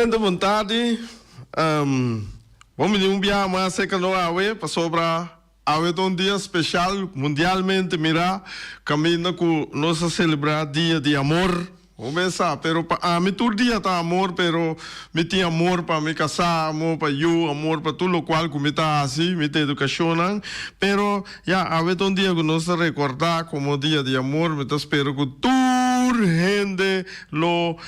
Oyente bon tardi, bon bini un biaha mas cerca nos awe pasobra awe ta un dia special mundialmente mira caminda cu nos a celebra dia di amor. Bo mes sa, pero pa ami tur dia ta amor, pero mi tin amor pa mi kasá, amor pa yu, amor pa tur lokual ku mi ta hasi, mi ta edukashonnan. Pero, ya, awe ta un dia ku nos ta rekordá komo dia di amor, mi ta spera ku tur hende lo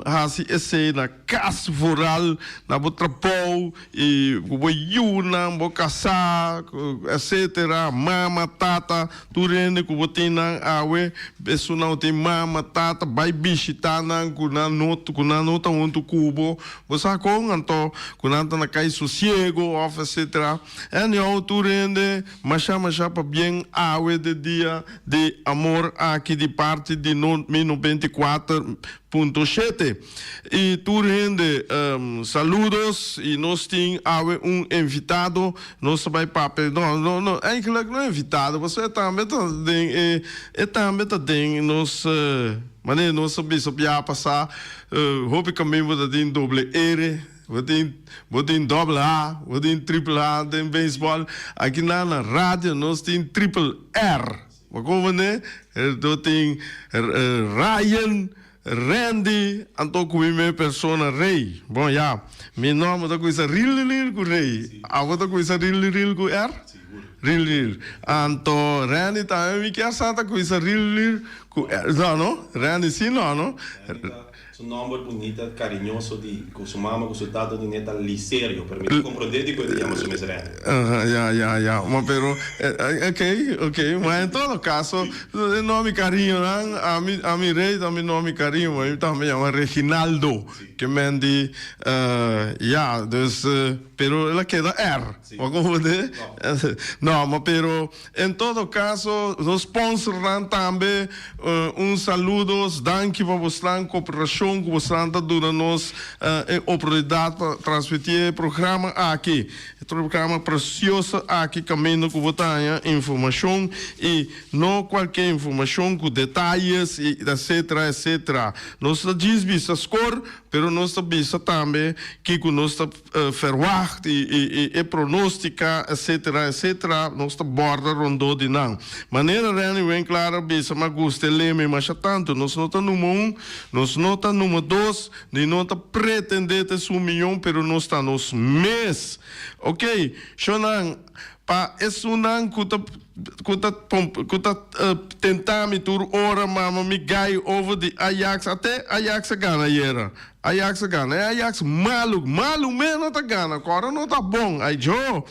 hasi esei na kas, vooral na bo trabou i ku bo yunan, bo kasá, etsetera, mama, tata. Tur hende ku bo tin nan awe, esunnan ku tin mama, tata, bai bishitá nan ku nan no ku nan no ta huntu ku bo. Bo sa kon? Anto ku nan ta na kai sosiego òf etsetera. Anyhow, tur hende masha masha pabien awe de dia di amor aki di parti di no mi 94.7. I tur hende saludos i nos tin awe un invitado. Nos ta bai papia, no, no, no, eigenlijk no invitado, pasobra e tambe ta den e, e tambe ta den nos, manera nos a bisa bia pasá, hopi kamin bo ta tin doble ere, bo tin, bo tin doble A, bo tin triple A den beisbòl, aki nan na radio nos tin triple R, bo komprende? Bo tin Ryan. Randy, anto ku mi me persona Rey. Bon ya, mi nomber ta kuminsa ril ril ku Rey. Abo ta kuminsa ril ril ku R? Ril ril. Anto Randy tambe mi kier sa ta kuminsa ril ril ku R. No no, Randy si no no. Randy ta su nomber bunita, cariñoso di ku su mama ku su tata di neta Liserio, pero mi ta comprende di ku e ta yama su mes Randy. Aha, ya ya ya. Ma pero, ok ok, ma en todo caso. E nomi cariñonan, ami ami Rey ta mi nomi cariño, ma mi tambe yama Reginaldo, ke men di ya, dus pero el a keda R, bo a comprende? No, ma pero en todo caso nos sponsornan tambe un saludos, danki pa bosnan cooperacion cu bosnan ta duna nos e oportunidad pa transmiti e programa aki, e programa precioso aki caminda cu bo ta haña informacion y No cualke informacion cu detayes y etcetera etcetera. Nos ta djis bisa score, pero nos ta bisa tambe kico nos ta verwacht y y e pronostica etcetera etcetera. Nos ta borda rondó di nan. Manera Renny Winklaar a bisa m'a gusta e lema y masha tanto, nos no ta numero un, nos no ta numero dos, ni no ta pretende ta esun miyon, pero nos ta nos mes. Ok, shownan, pa esunnan cu ta. Ku ta ku ta tenta mi tur ora mama mi gai over di Ajax ate Ajax a gana ayera Ajax a gana e Ajax malu malu mes no ta gana kora no ta bon ay jo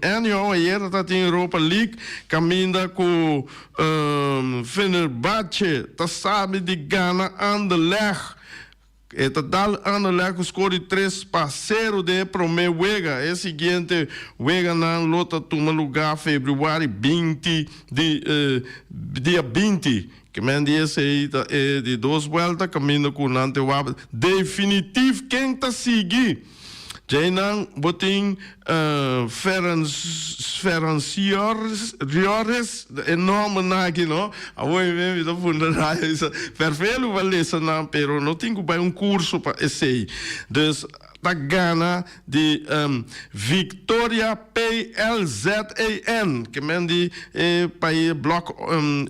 anyhow ayera ta tin Europa League kaminda ku Fenerbahce ta sabi di gana Anderlecht. E ta dal Anderlecht ku skor di 3-0 den e promé wega. E siguiente weganan lo ta tuma lugá febrüari 20 di dia 20. Ke men di esei ta e di dos buelta kaminda ku nan te wak definitif ken ta sigui. Djeinan bo tin Ferenciores, e nombernan aki no, awor mi mes mi ta funda radio mi sa fervelo pa lesa nan pero no tin ku bai un curso pa esei. Dus ta gana di Victoria PLZEN ke men di e pais blok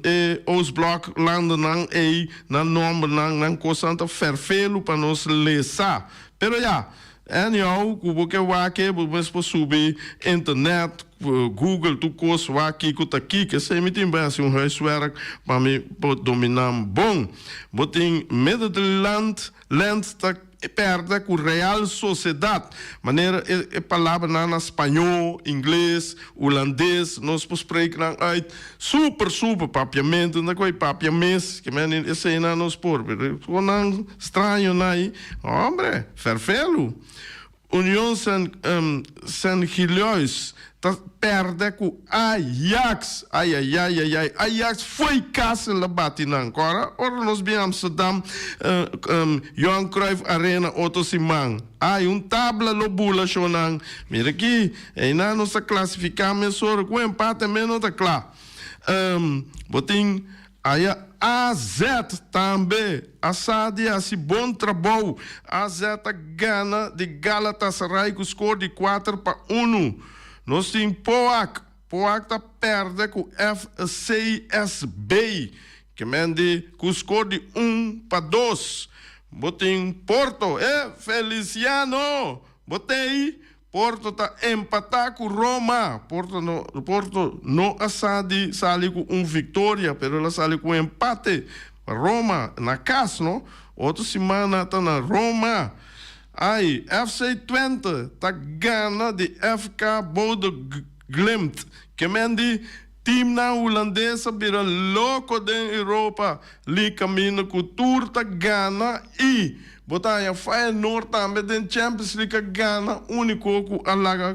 e Oostblok landennan ei nan nombernan nan kosnan ta fervelo pa nos lesa. Pero ya, anyhow ku bo ke wak e bo mes por subi internet, google tur kos wak kiko ta kiko. Esei mi tin bai hasi un huiswerk pa mi por dominá bon. Bo tin Middelland Land ta pèrdè ku Real Sociedad. Manera e e palabranan na spañó, ingles, hulandes nos por spreek nan uit super super papiamentu nan ta koe papia mes ke men eseinan nos por pero nan straño nan ei hombre ferfelu Union San San Giliois ta perde ku Ajax ayayayayay Ajax fo'i kas el a bati nan kora ora nos bin Amsterdam Johan Cruijff Arena otro siman ay un tabla lo bula shownan mira aki einan nos ta klasifiká mesora ku empate mes no ta kla bo tin aya. AZ tambe a sa di hasi bon trabou. AZ a gana di Galatasaray ku skor di 4-1. Nos tin POAK. POAK ta pèrdè ku FCSB, ke men di ku skor di 1-2. Bo tin Porto, e Feliciano! Bo t'ei? Porto ta empatá ku Roma. Porto no Porto no a sa di sali ku un viktoria, pero el a sali ku un empate. Roma na kas no. Otro siman nan ta na Roma. Ai, FC Twente ta gana di FK Bodø Glimt. Ke men di teamnan hulandes a bira loko den Europa li kaminda ku tur ta gana i bo ta haña Feyenoord tambe den Champions League a gana úniko ku a laga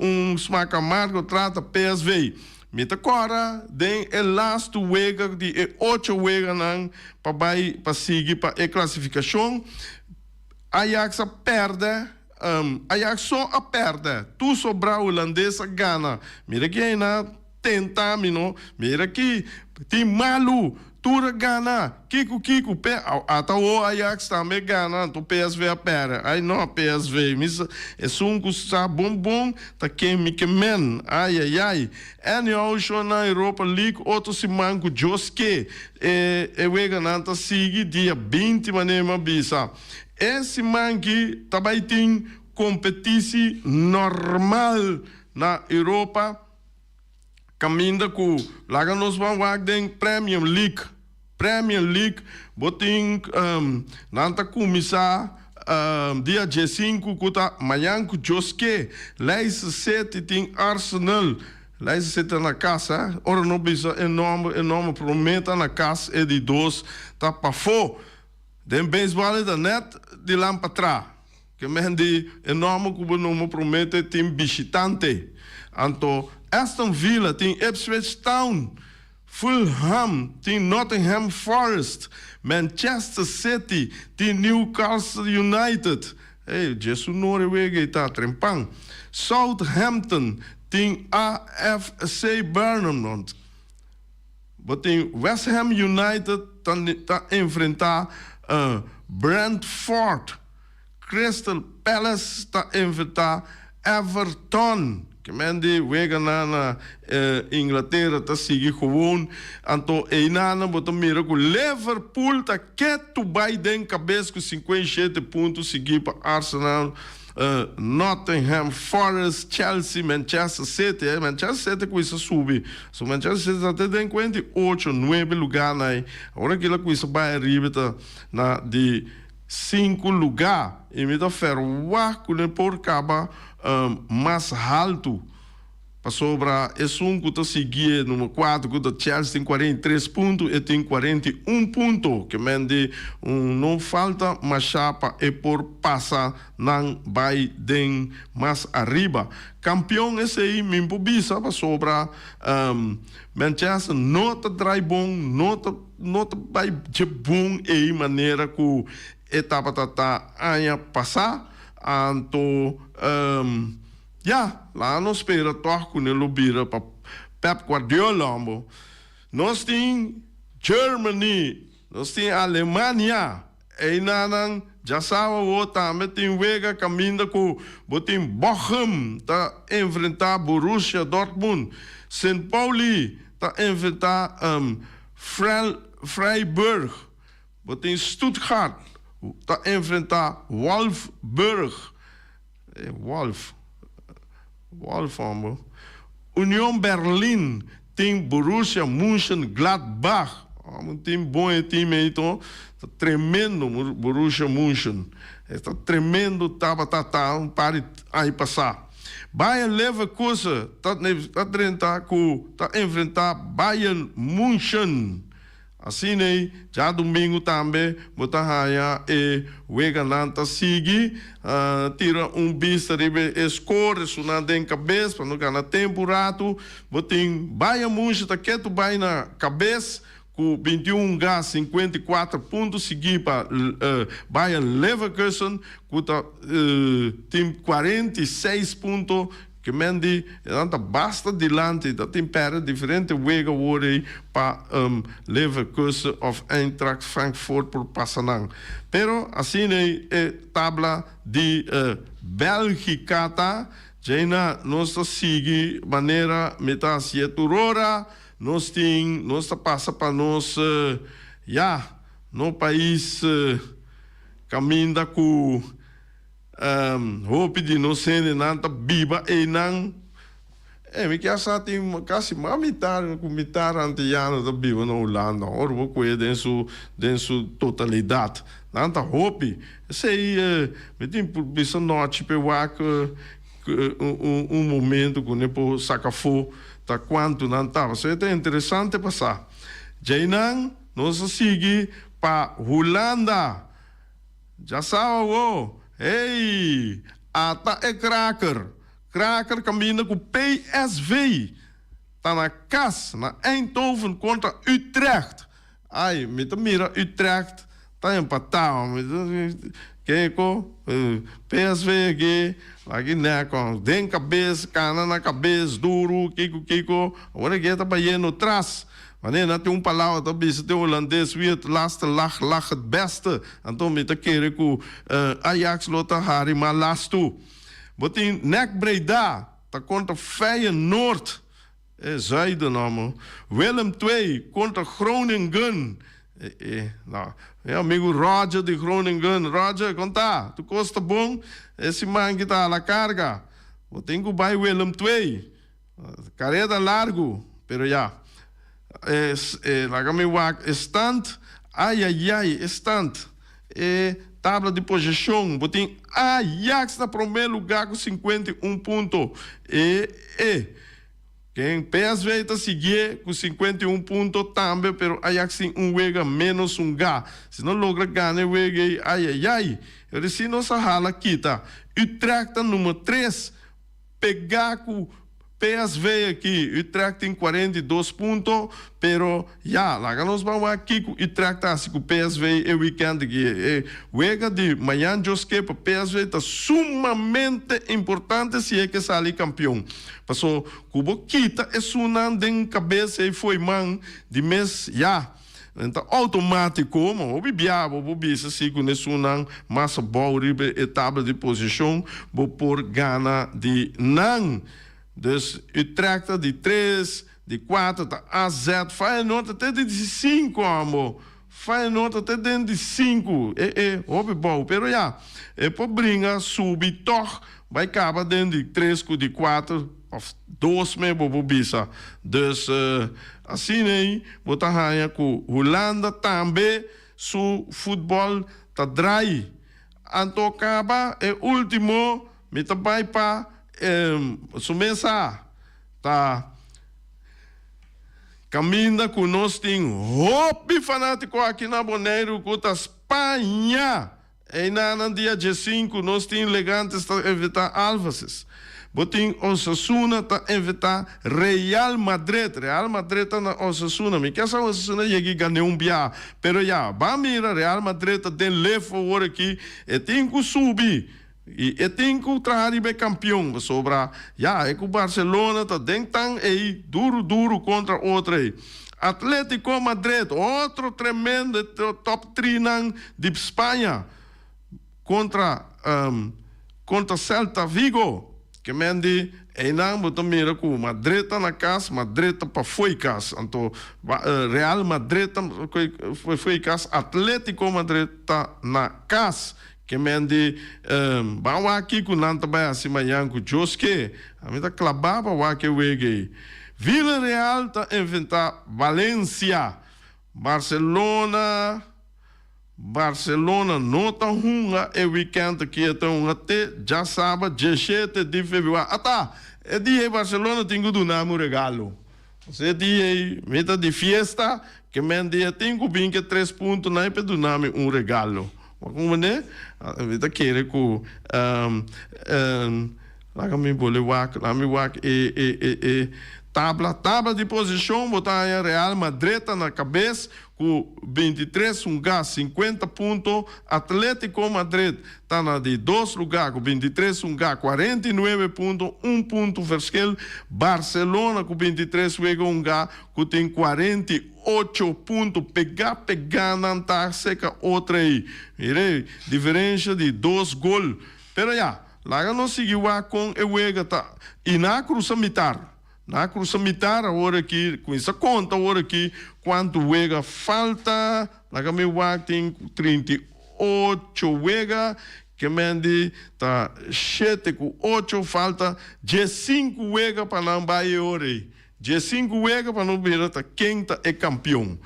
un smak amargo trata PSV. Mi ta kòrda den e lastu wega di e ocho weganan pa bai pa sigui pa e klasifikashon, Ajax a pèrdè, Ajax so a pèrdè, tur sobrá hulandes a gana. Mira ki einan tenta mi no, mira ki tin malu. Tur a gana, kico kico, P ata awo Ajax tambe gana anto PSV a perde, ay no PSV mi sa esun cu sa bon bon ta ken mi ke men, ay ay ay, anyhow sho na Europa League otro siman cu Dios ke e e weganan ta sigui dia 20 manera mi a bisa e siman ki ta bay tin competici normal na Europa. Caminda cu laga nos ban wak den Premier League. Premier League bo tin nan ta cuminsa dia diesinku cu ta mañan cu Dios ke. Leicester City tin Arsenal. Leicester City ta na cas eh. Ora no bisa e nomber e nomber prome ta na cas e di dos ta pafo. Den baseball e ta net di lan patra. Ke men di e nòmber ku bo numa promete tin bishitante. Anto Aston Villa tin Ipswich Town, Fulham tin Nottingham Forest, Manchester City tin Newcastle United, ey dje su nore wega ei ta trempan, Southampton tin AFC Bournemouth, bo tin West Ham United ta enfrenta Brentford. Crystal Palace ta enfrentá Everton. Ke men di weganan na Inglatera ta sigui gewoon. Anto einanan bo ta mira ku Liverpool ta ketu bai den kabes ku 57 punto sigui pa Arsenal, Nottingham Forest, Chelsea, Manchester City. Manchester City kuminsa subi. So Manchester City ta te den 48, nuebe lugar nan ei. Awor aki la kuminsa bai ariba ta na di Sinku lugá i mi ta ferwagt ku ne por kaba mas haltu, pasobra esun ku ta siguié number kuater ku ta Chelsea tin 43 punto, e tin 41 punto, ke men di un no falta mashá pa e por pasa nan bai den mas ariba. Kampion esei mi por bisa pasobra Manchester no ta drai bon, no ta. No ta bai dje bon ei manera ku e tabata ta aña pasá. Anto, ya, laga nos spera tòg ku ne lo bira pa Pep Guardiola, hombo. Nos tin Germany, nos tin Alemania, einanan djasawa awor tambe tin wega kaminda ku bo tin Bochum ta enfrentá Borussia Dortmund, Sint Pauli ta enfrentá Freiburg, bo tin Stuttgart ta enfrentá Wolfsburg, e Wolf, Wolf homber, Union Berlin tin Borussia Mönchengladbach, un team bon e team ei to, ta tremendo Borussia Mönchen, esta tremendo tabata ta un par di aña pasá. Bayer Leverkusen ta drenta ku ta enfrentá Bayern München. Asina ei, djadumingu tambe bo ta haña e weganan ta sigui. Tira un bista riba e skor, esunnan den kabes pa no gana tempu ratu. Bo tin Bayern München ta ketu bai na kabes Ku 21 ga 54 punto sigui pa Bayer Leverkusen ku ta tin 46 punto. Ke men di nan ta basta dilanti, ta tin pèrdè diferente wega awor ei pa Leverkusen òf Eintracht Frankfurt por pasa nan. Pero asina ei e tabla di Bèlgika ta. Djaina nos ta sigui manera mi ta hasié tur ora. Nos tin, nos ta pasa pa nos, ya, no pais kaminda ku. Hopi di nos hendenan ta biba einan. E mi kier sa tin kasi mas mitar ku mitar antiyano ta biba na Hulanda. Ora bo kohe den su den su totalidat. Nan ta hopi. Esei mi tin por bisa nochi p'e wak un un momento ku ne por saka afó ta kuantu nan ta. Pasobra e ta interesante pa sa. Djeinan nos a sigui pa Hulanda. Djasawa wo! Hey! Ata e kraker! Kraker kaminda ku PSV ta na kas na Eindhoven kontra Utrecht. Ai, mi ta mira Utrecht ta empatá. Keko? PSV aki, aki nèkò. Den kabes, kana na kabes, duru, kiko kiko. Awor aki e ta bayendo tras. Wanneer nan tin un palabra ta bisa den Holandes wie het laatste lacht, lacht het beste. Anto mi ta kere ku Ajax lo ta hari mas lastu. Bo tin NEC Breda ta kontra Feyenoord, e zuiden amo. Willem II kontra Groningen. E e no. Mi amigu Roger di Groningen. Roger, kon ta? Tur kos ta bon? E siman ki ta a la karga. Bo tin ku bai Willem II. Kareda largu, pero ya. E laga mi wak e stand. Ayayay, e stand. E tabla di posishon. Bo tin Ajax na promé lugá ku 51 punto. E e ken PSV ta siguié ku 51 punto tambe, pero Ajax tin un wega ménos hungá. Si no logra gana e wega ei, ayayay. Pero si nos a hala kita. Utrecht ta number tres. Pegá ku PSV aki, Utrecht tin 42 punto, pero ya, laga nos ban wak kiko Utrecht ta hasi ku PSV e wikènt aki. E wega di mañan djoske pa PSV ta sumamente importante si e ke sali kampion. Paso ku bo kita esunnan den kabes ei fo'i man di mes, ya. Nan ta outomátiko, ma hopi bia bo por bisa si ku esunnan mas abou riba e tabla di posishon bo por gana di nan. Dus Utrecht ta di tres, di kuater ta AZ, Feyenoord ta te di sinku amo. Feyenoord ta te den di sinku, e e hopi bou, pero ya, e por bringa subi tòg bai kaba den di tres ku di kuater. Of dos me bo por bisa. Dus asina ei bo ta haña ku Hulanda tambe su futbòl ta drai. Anto kaba e último mi ta bai pa su mesa ta kaminda ku nos tin hopi fanátiko aki na Boneiru ku ta Spaña. Einanan dia diesinku nos tin Legantes ta enfrentá Alvases. Bo tin Osasuna ta enfrentá Real Madrid. Real Madrid ta na Osasuna. Mi ke sa Osasuna yega i gané un biaha. Pero ya, ban mira Real Madrid ta den lef awor aki. E tin ku subi i e tin ku traha riba e kampion pasobra ya e ku Barcelona ta den tan ei duru duru kontra otro ei. Atletico Madrid, otro tremendo top trinan di Spaña contra contra Celta Vigo. Ke men di einan bo ta mira ku Madrid ta na kas, Madrid ta pafó e kas. Anto Real Madrid ta pafó e kas, Atletico Madrid ta na kas. Ke men di ban wak kiko nan ta bai hasi mañan ku Dios ke. Ami ta klabá pa wak e wega ei. Villarreal ta enfrentá Valencia. Barcelona Barcelona no ta hunga e wikènt aki, e ta hunga te djasaba diesshete di febrüari. Ata! E dia ei Barcelona tin ku duna mi un regalo. Pasobra e dia ei mi ta di fiesta, ke men dia tin ku bin ke tres puntonan ei pa e duna mi un regalo. Bo a komprendé? Mi ta kere ku laga mi bole wak, laga mi wak e e e tabla. Tabla di posishon bo ta haña Real Madrid ta na kabes. ku 23 hungá, 50 punto. Atletico Madrid ta na di dos lugá ku 23 hungá, 49 punto, un punto verschil. Barcelona ku 23 wega hungá ku tin 48 punto. Pegá pegá nan ta seka otro ei. Mira diferensha di dos gol. Pero ya, laga nos sigui wak kon e wega ta. I nan a krusa mitar. Nan a krusa mitar awor aki. Kuminsá konta awor aki kuantu wega falta. Laga mi wak, tin 38 wega. Ke men di ta shete ku ocho, falta 15 wega pa nan bai e ora ei. 15 wega pa nos mira ta ken ta e kampion.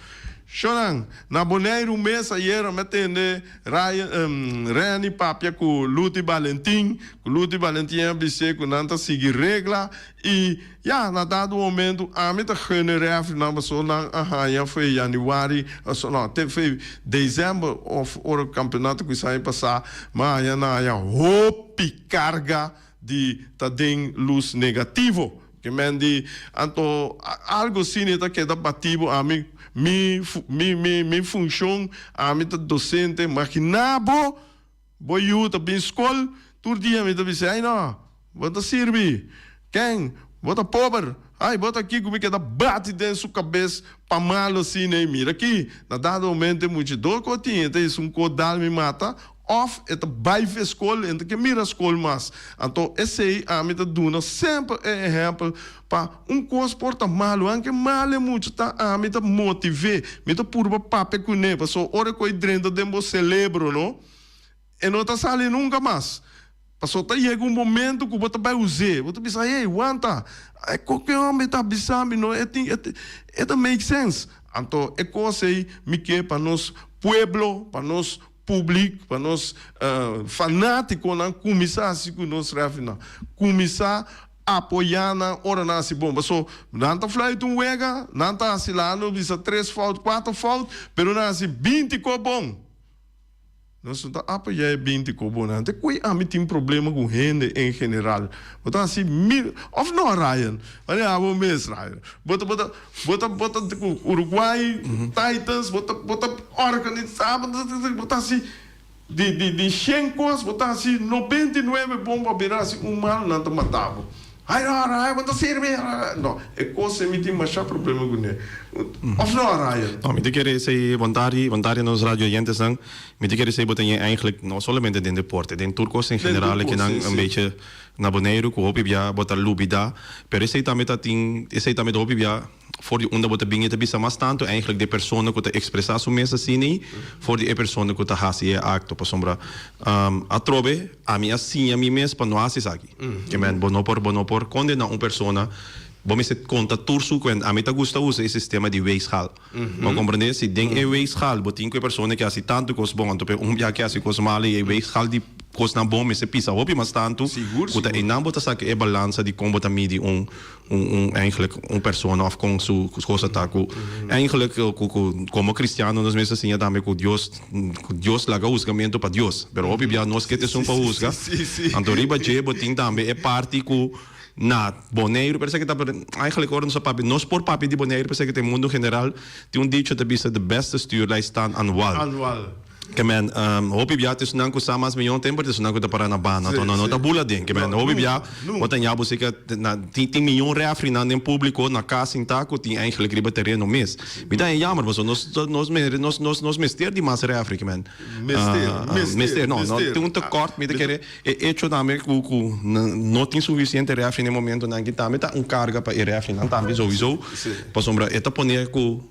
Shonan, na Boneiru mes ayera mi a tende Ryan, Renny papia ku Luti Balentin, ku Luti Balentin a bis'é ku nan ta sigui regla i ya, na dado momento ami ta gun e rèfrinan pasobra nan a haña fo'i yanüari, no, te fo'i desèmber òf ora kampionato kuminsá aña pasá, mi a haña nan haña hopi karga di ta den lus negativo. Ke men di, anto algo asina ta keda bati bo ami, mi mi mi mi funshon, ami ta dosente, magina bo, bo yu ta bin skol, tur dia mi ta bisa, ay no, bo ta sirbi, ken, bo ta pober, ay bo ta kiko, mi keda bati den su kabes pa malo asina, i mira aki, na dado momento e mucha dor ku a tin, e ta esun ko dal mi mata, Of e ta bai fe skol, e no ta ke mira skol mas. Anto esei ami ta duna semper e ehèmpel pa un kos por ta malu, anke mal e mucha ta, ami ta motiv'é, mi ta purba papia kuné, pasobra ora ku e drenta den bo selebro no, e no ta sali nunka mas. Pasobra ta yega un momento ku bo ta bai us'é, bo ta bisa, hey, wanta, e koke hòmber ta bisa mi no, e tin, e ta make sense. Anto e kos ei mi ke pa nos pueblo, pa nos Publik, pa nos fanátikonan kuminsá hasi ku nos rèfrinan. Kuminsá apoyá nan ora nan hasi bon. Paso nan ta fluit un wega, nan ta hasi laga nos bisa tres fout, kuater fout, pero nan hasi 20 ko bon. Nos no ta apoyá e 20 ko bon nan. Te kui ami tin problema ku hende en general. Bo ta hasi mil, òf no Ryan? Manera abo mes Ryan. Bo ta, bo ta. Bo ta bo ta ku Uruguay Titans bo ta bo ta organisa bo ta bo ta hasi di di di shen kos bo ta hasi 99 bon pa bira hasi un mal nan ta mata bo hay ora hay bo ta sirbi no e kos ei mi tin masha problema kuné of no Ryan? No mi ta kere esei bon tardi bon tardi nos radio oyentesnan mi ta kere esei bo ta ñe eigenlijk no solamente den deporte den tur kos en general kinan un bechi Na Boneiru ku hopi bia bo ta lubida, pero esei tambe ta tin, esei tambe ta hopi bia for di unda bo ta bin e ta bisa mas tantu eigenlijk di e persona ku ta ekspresá su mes asina for di e persona ku ta hasi e akto pasobra atrobe ami a siña mi mes pa no hasi esaki. Ke men bo no por bo no por kondena un persona bo mester konta tur su kuenta. Ami ta gusta usa e sistema di weegschaal. Bo komprendé? Si den e weegschaal bo tin ku e persona ke hasi tantu kos bon anto pe un bia ke hasi kos malu i e weegschaal di kosnan bon mester pisa hopi mas tantu ku ta einan bo ta saka e balansa di kon bo ta midi un un eigenlijk un persona òf kon su cosa ta ku eigenlijk ku ku komo kristiano nos mester siña tambe ku Dios ku Dios laga husgamentu pa Dios pero hopi bia nos ke ta esun pa husga anto riba dje bo tin tambe e parti ku Na Boneiru parece que ta eigenlijk ora nos a papia nos por papia di Boneiru parece que ta e mundo general tin un dicho ta bisa de beste stuurlui staan aan wal. Aan wal. Ke men hopi bia ta esunnan ku sa mas miyon temper ta esunnan ku ta para na banda to no no ta bula den ke men hopi bia bo ta ña bo si ke na tin tin miyon refrinan den publico na kas sinta ku tin eigenlijk riba tereno mes. Mi ta haña jammer pasobra nos nos nos nos nos mester di mas refri ke men Mester, mester, mester no no tin un tekort mi ta kere. E echo tambe ku ku no tin sufisiente refri na e momentonan aki tambe ta un karga pa e refrinan tambe souiso pasobra e ta pone ku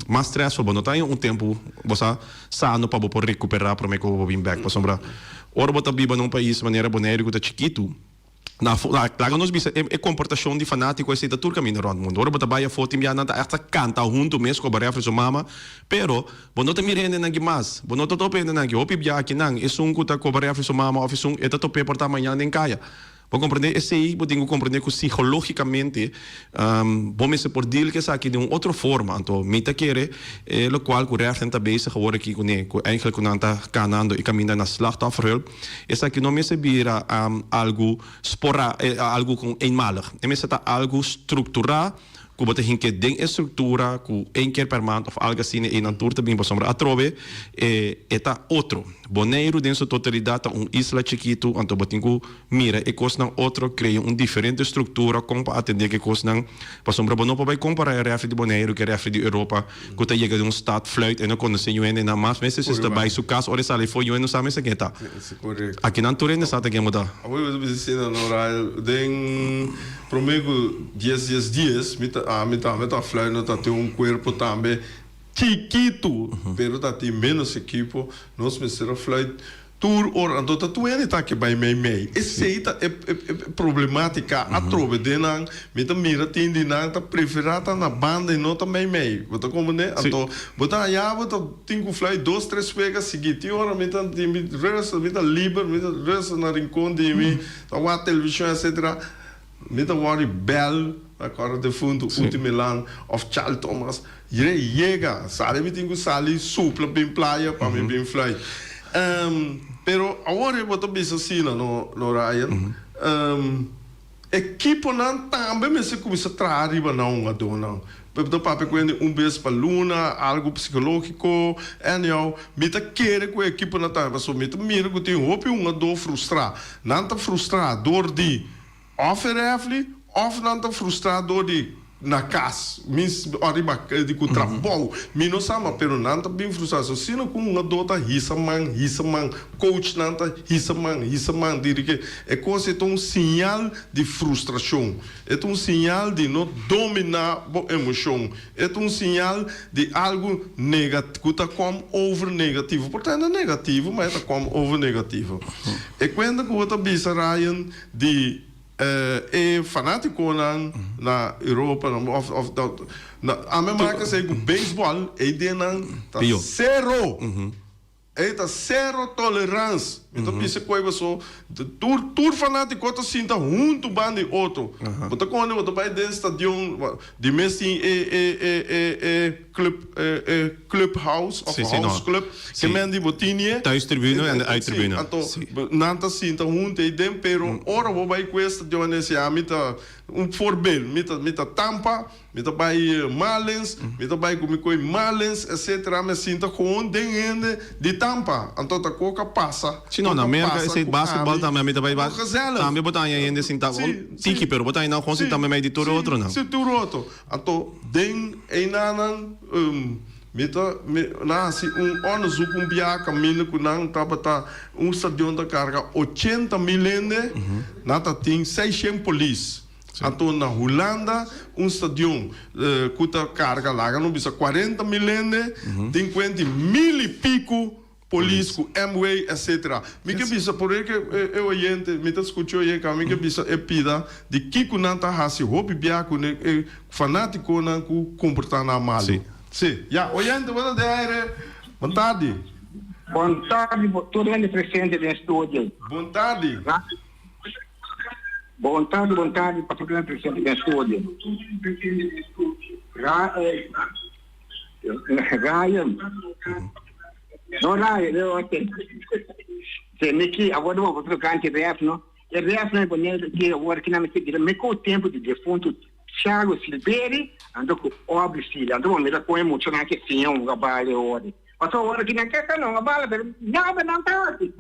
mas stressful bo no ta haña un tempu bo sa sano pa bo por rekuperá promé ku bo bin bèk pasobra ora bo ta biba na un pais manera Boneiru ku ta chikitu na laga nos bisa e komportashon di fanátiko esei ta tur kaminda rònt mundu ora bo ta bai afó tin bia nan ta ègt ta kanta huntu mes ku bo refri su mama pero Bo no ta mira hendenan ki mas. Bo no ta topa hendenan ki hopi bia akinan. Esun ku ta koba refri su mama òf esun e ta top'é por ta mañan den kaya. Bo komprendé esei? Bo tin ku komprendé ku sikológikamente bo mester por deal ku esaki den un otro forma. Anto mi ta kere e lokual ku refrinan ta bezig awor aki kuné, ku eigentlik ku nan ta kanando e kaminda na slachtofferhulp, esaki no mester bira algu spora, algu ku eenmalig. E mester ta algu strukturá. ku bo ta hinke den e struktura ku één keer per maand òf algu asina ei nan tur ta bin pasobra atrobe e e ta otro. Boneiru den su totalidat ta un isla chikitu anto bo tin ku mira e kosnan otro krea un diferente struktura kon pa atendé ku e kosnan pasobra bo no por bai kompará e rèfri di Boneiru ku e rèfri di Europa ku ta yega den un stad fluit e no konosé yu hende nan mas mester si ta bai su kas ora e sali afó yu hende no sa mester ken e ta. Akinan tur hende sa ta ken bo ta. Awor bo ta bisa asina no Rael den prome ku dies dies dies mi ta ami tambe ta fluit no ta tin un kuerpo tambe chikitu pero ta tin menos ekipo nos mester a fluit Tur ora anto ta tur hende ta ke bai mei mei. Esei ta e problematica atrobe den nan. Mi ta mira tin di nan ta prefera ta na banda y no ta mei mei. Bo ta comprende? Anto bo ta haya bo ta tin cu fly dos tres wega sigui. Tin ora mi ta tin mi rust, mi ta liber, mi ta rust na rincon di mi ta wak television etcetera. Mi ta worry bel ta kòrda defuntu Uti Milan òf Charlie Thomas Yre yega sali mi tin ku sali supla bin playa pa mi bin fluit pero awor e bo ta bisa asina no no Ryan ekiponan tambe mester kuminsá traha riba nan hungadónan bo ta papia ku hende un bes pa luna algu psikológiko anyhow mi ta kere ku e ekiponan tambe pasobra mi ta mira ku tin hopi hungadó frustrá nan ta frustrá dor di Of e refli, of nan ta frustrá dor di na kas, mi ariba di ku trabou, mi no sa ma pero nan ta bin frustrá. So sino ku un hungadó ta hisa man, hisa man, coachnan ta hisa man, hisa man, diri ke e kos ei ta un siñal di frustrashon, e ta un siñal di no dominá bo emoshon, e ta un siñal di algu nega ku ta kom over negativo. Por ta negativo, ma e ta kom over negativo. E kuenta ku bo ta bisa Ryan di e fanaticonan na Europa of of na ame marca esey cu baseball ey den nan ta cero ey ta cero tolerance mi ta bisa cu ey paso tur tur fanatico ta sinta hunto banda di otro bo ta conde bo ta bay den stadion Di mes tin e e e e e club e e clubhouse of Sí, sí, no. house club Sí. ke men di bo tin e. Thuistribune en de Sí, uittribune. anto Sí. nan ta sinta hunto ei den pero ora bo bai ku e stadion en esei ami ta un voorbeeld mi ta mi ta Tampa mi ta bai Marlins mi ta bai ku mi koi Marlins etcetera mi a sinta gewoon den hende di Tampa anto ta koka pasa Sí, no, na koka Merka pasa esei ku basketbal ami tambe ami ta bai no gezellig. Tambe bo ta haña hende sinta Sí, sí. Tiki, pero bo ta haña nan gewoon sinta meimei di tur otronan. Sí, tur otro. Anto den einanan mi ta mi nan hasi un onderzoek un bia kaminda ku nan tabata un stadion ta karga 80.000 hende, nan ta tin seishent polis. Anto na Hulanda un stadion ku ta karga laga no bisa 40.000 hende tin kuenti mil i piku Polis ku MW etc. Mi ke bisa por e ke e oyente, mi ta skucha oye ka mi ke bisa e pida di kiko nan ta hasi hopi bia ku ne e fanatikonan ku komporta nan malu. Si. Ya, oyente bo ta den aire. Bon tardi. Bon tardi tur hende presente den studio. Bon tardi. Bon tardi, bon tardi pa tur hende presente den studio. Ryan. No Ryan, no oke. Se mi ki awor bo bo tocante ref no. E ref no e Boneiru ki awor ki nan mester bira me ku tempo di defunto Thiago Silveri anto ku Aubrey Sili. Anto bo mira kon e muchanan ke siña hunga bala e ora. Pasobra awor ki nan ke sa no hunga bala pero nada nan ta hasi.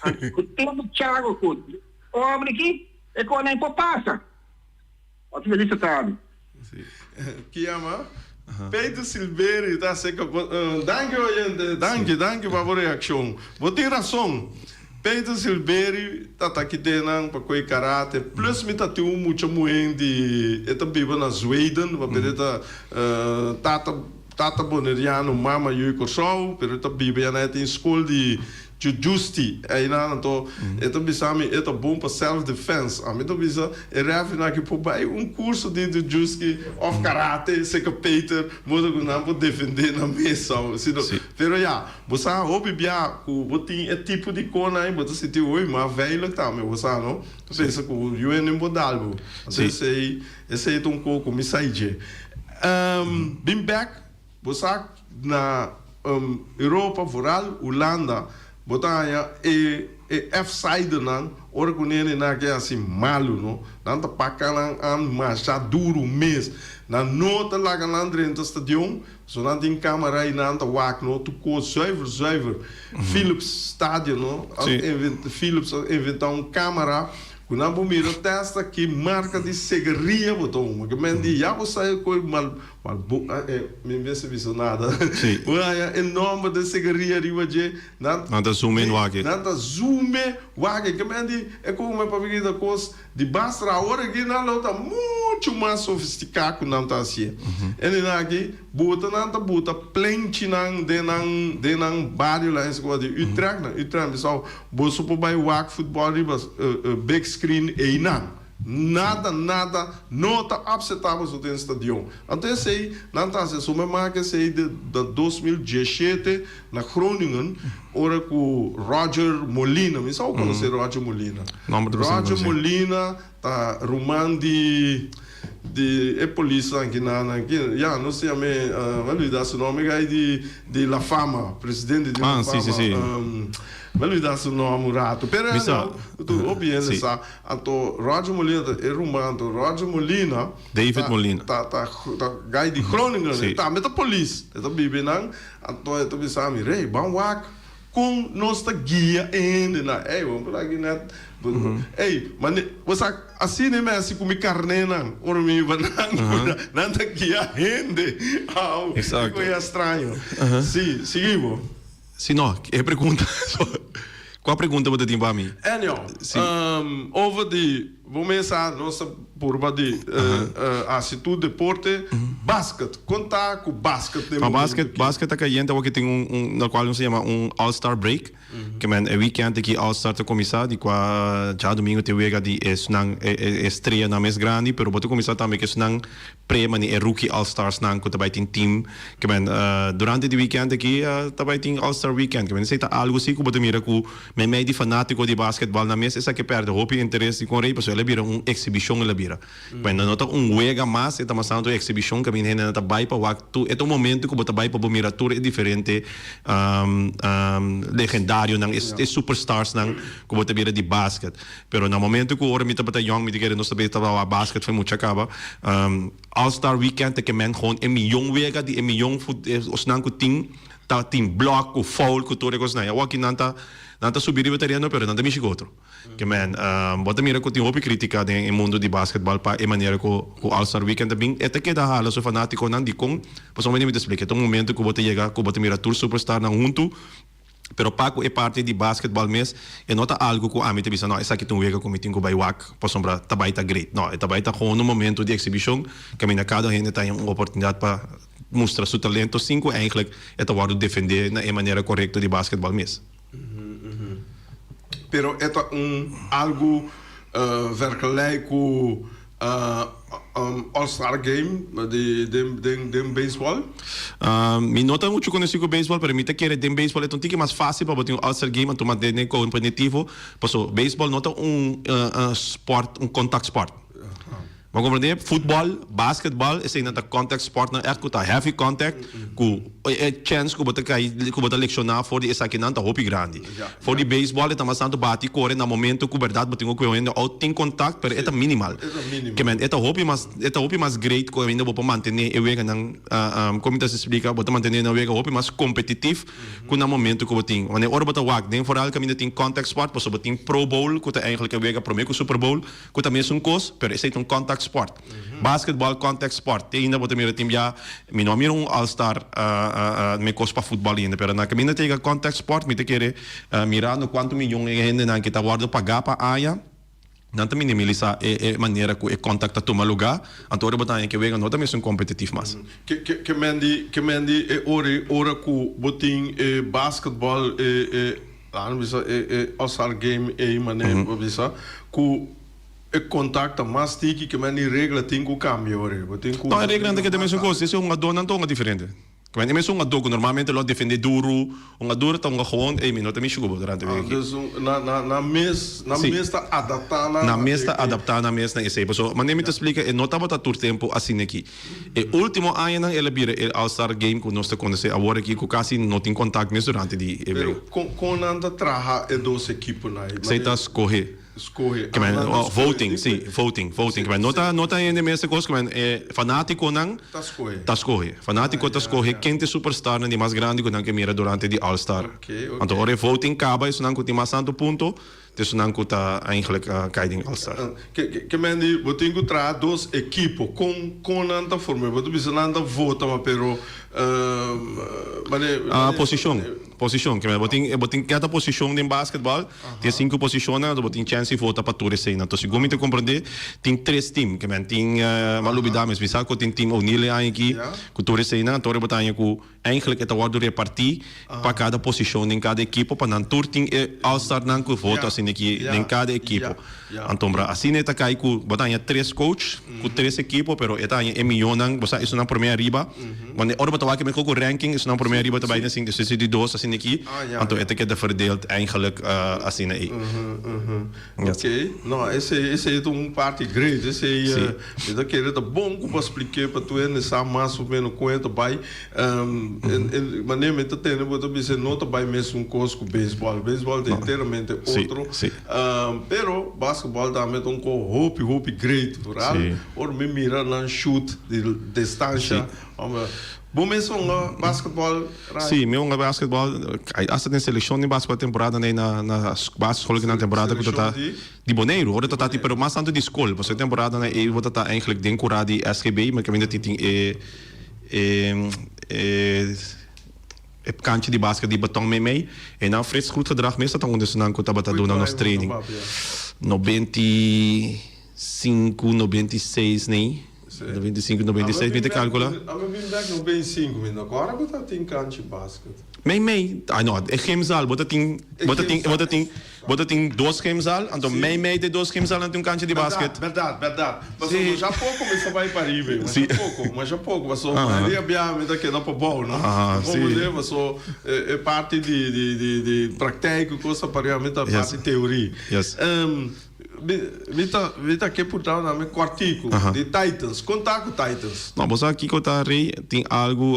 Anto ku tempo Thiago ku Aubrey ki e konan por pasa. Otro feliz tarde. Ki yama Peter Silverio ta hace Danki oyente, danki, danki pa bo reaccion. Bo tin razon. Peter Silverio ta ta kite nan pa koe karate. Plus mi ta tin un mucha muhen di e ta biba na Zweden, pasobra e ta tata tata Boneriano, mama yu di Kòrsou, pero e ta biba ya na e tin skol di Jujusti einan anto e ta bisa mi e ta bon pa self defense ami ta bisa e refrinan aki por bai un curso di jujuski of karate seca Peter modo cu nan por defende nan mes sino pero ya bo sa hopi bia cu bo tin e tipo di conan bo ta sinti hoy mas veilig tambe bo sa no ta pensa cu yu hende por dal bo anto esey esey ta un co cu mi sa dje bin bek Bo sa na Europa, vooral Hulanda, bo ta haña e E F-sidernan, ora ku nenenan ke hasi malu no, nan ta paka nan an masha duru mes. Nan no ta laga nan drenta stadion, pasobra nan tin kamera i nan ta wak no tur kos zuiver zuiver. Philips Stadion no, a Philips a inventa un kamera ku nan por mira testa ki marka di segeria bo ta huma. Ke men di ya bo sa e koe mal mal bo mi mester bisa nada. Bo haña e nomber den segeria riba dje. Nan ta zoom in wak e. Nan ta zoom e wak e. Ke men di e kome pa bigita kos di bastra awor aki nan lo ta muchu mas sofistiká ku nan ta hasié. E di nan aki buta nan ta buta plenchinan den nan den nan bario la esaki di Utrecht na Utrecht bisao boso por bai wak futbòl riba big screen einan. Nada, nada no ta apsetabel so den stadion. Anto esei nan ta hasi. So mi maka esei de 2017 na Groningen ora ku Roger Molina, mi sa bo konosé Roger Molina. Roger Molina ta ruman di di e polisnan ki nan aki, ya nos ta yam'é, mi a lubida su nomber, e guy di di La Fama, presidente di La Fama, mi a lubida su nomber un rato, pero anyhow, tur hopi hende sa. Anto Roger Molina ta e ruman anto Roger Molina David Molina. Ta ta ta guy di Groningen e tambe ta polis e ta biba einan anto e ta bisa mi rey ban wak kon nos ta guia e hendenan ey bo por aki net ey mane bo sa asina e mester ku mi karnenan ora mi hiba nan nan ta guia hende aw e koe straño si sigui bo. Si no, e pregunta Kua pregunta bo ta tin pa mi? Anyhow, over di bo mes a nos ta purba di hasi tur deporte, basket. Kon ta ku basket den Pa momento basket, aki? basket ta kayente awor ke tin un un lokual nos ta yama un All Star Break. Ke men e weekend aki All Star ta kuminsá di kua djadumingu tin wega di esnan e e estreanan mes grandi pero bo ta kuminsá tambe ku esnan Pre mani e rookie All Stars nan ku ta bai tin team ke men durante di weekend aki ta bai tin All Star weekend ke men esei ta algu si ku bo ta mira ku meimei di fanatiko di basketbal nan mes esaki perde hopi interes di kon rei pasobra el a bira un exhibishon el a bira men no ta un wega mas e ta mas tantu un exhibishon kaminda hendenan ta bai pa wak tur e ta un momento ku bo ta bai pa bo mira tur e diferente legendarionan e superstars nan ku bo ta bira di basket. Pero na momento cu ora mi tabata yong mi ta kere nos ta bay tabata wak basket for mucha caba. All Star Weekend ta ke men gewoon e miyon wega di e miyon osnan cu tin ta tin block cu foul cu tur e cosnan. Awor aki nan ta nan ta subi riba tereno pero nan ta mishi cu otro. Ke men bo ta mira cu tin hopi critica den e mundo di basketbal pa e manera cu cu All Star Weekend ta bin. E ta keda hala su fanaticonan dicon pasobra mi ta splica e ta un momento cu bo ta yega cu bo ta mira tur superstarnan hunto. Pero pa ku e parti di basketbal mes, e no ta algu ku ami ta bisa, no, esaki ta un wega ku mi tin ku bai wak pasobra ta bai ta great. No, e ta bai ta gewoon un momento di eksibishon kaminda kada hende ta haña un oportunidat pa mustra su talento sin ku eigentlik e ta wòrdu defendé na e manera korekto di basketbal mes. Pero e ta un algu vergelijk ku All Star Game di den den beisbòl? Mi no ta muchu konosí ku beisbòl, pero mi ta kere den beisbòl e ta un tiki mas fásil pa bo tin un All Star Game anto mantene kompetitivo, paso beisbòl no ta un spòrt, un contact sport. Bo a komprendé? Futbòl, basketbòl, eseinan ta contact sportnan ègt ku ta heavy contact, ku e chèns ku bo ta kai, ku bo ta lekshoná for di esakinan ta hopi grandi. For di beisbòl e ta mas tantu bati kore na momento ku bèrdat bo tin ku kue un hende out tin kontakt pero e ta minimal. Ke men e ta hopi mas e ta hopi mas great ku ainda bo por mantené e weganan kon mi ta splika bo ta mantené nan wega hopi mas kompetitif ku na momento ku bo tin. Wanneer ora bo ta wak den foral kaminda tin contact sport pasobra bo tin Pro Bowl ku ta eigentlik e wega promé ku Super Bowl Ku ta mesun kos, pero esei ta un contact sport. Basketball contact sport. Te ainda bo ta mira tin bia, mi no a mira un all star me kos pa futbal ainda, pero na kaminda ta yega contact sport mi ta kere mirando kuantu miyon e hendenan ke ta wòrdu pagá pa aña, nan ta minimalisá e manera ku e contact ta tuma lugá, anto ora bo ta haña ke wega no ta mesun kompetitif mas. Ke ke men di ke men di e ora ora ku bo tin e basketball e e. Nan bisa e e All Star Game ei manera bo bisa ku e kontak ta mas tiki ke men di regla tin ku kambia ora. Bo tin ku. No, e reglanan ta keda mesun kos, esei hungadónan ta hunga diferente. Ke men e mes un hungadó ku normalmente lo a defendé duru, un hungadó ta hunga gewoon, ey mi no ta mishi ku bo durante wega aki. Dus nan mes, nan mes ta adaptá nan. Nan mes ta adaptá nan mes na esei. Pasobra manera mi ta splika e no tabata tur tempu asina aki. E último añanan el a bira e All Star Game ku nos ta konosé awor aki ku kasi no tin kontakt mes durante di e wega. Pero kon kon nan ta traha e dos ekiponan ei? Esei ta skohe. Skohe. Ke men, voting, si, voting, voting. Ke men no ta no ta hende mes e kos, ke men e fanátikonan Ta skohe. ta skohe. Fanátiko ta skohe ken ta e superstarnan di mas grandi ku nan ke mira durante di All Star. Oke, oke. Anto ora e voting kaba esunnan ku tin mas tantu punto ta esunnan ku ta eigenlijk kai den All Star. Ke ke men di bo tin ku traha dos ekipo. Kon kon nan ta forma? Bo ta bisa nan ta vota ma pero mane Ah, posishon. Posishon. Ke men bo tin bo tin kada posishon den basketbal tin sinku posishonnan anto bo tin chèns di vota pa tur eseinan. Anto segun mi ta komprendé tin tres tim. Ke men tin mi a lubidá mes mi sa ku tin tim O'Neal e aña aki ku tur eseinan anto ora bo ta haña ku Eigenlijk e ta wòrdu repartí pa kada posishon den kada ekipo pa nan tur tin e All-Starnan ku voto asina aki den kada ekipo. Antombra asina e ta kai ku bo ta haña tres coach ku tres ekipo pero e ta haña e mihónan bo sa esunnan promé ariba wanneer ora bo ta wak e mihó ku ranking esunnan promé ariba ta bai na sinku despues di dos asina aki anto e ta keda verdeeld eigenlijk asina ei. Ok, no, esei, esei ta un parti great, esei mi ta kere ta bon ku bo a splik'é pa tur hende sa mas o meno kon e ta bai. Manera mi ta tende bo ta bisa e no ta bai mesun kos ku beisbòl, beisbòl ta enteramente otro, pero basketbòl tambe ta un kos hopi hopi great, vooral ora mi mira nan shoot di distansha. Bo mes hunga basketball, Ray? Sí, mi hunga basketball. Hasta den seleccion di basketball temporada nei na na basisschool kinan temporada ku ta ta di Boneiru. Ora ta ta pero mas tantu di skol. Pasobra e temporada nan ei bo ta ta eigenlijk den kura di SGB, ma kaminda tin tin e e e e kancha di basket di beton meimei. Einan Frits Goedgedrag mes ta ta un di esunnan ku tabata duna nos training. 95, 96 nei. 95, 96 mi ta calcula. Ami bin bek 95 mi no corda bo ta tin canchi basket. Mei mei, ah no, e gymzaal bo ta tin, bo ta tin, bo ta tin, bo ta tin dos gymzaal, anto mei mei de dos gymzaal nan tin un canchi di basket. Berdad, berdad, berdad. Pasobra masha poco mi sa bai pariba, masha poco, masha poco, pasobra mayoria biaha mi ta keda pabou, no? Comprende? Pasobra e parti di di di di praktijk ku kos ta pariba mi ta parti teorie. Mi ta mi ta ke puntra na mi kwartiku di Titans. Kon ta ku Titans? No, bo sa kiko ta rei? Tin algu,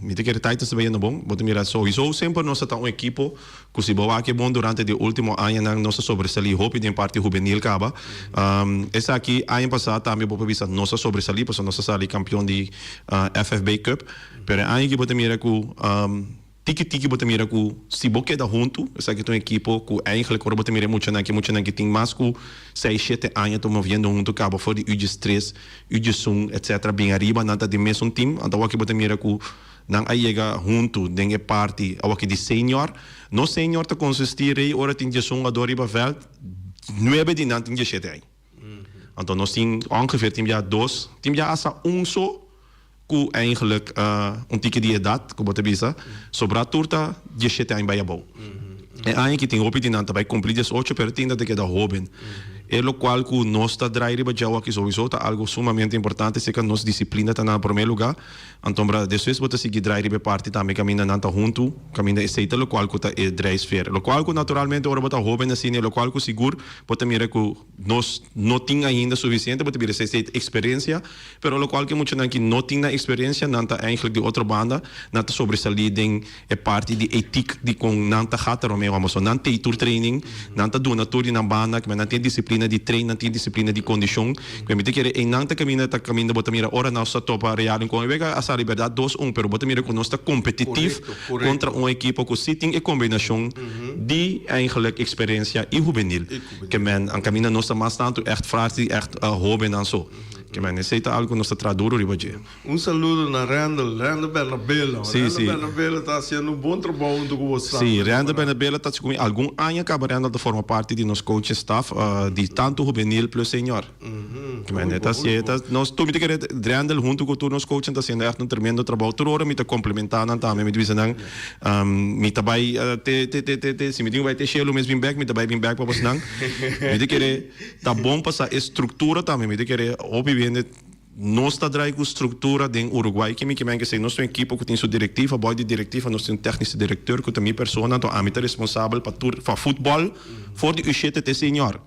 mi ta kere Titans ta bayendo bon. Bo ta mira souiso semper nos a ta un ekipo ku si bo wak e bon durante di ultimo añanan nos a sobresalí hopi den parti hubenil kaba. Esaki aña pasá tambe bo por bisa nos a sobresalí pasobra nos a sali kampion di FFB Cup. Pero e aña aki bo ta mira ku. Tiki tiki bo ta mira ku si bo keda huntu, esaki ta un ekipo ku eigenlijk ora bo ta mira e muchanan aki, e muchanan aki tin mas ku seis, shete aña ta moviendo huntu kaba for di U diestres, U diesun, etcetera bin ariba, nan ta den mesun team, anto awaki bo ta mira ku nan a yega huntu den e parti awaki di senior. Nos senior ta konsisti rei ora tin diesun hugador riba vèlt, nuebe di nan tin dieshete aña. Anto nos tin ongeveer tin bia dos, tin bia hasta un so ku eigenlijk un tiki di edat ku bo ta bisa, sobrá tur ta dieshete aña bai abou. E aña aki tin hopi di nan ta bai kumpli diesocho pero tin ta ta keda hoben. E lokual ku nos ta drai riba djaw aki souiso ta algu sumamente importante seka nos disiplina ta na promé lugá. Antombra despues bo ta sigui drai riba e parti tambe kaminda nan ta huntu, kaminda esei ta lokual ku ta e drijfveer. Lokual ku naturalmente ora bo ta hoben asina e lokual ku sigur bo ta mira ku nos no tin ainda sufisiente, bo ta bira esei ta eksperensia, pero lokual ku e muchanan ki no tin nan eksperensia nan ta eigentlik di otro banda, nan ta sobresalí den e parti di etik di kon nan ta gata Romeo amo. So nan tei tur training, nan ta duna tur di nan banda, kimen nan tin e disiplina di train, nan tin e disiplina di kondishon. Kimen mi ta kere einan ta kaminda ta kaminda bo ta mira ora nos ta topa Real Rincon e wega a sali bèrdat dos un pero bo ta mira ku nos ta kompetitif kontra un ekipo ku si tin e kombinashon di eigenlijk eksperensia i hubenil. Kimen an kaminda nos ta mas tantu ègt frasi ègt hóbennan so. Kimen esei ta algu ku nos ta traha duru riba dje. Un saludo na Randall, Randall Bernabela. Sí, Randall sí. Bernabela ta haciendo un bon trabou hunto cu bo staff. Sí, Randall Bernabela ta haci cu mi algun aña caba Randall ta forma parti di nos coaching staff di tanto hubenil plus senior. Ki men e ta haci, e ta, nos tur mi ta kere Randall hunto cu tur nos coachnan ta haciendo echt un tremendo trabou. Tur ora mi ta complementa nan tambe, mi ta bisa nan mi ta bay te te te te te si mi tin cu bay te shelu mes bin bek mi ta bay bin bek pa bosnan. Mi ta kere ta bon pa sa e structura tambe, mi ta kere hopi bende. Nos ta draai ku struktura den Uruguay ke mi ke men ke esei nos tin un ekipo ku tin su direktiva, bòi di direktiva nos tin un tèknische direkteur ku ta mi persona, anto ami ta responsabel pa tur pa futbòl for di u shete te senior.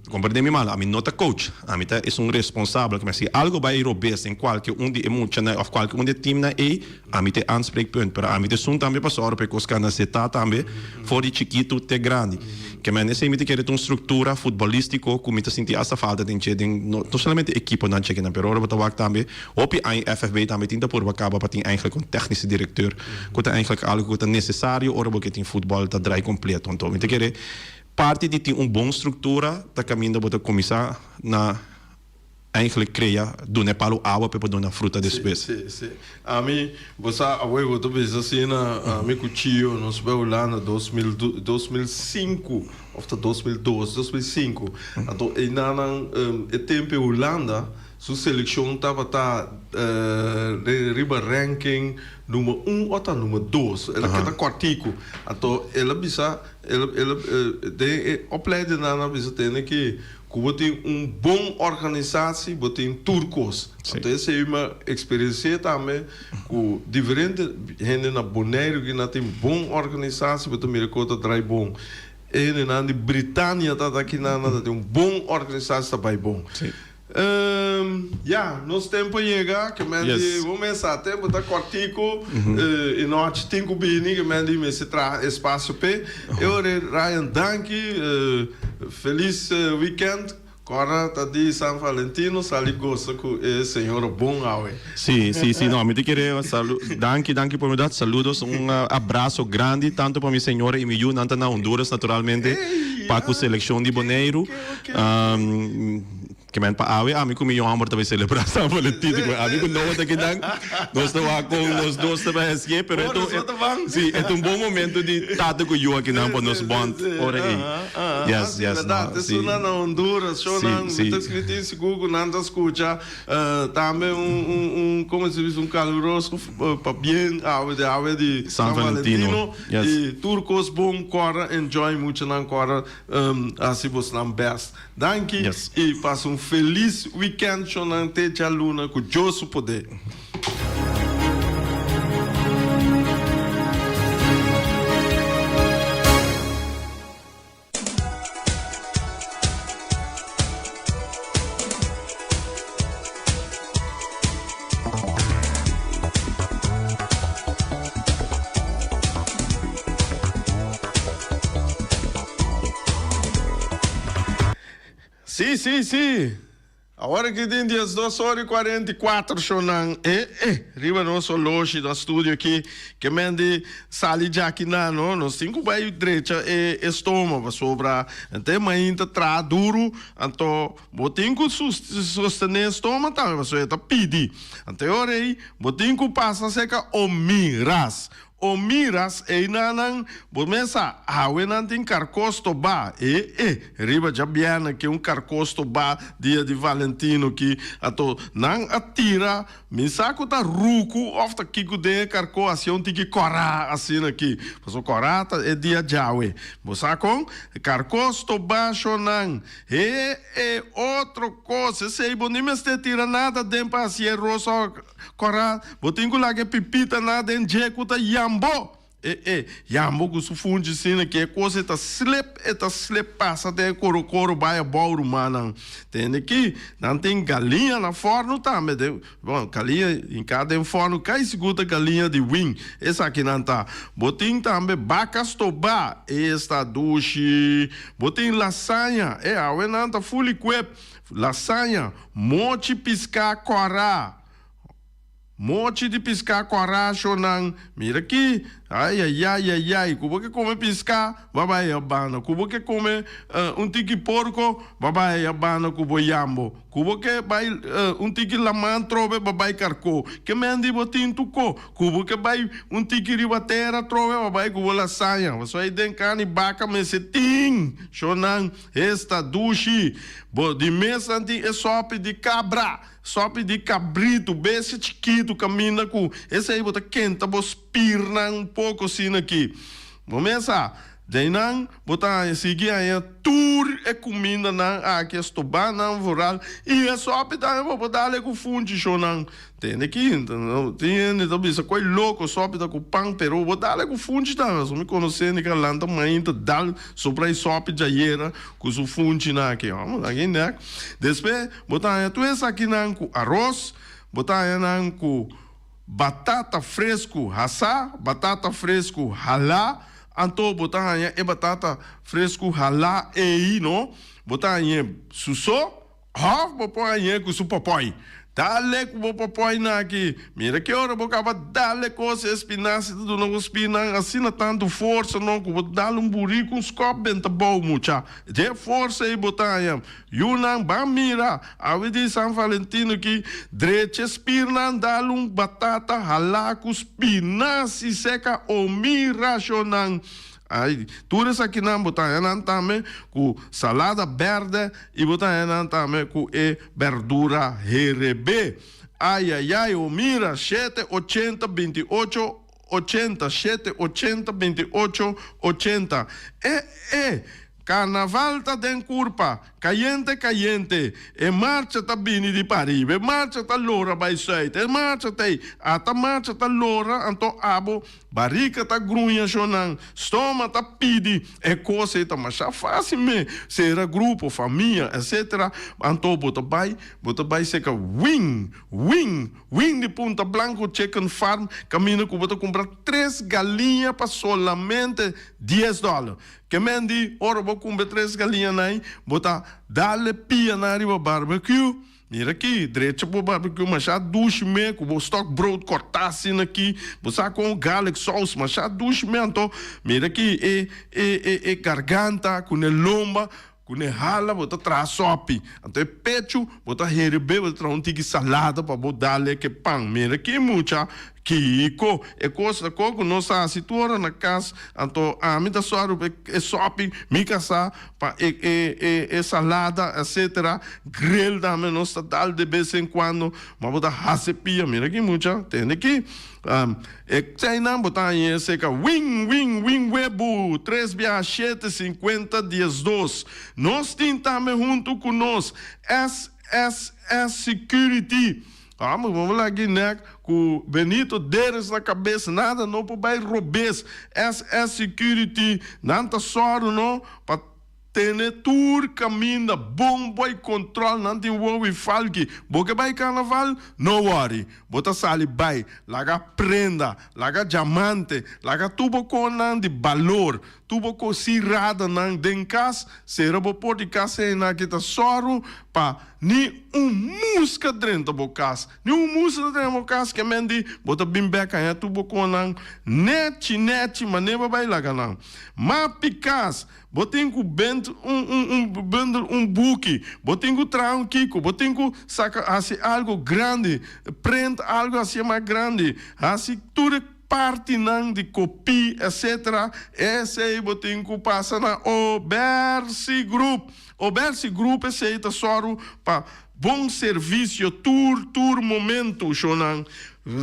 Komprendé mi mal, ami no ta coach, ami ta esun responsabel ke men si algo bai robes den kualke un di e muchanan òf kualke un di e teamnan ei, ami ta e aanspreekpunt, pero ami ta esun tambe pa sòru pa e kos kana zetá tambe for di chikitu te grandi. Ke men esei mi ta kere ta un struktura futbolístiko ku mi ta sinti asta falta den dje den no solamente ekiponan chekinan pero ora bo ta wak tambe hopi aña FFB tambe tin ta purba kaba pa tin eigentlik un tèknische direkteur ku ta eigentlik algu ku ta nesesario ora bo ke tin futbòl ta drai kompleto. Anto mi ta kere parti di tin un bon struktura ta kaminda bo ta kuminsá na Eigenlijk krea duna e palu awa pa e por duna fruta despues. Si, si. Ami, bo sa, awor bo ta bisa asina, ami ku Chio nos bai Hulanda 2000, 2005 of ta 2002, 2005. Anto einanan e tempo e Hulanda su selekshon tabata riba ranking number un o ta number dos. El a keda kòrtiku. Anto el a bisa, el a, el a, den e opleidingnan a bisa tene ki Ku bo tin un bon organisasi bo tin tur kos. Anto esei mi a eksperensi'é tambe ku diferente hende na Boneiru ku nan tin bon organisasi bo ta mira ku ta drai bon. E hendenan di Britania ta aki nan nan ta tin un bon organisasi ta bai bon. Ya, nos tempu a yega, ke men di bo mes sa tempu ta kòrtiku i nochi tin ku bini, ke men di mester traha espasio p'e. E ora Ryan danki, felis weekend, kòrda ta di San Valentino, sali gosa ku e señora bon awe. Si, si, si, no, mi ta kere salu, danki, danki por mi dat saludos, un abraso grandi tanto pa mi señora i mi yu, nan ta na Honduras naturalmente pa ku selekshon di Boneiru. Ke men pa awe ami ku mi yu hòmber ta bai selebrá San Valentin. Ku ami ku Noah ta kinan, nos ta wak kon nos dos ta bai hasié, pero e ta un, si, e ta un bon momento di tata ku yu akinan pa nos bond ora ei. Yes, yes, no, si. Esunnan na Honduras, shownan, Si, si. mi ta skrití sigur ku nan ta skucha tambe un, un, un, komo se bisa, un kaluroso pabien awe di awe di San San Valentino. Valentino. Yes. I tur kos bon, kòrda enjoy muchanan, kòrda hasi bosnan bèst. Danki Yes. y pasa un feliz weekend shonan te djaluna cu Dios su poder. Sí, sí, sí. Awor aki tin 12 ora y 44 shownan. Eh, eh, riba nos oloshi na studio aki. Ke men di sali djaki nan, no? Nos tin ku bai drecha e estoma pasobra te mainta traha duru, anto bo tin ku sostené estoma tambe pasobra e ta pidi. Anto e ora ei bo tin ku pasa serka Omiras. O miras einanan, bo mes sa, awe nan tin karkos tobá. E, e, riba djabièrnè ke un karkos tobá dia di Valentino ki, anto nan a tira, mi sa ku ta ruku òf ta kiko den e karkó hasié un tiki kòrá asina ki, pasobra kòrá ta e dia djawe. Bo sa kon? Karkos tobá shonnan. E, e, otro kos, esei bo ni mester tira nada den pa hasié rosa. Kòrá, bo tin ku laga e pipita na den dje ku ta yambo. E e, yambo ku su funchi asina ku e kos e ta slip, e ta slip pasa den e korokoro bai abou, rumannan. Tende ki, nan tin galiña na fòrnu tambe. Den, bon, galiña hinká den fòrnu kai sigur ta galiña di win. Esakinan ta. Bo tin tambe baka stobá, esta dushi. Bo tin lasaña, e awe nan ta fully equipped. Lasaña, mochi piská kòrá. Mochi di piská kòrá shonnan. Mira aki, ai ai ai ai, ku bo ke kome piská, bo bai a banda. Ku bo ke kome un tiki porko, bo bai a banda ku bo yambo. Ku bo ke bai un tiki laman trobe, bo bai karkó. Ke men di bo tin tuko. Ku bo ke bai un tiki riba tera trobe, bo bai ku bo lasaña. Pasobra ei den karni baka mester tin, shonnan. Esta dushi! Bo di mes nan tin e sopi di kabra, sopi di kabritu, bestia chikitu kaminda ku esei bo ta kenta bo spirnan un poko asina aki. Bo mes sa. Deinan bo ta haña sigui haña tur e kumindanan aki, e stobanan vooral, i e sòpi tambe bo por dal e ku funchi shownan. Tende ki tin hende ta bisa koe loko sòpi ta ku pan, pero bo dal e ku funchi tambe. So mi konosé hende ku a lanta mainta dal sopra e sòpi djayera ku su funchinan aki. Amo ta gin nèk. Despues bo ta haña tur esakinan ku aros, bo ta haña nan ku Batata fresku hasá, batata fresku halá, anto bo ta haña e batata fresku halá ei, no? Bo ta hañ'é su so òf bo por hañ'é ku su pòpòi. Dale ku bo pòpòinan aki. Mira ki ora bo kaba dale kos e spinasi ta duna bo spinnan asina tantu forsa, no, ku bo dal un buriku un skòp benta bou, mucha. Dje forsa ei bo ta haña. Yunan, ban mira! Awe di San Valentino ki drecha spirnan dal un batata halá ku spinasi seka omi rashonan. Ai, tur esakinan bo ta haña nan tambe ku salada bèrdè i bo ta haña nan tambe ku e bèrdura herebé. Ai, ai, ai, o mira, shete ochenta binti ocho ochenta, shete ochenta binti ocho ochenta. E, e! Carnaval ta den curpa, cayente cayente, e marcha ta bini di pariba, e marcha ta lora bay zuid, e marcha ta ey, ata marcha ta lora, anto abo barica ta gruña shonan, stoma ta pidi, e cos ey ta masha facil me, cera grupo, famia, etc. Anto bo ta bay, bo ta bay seca wing, wing, wing di Punta Blanco Chicken Farm, caminda cu bo ta cumpra tres galiña pa solamente dies dollar. Ke men di, ora bo kumpra tres galiñanan, bo ta dal e pianan riba barbecue. Mira aki, drecha bo barbecue masha dushi me ku bo stokbrood kòrtá asina aki, bo sa kon garlic sauce masha dushi me. Anto, mira aki e e e e garganta ku ne lomba ku ne hala bo ta traha sòpi. Anto e pechu bo ta herebé, bo ta traha un tiki salada pa bo dal e ke pan. Mira aki mucha. Kiko? E kos ta kon ku nos ta hasi tur ora na kas, anto ami ta sòru pa e sòpi, mi kasá pa e e e e salada etcetera, grill tambe nos ta dal de bes en kuando, ma bo ta hasi pia, mira ki mucha, tende ki e eseinan bo ta haña esei ka win win win webu tres biaha shete sinkuenta diesdos. Nos tin tambe huntu ku nos SSS Security. Amo bo laga e nek ku Benito Deres na kabes nada no por bai robes SS security nan ta sòru no pa tene tur kaminda bon boi kontrol nan tin wowi falki bo ke bai karnaval no wòri bo ta sali bai laga prenda laga diamante laga tur bo konan di balor Tur bo kosiradanan den kas, sera bo por di kas hena ki ta sòru pa ni un muska drenta bo kas. Ni un muska ta drenta bo kas ke men di bo ta bin bek haña tur bo konan nèchi nèchi manera bo bai laga nan. Ma pikas, bo tin ku bent un un un bundel un buki, bo tin ku traha un kiko, bo tin ku saka hasi algo grandi, prent algo hasié mas grandi, hasi tur e. Partinan di kopí etc. Esei bo tin ku pasa na Obersi Group. Obersi Group esei ta sòru pa bon servisio tur tur momentu shownan.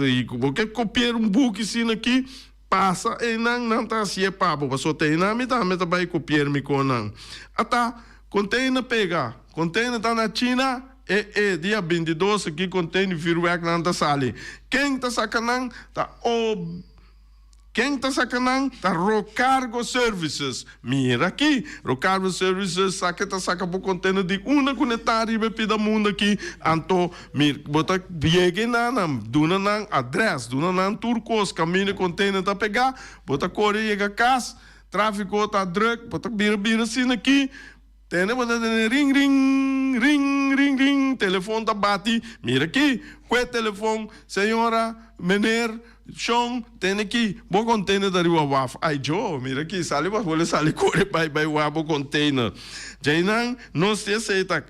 I ku bo ke kopier un buki asina aki, pasa einan nan ta hasié pa bo. Pasobra te einan mi tambe ta bai kopier mi konan. Ata container pega, container ta na China. E e dia bintidos aki container vuurwerknan ta sali. Ken ta saca nan? Ta o Ken ta saca nan? Ta Rocargo Services. Mira aki, Rocargo Services sa ke ta saca bo container di unda cu ne ta riba e pida mundo aki. Anto mir bo ta yega einan nan duna nan adres, duna nan tur cos caminda e container ta pega, bo ta core yega cas, trafico ta druk, bo ta bira bira asina aki. Tene bo ta tene ring ring, ring ring ring, telefon ta bati, mira aki, kue telefon, señora, meneer, shon, tene aki, bo container ta riba waf, ay jo, mira aki, sali bo a sali kore bai bai wak bo container. Djeinan nos tin esei ta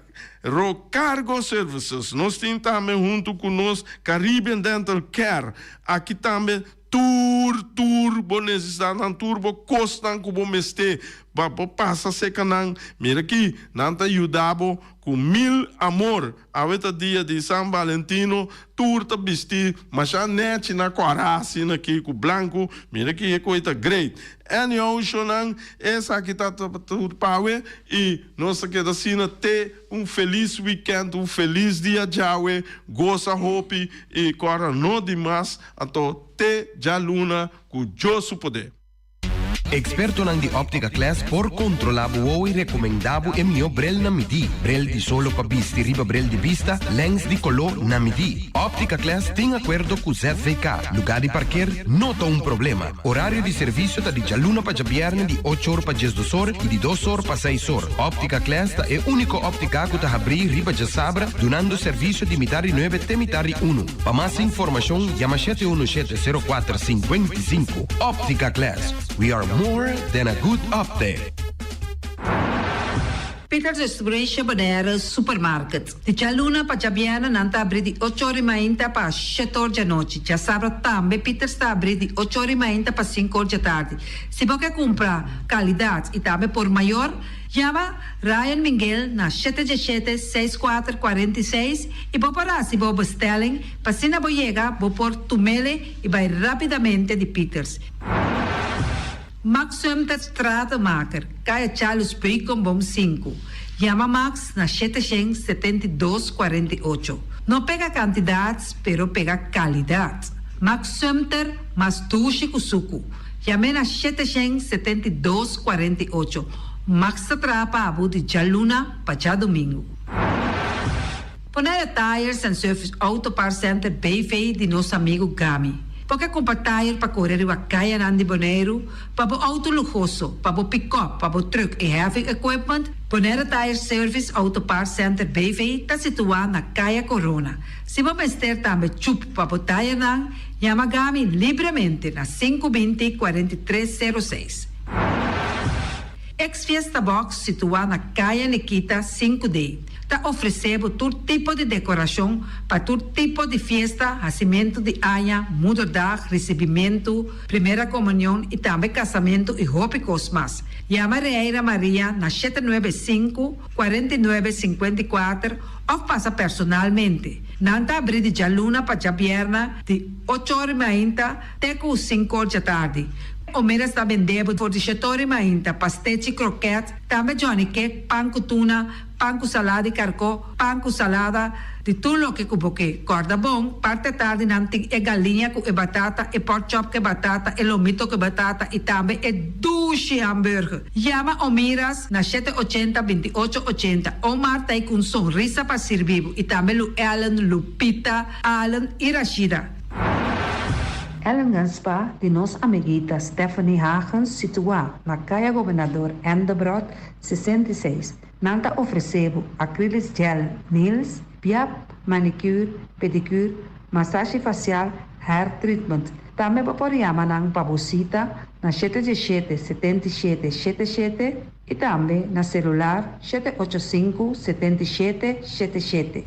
Rocargo Services, nos tin tambe huntu ku nos Caribbean Dental Care, aki tambe tur tur bo nesesidatnan, tur bo kosnan ku bo mester. Pa bo pasa seka nan. Mira aki, nan ta yuda bo ku mil amor. Awe ta dia di San Valentino, tur ta bisti masha nechi na kòrá asina aki ku blanku. Mira aki e koi ta great. Anyhow shownan, esaki ta tur pa awe i nos ta keda asina te un felis weekend, un felis dia djawe, gosa hopi i kòrda no di mas, anto te djaluna ku Dios su poder. Ekspertonan di Optica Class por kontrolá bo wowo i rekomendá bo e mihó brel na midí. Brel di solo pa bisti riba brel di bista, lèns di koló na midí. Optica Class tin akuerdo ku ZVK. Lugá di parker no ta un problema. Orario di servisio ta di djaluna pa djabièrnè di ocho or pa diesdos or i di dos or pa seis or. Optica Class ta e úniko óptika ku ta habrí riba djasabra dunando servisio di mitar di nuebe te mitar di unu. Pa mas informashon yama shete unu shete sero kuater sinkuenta i sinku. Optica Glass, we are more than a good optic. Peters Restauration Bonaire Supermarket. Di djaluna pa djabièrnè nan ta abrí di ocho or i mainta pa shete or djanochi. Djasabra tambe Peters ta abrí di ocho or i mainta pa sinku or djatardi. Si bo ke kumpra kalidat i tambe por mayor, yama Ryan Minguel na shete djeshete seis kuater 46 i bo por hasi bo bestelling pa asina bo yega bo por tumele i bai rapidamente di Peters. Max Sumter Stratenmaker, Kaya Charles Beukenboom sinku. Yama Max na 772 48. No pega kantidat pero pega kalidat. Max Sumter mas dushi ku suku. Yam'é na 772 48. Max ta traha pa bo di djaluna pa djadumingu. Bonaire Tires and Service Auto Parts Center BV di nos amigu Gami. Bo ke kumpra tire pa kore riba kayanan di Boneiru, pa bo outo luhoso, pa bo pikòp, pa bo trùk i heavy equipment? Bonaire Tire Service Auto Parts Center BV ta situá na Kaya Corona. Si bo mester tambe chup pa bo tirenan, yama Gami libremente na 5 20 43 06. Ex Fiesta Box situá na Kaya Nikita sinku D ta ofresé bo tur tipo di dekorashon pa tur tipo di fiesta, hasimentu di aña, moederdag, risibimentu, primera komunion i tambe kasamentu i hopi kos mas. Yama Reira Maria na 795, 49, 54 òf pasa personalmente. Nan ta abrí di djaluna pa djabièrnè di ocho or i mainta te ku sinku or djatardi. Omeras ta bende bo for di shetori mainta, pastechi, kroket, tambe Johnny cake, pan ku tuna, pan ku salada di karkó, pan ku salada, di tur loke ku bo ke. Kòrda bon, parti atardi nan tin e galiña ku e batata, e pork chop ku e batata, e lomito ku e batata i tambe e dushi hamburger. Yama Omiras na shete ochenta, 28 ochenta. Omar ta ei ku un sonrisa pa sirbi bo i tambe Lu Ellen, Lupita, Allen i Rashida. Ellingen Spa di nos amiguita Stephanie Hagens situá na Kaya Gobernador Endebrot 66. Nan ta ofresé bo acrylic gel nails, piap, manicure, pedicure, masashi fasial, hair treatment. Tambe bo por yama nan pa bo sita na 717 77 77 i tambe na selular 785 77 77.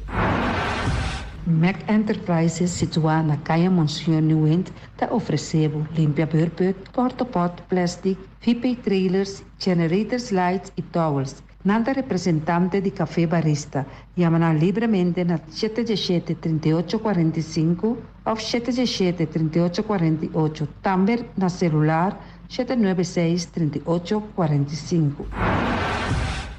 Mac Enterprises situá na Kaya Monseñor Nieuwind ta ofresé bo limpia beurput, portapot, plastic, VP trailers, generators lights i towels. Nan ta representante di Café Barista. Yama nan libremente na 717 38 45 òf 717 38 48. Tambe na selular 796 38 45.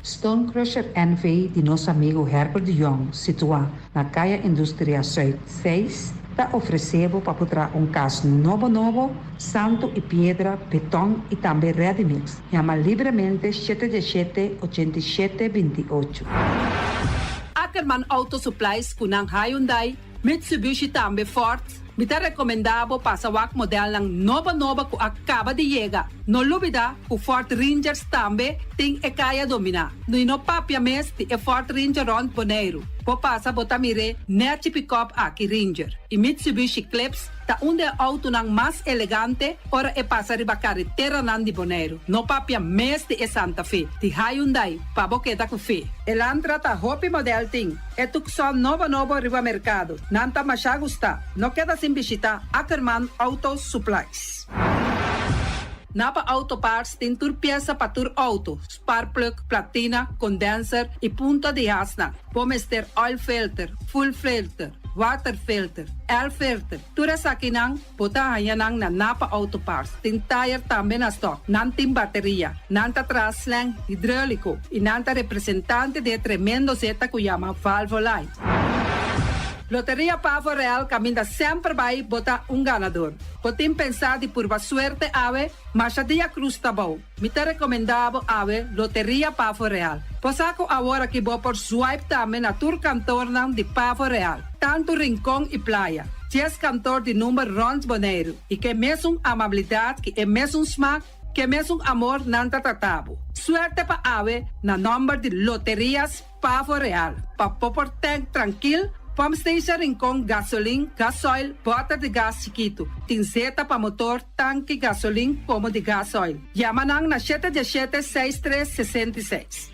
Stone Crusher NV di nos amigu Herbert de Jong, situá na Kaya Industria Zuid 6, ta ofresé bo pa por traha un kas nobo nobo, santu i piedra, beton i tambe ready mix. Yama libremente 717 87 28. Ackerman Auto Supplies ku nan Hyundai, Mitsubishi tambe Ford. Mi ta rekomendá bo pasa wak modelnan nobo nobo ku a kaba di yega. No lubidá ku Ford Rangers tambe tin e kaya dominá. I no papia mes di e Ford Ranger rònt Boneiru. Bo pasa bo ta mir'é nèchi pikòp aki Ranger. I Mitsubishi Eclipse ta un di e outonan mas elegante ora e pasa riba kareteranan di Boneiru. No papia mes di e Santa Fe, di Hyundai, pa bo keda ku fe. Elantra ta hopi modèl tin. E Tucson nobo nobo riba merkado. Nan ta masha gustá. No keda sin bishitá Ackerman Auto Supplies. Napa Auto Parts tin tur piesa pa tur auto, sparkplug, platina, condenser y punta di hasnan. Bo mester oil filter, fuel filter, water filter, air filter, tur esakinan bo ta haña nan na Napa Auto Parts. Tin tire tambe na stock. Nan tin bateria. Nan ta traha slang hidrolico y nan ta representante di e tremendo zeta cu yama Valvoline. Loteria Pavo Real caminda semper bay bo ta un ganador. Bo tin pensá di purba suerte awe? Masha dia cruz ta bou. Mi ta recomendá bo awe Loteria Pavo Real. Bo sa cu awor aki bo por swipe tambe na tur kantornan di Pavo Real, tantu Rincon y Playa. Dies kantor di number rond Boneiru y ke mesun amabilidad ki e mesun smak, ke mesun amor nan ta trata bo. Suerte pa awe na nomber di Loterias Pavo Real, pa bo por tank trankil, pump station Rincon, gasolin, gasoil, bòter di gas chikitu, tin zeta pa motor, tanki gasolin komo di gasoil. Yama nan na shete diesshete seis tres 66.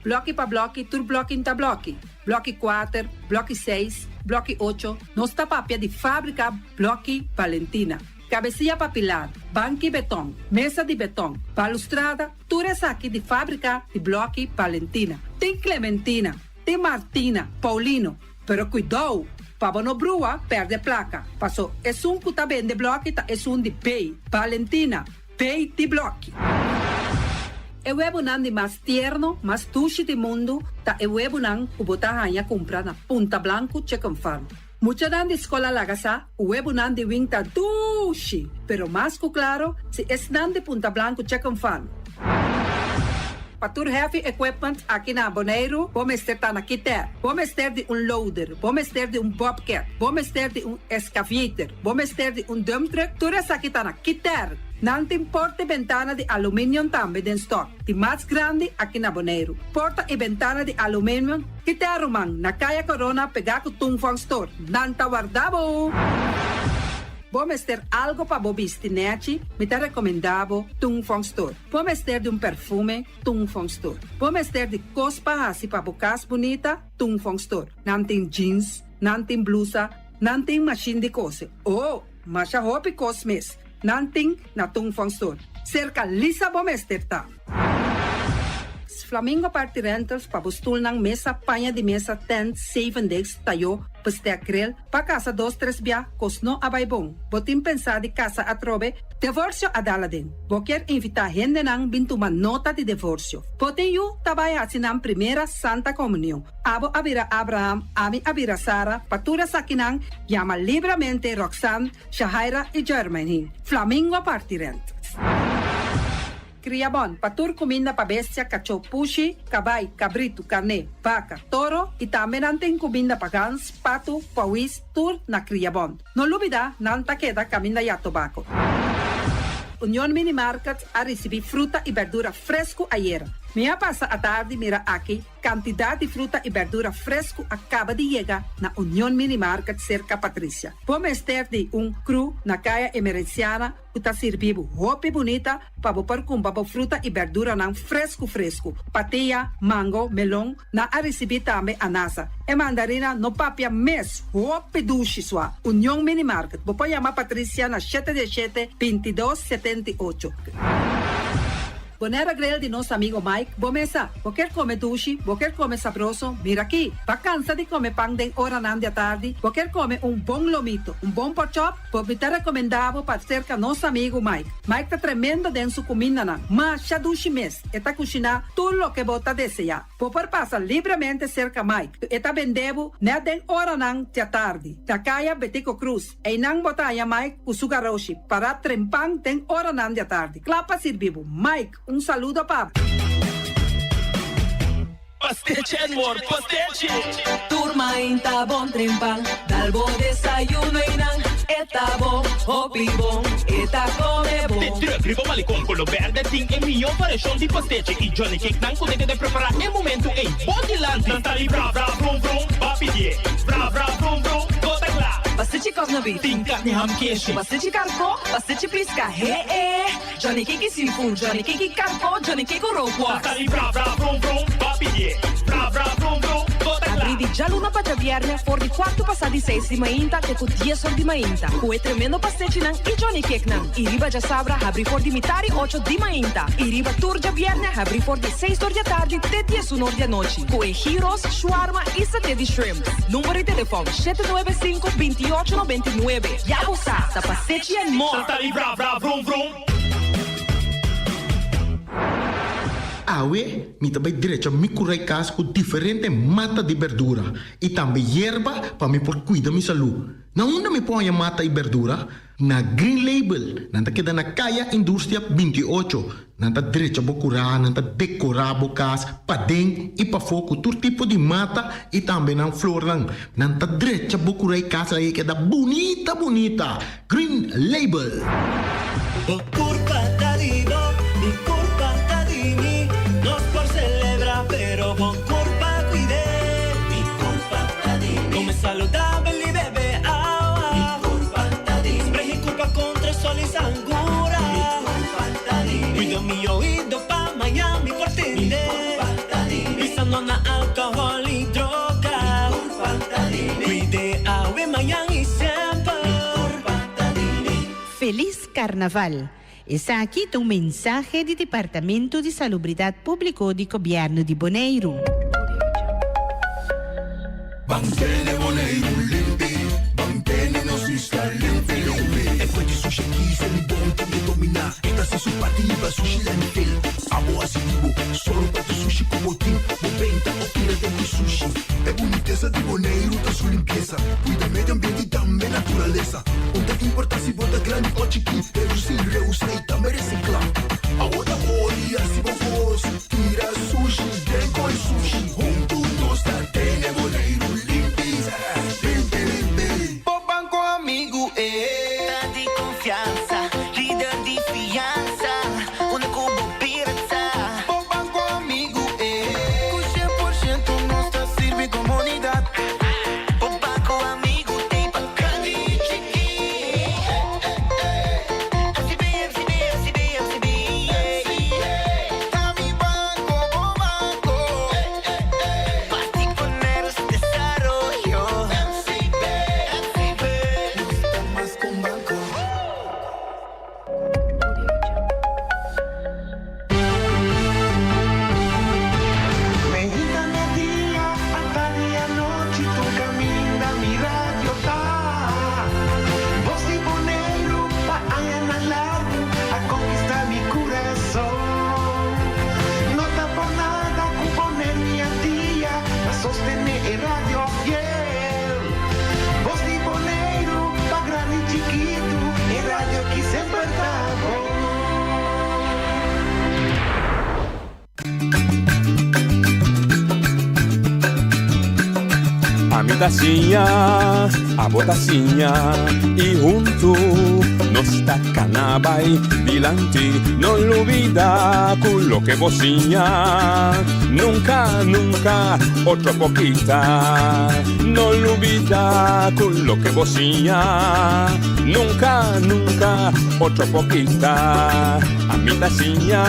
Blòki pa blòki, tur blòki n'ta blòki. Blòki kuater, blòki seis, blòki ocho, nos ta papia di fábrika Blòki Valentina. Kabesia pa pilar, banki beton, mesa di beton, balustrada, Tur esaki di fábrika di blòki Valentina. Tin Clementina, tin Martina, Paulino, pero kuidou pa bo no brua pèrdè plaka, paso esun ku ta bende blòki ta esun di B, Valentina, B di blòki. E webunan di mas tierno, mas dushi di mundu ta e webunan ku bo ta haña kumpra na Punta Blanku Chicken Farm. Muchanan di skol a laga sa ku webunan di wing ta dushi, pero mas ku klaro si esnan di Punta Blanku Chicken Farm. Pa tur heavy equipment aki na Boneiru bo mester ta na Kiter. Bo mester di un loader, bo mester di un bobcat, bo mester di un excavator, bo mester di un dump truck, tur esaki ta na Kiter. Nan tin porta i bentana di aluminium tambe den stock, di mas grandi aki na Boneiru. Porta i bentana di aluminium. Kita ruman, na Kaya Corona pegá ku Tung Fong Store. Nan ta warda bo! Bo mester algo pa bo bisti nèchi? Mi ta rekomendá bo Tung Fong Store. Bo mester di un perfume? Tung Fong Store. Bo mester di kos pa hasi pa bo kas bunita? Tung Fong Store. Nan tin jeans, nan tin blusa, nan tin mashin di kose. Oh! Masha hopi kos mes nan tin na Tung Fong Store. Serka Lisa bo mester ta. Flamingo Party Rentals pa bo stulnan, mesa, paña di mesa, tent, zevendegs, tayó, bestek grill, pa kasa dos tres bia, kos no a bai bon. Bo tin pensá di kasa atrobe? Devorsio a dal aden. Bo kier invitá hendenan bin tuma nota di devorsio. Bo tin yu ta bai hasi nan primera Santa Komunion. Abo a bira Abraham, ami a bira Sara, pa tur esakinan yama libramente Roxanne, Shahaira i Jermaine. Flamingo parti rent. Kria bon, pa tur kuminda pa bestia, kachó, pushi, kabai, kabritu, karné, baka, toro i tambe nan tin kuminda pa gans, patu, pawis, tur na Kria Bon. No lubida, nan ta keda kaminda ya tobako. Union Mini Market a risibí fruta i berdura fresku ayera. Mi a pasa atardi mira aki Kantidat di fruta i bèrdura fresku a kaba di yega na Union Mini Market serka Patricia. Bo mester di un kru na Kaya Emerenciana ku ta sirbi bo hopi bunita pa bo por kumpra bo fruta i bèrduranan fresku fresku. Patia, mango, melon, nan a risibí tambe anasa. E mandarina no papia mes, hopi dushi sua. Union Mini Market, bo por yama Patricia na shete diesshete, 22, 78. Bonaire Grill di nos amigo Mike, bo mesa. Bo kier come dushi, bo kier come sabroso, mira aki. Ba cansa di come pan den oranan di atardi, bo kier come un bon lomito, un bon porkchop, bo mi ta recomenda bo pa cerca nos amigo Mike. Mike ta tremendo den su cumindanan, masha dushi mes, e ta cushina tur loke bo ta desea. Bo por pasa libremente cerca Mike, e ta bende bo net den oranan di atardi, na caya Betico Cruz. Einan bo ta haña Mike ku su garoshi pará trempan den oranan di atardi, kla pa sirbi bo. Mike, un saludo pa bo. Pastechi and more pastechi. Tur mainta bon trempan, dal bo desayuno einan e ta bon, hopi bon, e ta come bon. De truck riba Malecon Colo Berde tin e mihó variashon di pastechi i Johnny Cake nan ku ta keda prepará e momentu ei bo dilanti. Nan ta di bra bra brum brum, ba pidié bra bra brum brum. Bo ta kla. Pastechi kòs na beef. Tin karni ham keshi. Pastechi karkó, pastechi piska, he e. Johnny cake i seafood, Johnny cake i karkó, Johnny cake ku rookworst. Nan ta di bra bra brum brum, ba pidié bra bra brum brum. Bo ta kla. Abri di. djaluna pa djabièrnè for di kuartu pasá di seis di mainta te ku dies or di mainta ku e tremendo pastechinan i Johnny Cakenan. I riba djasabra habri for di mitari ocho di mainta i riba tur djabièrnè habri for di seis or di atardi te diesun or di anochi ku e gyros, shawarma i saté di shrimp. Number di telefòn, 795 28 99. Ya bo sa, ta Pastechi and More! Santa di bra bra vrum vrum. Awe mi ta bai drecha mi kurai kas ku diferente mata di berdura i tambe yerba pa mi por kuida mi salú. Na unda mi por haña mata i berdura? Na Green Label. Nan ta keda na Kaya Industria 28. Nan ta drecha bo kurá, nan ta dekorá bo kas paden i pafó ku tur tipo di mata i tambe nan flornan. Nan ta drecha bo kurá i kas ei keda bunita bunita. Green Label. Bo kurpa ta di bo, mi kurpa ta di mi. Nos por selebrá, pero bo kurpa kuid'é. Mi kurpa ta di mi. Kome saludabel i bebe awa. Mi kurpa ta di mi. Sprehi kurpa kontra sol i sangura. Mi kurpa ta di mi. Kuida mi oido pa maña mi por tende. Mi kurpa ta di mi. Bisa no na alkohòl i droga. Mi kurpa ta di mi. Kuid'é awe, mañan i semper. Mi kurpa ta di mi. Felis Carnaval! Esaki ta un mensahe di Departamento di Salubridat Públiko di Gobièrnu di Boneiru. Ban tene Boneiru limpi, ban tene nos isla limpi limpi. E fuente sushi aki se mi bon tin ke dominá. E ta hasi su parti liba sushi landfill. Abo hasi di bo, solo pa tu sushi ku bo tin. Bo benta o tira den ku sushi. E bunitesa di Boneiru ta su limpiesa. Kuida medio ambiente i tambe naturalesa. Un ta importá si bo ta grandi o chikí, redusí, reusá i tambe resiklá. Awor ta ora di hasi bo kos, tira sushi den koi sushi. Huntu nos ta tene Boneiru limpi, limpi, limpi. Bo banko amigu e ta di konfiansa, lider di fiansa, unda ku bo bira ta. Bo banko amigu e. Ku shen por shento nos ta sirbi komunidat. Bo banko amigu t'ei pa grandi i chikí. MCB, MCB, MCB, MCB, yeah. Ta mi banko, bo banko. Parti poner su desaroyo. MCB, MCB. Nos ta mas ku un banko. Meinta media, atardi anochi tur caminda mi radio ta. Bos di Boneiru pa añanan largu a conquista mi curason. No ta por nada cu Boneiru i Antia ta sostene e radio fiel. Bos di Boneiru pa grandi i chikitu e radio ki semper ta bon. Ami ta siña, abo ta siña i huntu nos ta kana bai dilanti. No lubida ku loke bo siña nunka, nunka otro por kita. No lubida ku loke bo siña nunka, nunka otro por kita. Ami ta siña,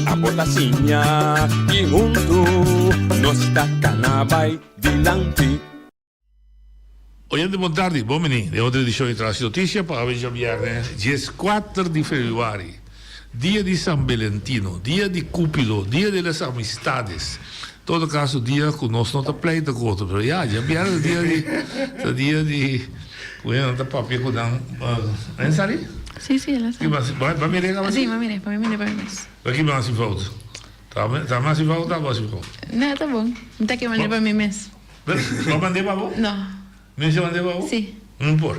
abo ta siña i huntu nos ta kana bai dilanti. Oyente bon tardi, bon bini den otro edicion di Tras Noticia pa awe djabierne dieskuater di februari, dia di San Belentino, dia di Cupido, dia de las amistades, todo caso dia cu nos no ta pleita cu otro, pero ya djabierne ta dia di ta dia di cu hende ta papia cu nan, en sali? Si, si, el a sali. Ba mire caba si? Si, ba mire, pa mi mire pa mi mes. Ba ki ban hasi fout? Ta mi hasi fout ta bo hasi fout? No, ta bon. Mi ta ke mande pa mi mes. Bo mand'é pa bo? No. Mi si mand'é pa bo? Si. No por.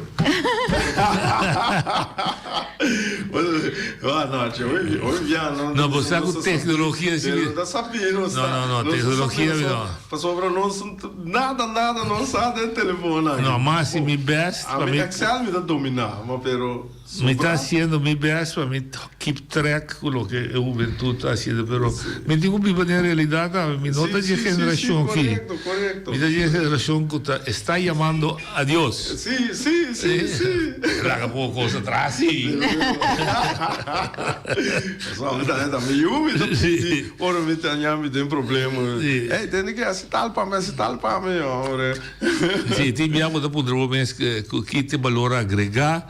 No, bo sa ku teknologia si. No ta sabi nos No, no, no, teknologia no. Pasobra nos nada nada no sa den telefon aki. No, m'a hasi mi best pa mi. Ami Excel mi ta domina, ma pero. Mi ta haciendo mi best pa mi keep track cu loke e hubentud ta haciendo, pero mi tin cu biba den realidad tambe. Mi no ta dje generacion aki. Mi ta dje generacion cu ta está llamando a Dios. Sí, sí, sí, sí. Laga poko kos atras si. Pasobra mi ta neta mi yu mi ta pidi ora mi ta ña mi den problema. Ey tende ke hasi tal pa mi hasi tal pa mi hombre. Si tin bia bo ta puntra bo mes ki ta e balor agrega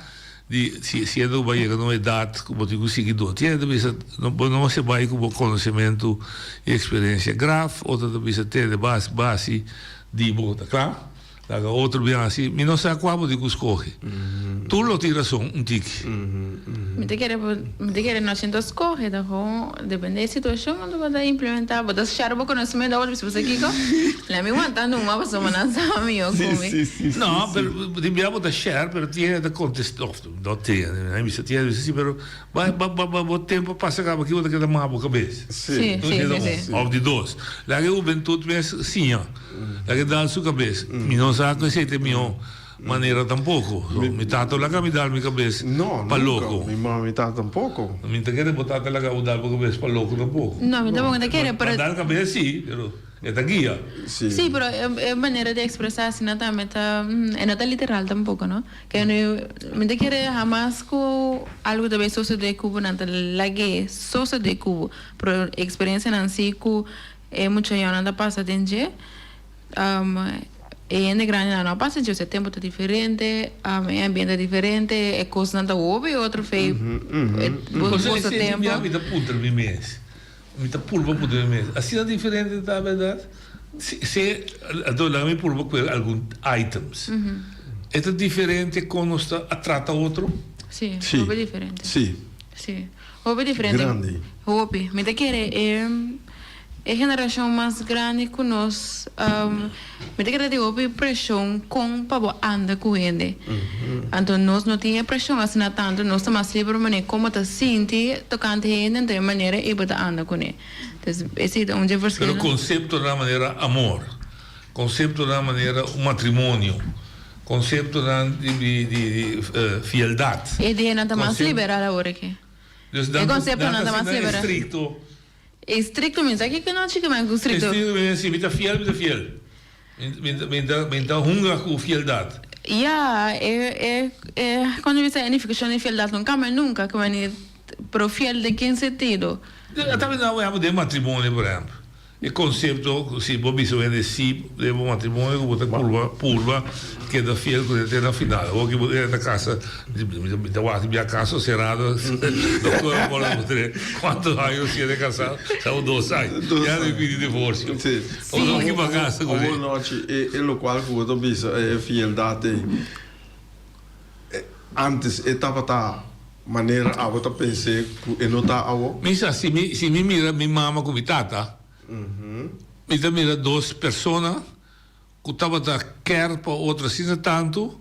di si siendo ku bo a yega na un edat ku bo tin ku sigui dor. Tin hende ta bisa bo no mester bai ku bo konosementu i eksperensia graf otro ta bisa tende basi di bo ta kla. Laga otro bien haci, mi no sa cua bo tin cu scoge. Tur lo tin razon un tiki. Mi ta kere mi ta kere no sinta scoge, ta gewoon depende e situacion cu bo ta implementa, bo ta share bo conocimento awor bisa bo sa kico, la mi wanta numa pasobra nan sa miho cu mi. No, pero tin bia bo ta share pero tin hende ta contesta, of no tin hende, mi bisa tin hende bisa si pero ba ba ba bo tempo a pasa caba aki bo ta keda maha bo cabes. Si, si, si, si. Of di dos, laga e hubentud mes siña. Laga e dal su kabes. Mi no sa ku esei ta e mihó manera tampoko. So, mi tata laga mi dal mi kabes pa loko. No, nunka. Mi mama mi tata tampoko. Mi ta kere bo tata laga bo dal bo kabes pa loko tampoko. No, mi tampoko ta kere, pero. Pa dal kabes si, pero e ta guia. Si, pero e manera di ekspresá asina tambe ta, e no ta literal tampoko, no? Ke mi ta kere hamas ku algu ta bay sosodé ku bo, nan ta lag'é sosodé ku bo. Pero eksperensianan si ku. E mucha yonan ta pasa den dje. E hende grandinan no a pasa dje, e tempu ta diferente, e ambiente ta diferente, e kosnan ta hopi otro fei boso tempu. Mi ta puntra mi mes, mi ta purba puntra mi mes, asina diferente ta bèrdat? Si, anto laga mi purba ku algun items. E ta diferente kon nos ta trata otro? Si, hopi diferente. Si. Si. Hopi diferente. Grandi. Hopi. Mi ta kere e e generashon mas grandi ku nos mi ta kere ta tin hopi preshon kon pa bo anda ku hende. Anto nos no tin e preshon asina tantu, nos ta mas liber manera kon bo ta sinti tokante hende anto e manera ei bo ta anda kuné. Entonces esei ta un dje Pero verschil. konseptonan manera amor, konseptonan manera un matrimonio. Konseptonan di di fieldat. E ideanan ta mas liberal awor aki. Dus E nan konseptonan ta ta mas asina liberal. estrikto. Estrikto mi sa kiko no chiki men ku estrikto. Estrikto mi si mi ta fiel mi ta fiel. Mi ta mi ta mi ta hunga ku fieldat. Ya e e e kon bisa e nifikashon di fieldat no kambia nunka ku meni pero fiel den ken sentido? Ta bini awe den matrimonio por ehempel. E konsepto ku si bo bisa hende sí den bo matrimonio ku bo ta purba purba keda fiel ku te na final. Awor ki bo hende ta kasa mi ta wak bia kaso serado doktor a por mustr'é kuantu aña nos tiene kasá sa un dos aña ya mi pidi divorsio. Awor no ki bo a kasa ku Awor nochi e lokual ku bo ta bisa e fieldat ei antes e tabata Manera abo ta pens'é ku e no ta awo? Mi sa, si mi, si mi mira mi mama ku mi tata, mi ta mira dos persona ku tabata kèr pa otro asina tantu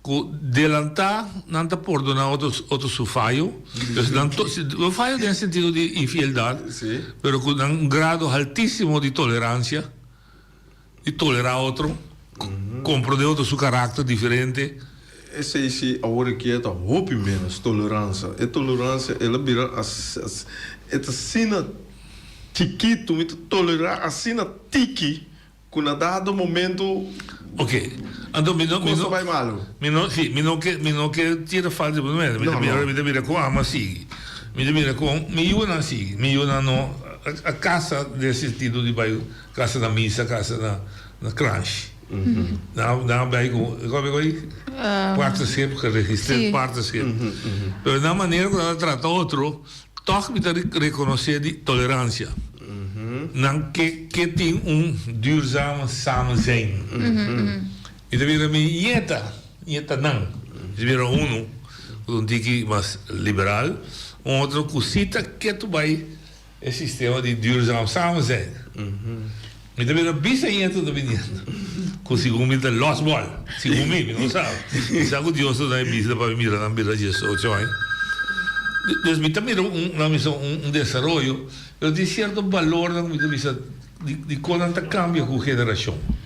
ku delantá nan ta pordoná otro, otro su fayo. Dus nan to, no fayo den sentido di infieldat, pero ku nan un grado haltísimo di toleransia. Di tolerá otro, komprondé otro su karakter diferente. Esei si awor e kier ta hopi menos toleransa. E toleransia el a bira e ta asina chikitu, mi ta tolerá asina tiki ku na dado momento Ok, anto mi no, mi kos no, ta bai malu. mi no, si, mi no ke, mi no ke tira falta di bo mester. Mi ta No, mira, no. mi ta mira kon ama sigui. Mi ta mira kon mi yunan sigui. Mi yunan no a kasa den sentido di bai Casa na misa, casa na na kranshi. Nan nan a bai ku, komo ku ei? Partnership, geregistreerd partnership. Pero nan manera ku nan ta trata otro, tòg mi ta rekonosé di toleransia. Nan ke ke tin un duurzame samenzijn. Mi ta bira mi nieta, nietanan. Mi ta bira unu ku ta un tiki mas liberal, un otro ku si ta ketu bai. E sistema di duurzaam samen zijn. Mi ta bira bisa nieto ta biniendo. Cu segun mi ta los bol. Segun mi, mi no sa. Mi sa cu Dios ta da e bista pa mi mira nan bira diesocho aña. Dus mi ta mira un, nan bisa un, un desaroyo, pero tin cierto balornan cu mi ta bisa di, di con nan ta cambia cu generacion.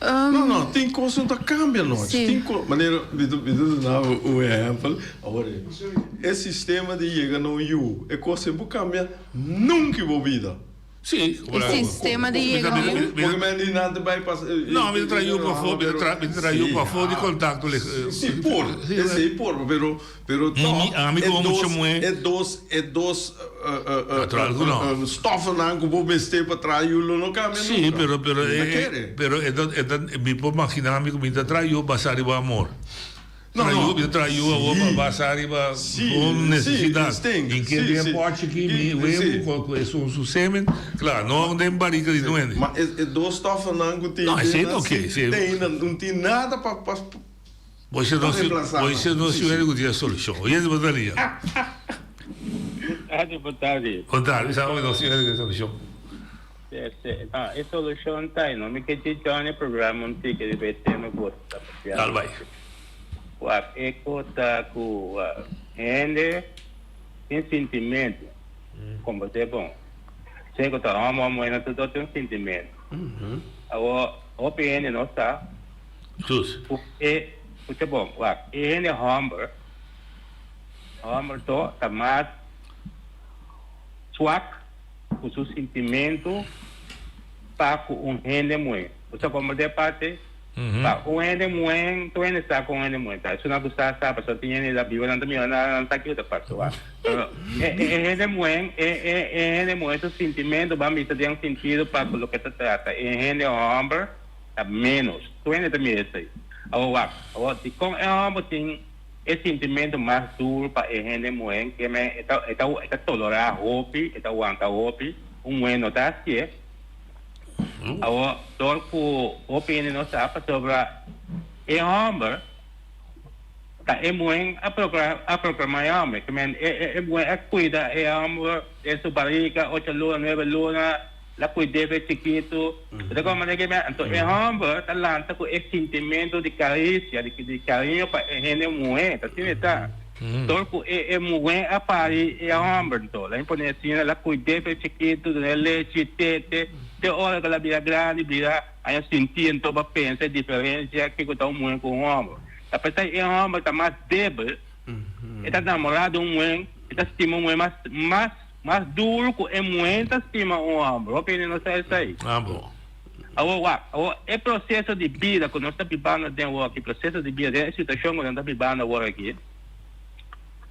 No, no, tin cos no ta cambia no. Sí. Tin cos, manera mi ta, mi ta duna bo un ehempel. Awor, e sistema di yega na un yu, e cos ei bo cambia nunca bo bida. Sí. E sistema di yega yu. Porque men di nan te bai pas. No, mi ta traha yu pafó, mi ta mi ta traha yu pafó di kontakto. Sí por, esei por, pero pero tòg Ami e komo dos mucha muhé. e dos e dos Natural ku no. stòfnan ku bo mester pa traha yu lo no kambia nunka. Sí, pero pero Mi ta e kere. pero e ta e ta mi por magina mi ku mi ta traha yu basá riba amor. No, Traha no. yu, mi ta traha yu awor pa Sí. basá riba Sí, un sí, nesesidat. instinct. Mi ke Sí, den sí. pòchi aki mi Sí. webu ku ku esun su semen, kla, no den barika di duende. Ma e e dos stòfnan ku tin No, esei den ta nan oké, sí esei. tin nan no tin nada pa pa Boise pa no si reemplasa nan. boise no Sí, si sí. wende ku tin e solushon. Oyente bo ta lia. Tardi, bon tardi. Bon tardi, sa ku no si wende ku tin e solushon. Si, si. No, e solushon ta ei. No mi ke dje Johnny programa un tiki riba e tema ku bo ta papia. Dal bai. Wak, e ko ta ku hende tin sintimentu. Kon bo ta e bon. Sea ku ta hòmber òf muhé, nan tur tin un sintimentu. Awor, hopi hende no sa ku e, ku ta bon. Wak, e hende hòmber, hòmber to ta mas swak. Ku su sintimentu pa ku un hende muhé. Bo sa komprendé e parti? Pa un hende muhé, tur hende sa ku un hende muhé ta. Esun nan ku sa sa, pasobra tin hende ta biba nan ta mira nan nan sa kiko ta pasa wak. Pero e e hende muhé, e e e hende muhé su sintimentu ban bisa den sintido pa ku loke ta trata. E hende hòmber ta ménos. Tur hende ta mira esei. Awor wak, awor dikon e hòmber tin. E sintimentu mas duru pa e hende muhé ke men e ta e ta e ta tolorá hopi, e ta wanta hopi, un muhé no ta hasié. Awor, dor ku hopi hende no sa pasobra e hòmber ta e muhé a prokra a proklamá e hòmber, ke men e e e muhé a kuida e hòmber den su barika ocho luna, nuebe luna, La cuid'é fe chikitu. Bo ta comprende ke mi? Anto e homber ta lanta ku e sintimentu di karisia, di di kariño pa e hende muhé. Ta asina e ta. Dor ku e e muhé a pari e homber anto, la mi pone asina, la cuid'é fe chikitu, dun'é lechi, tete, te ora ku el a bira grandi, bira haña sinti anto pa pensa e diferensia kiko ta un muhé ku un homber. Ta p'esei e homber ta mas debel, e ta namorá di un muhé, e ta stima un muhé mas mas. Mas duru ku e muhé ta stima un hòmber. Hopi hende no sa esei. Ah bo. Awor wak, awor e proseso di bida ku nos ta bibando den awor aki, proseso di bida den e situashon ku nos ta bibando awor aki,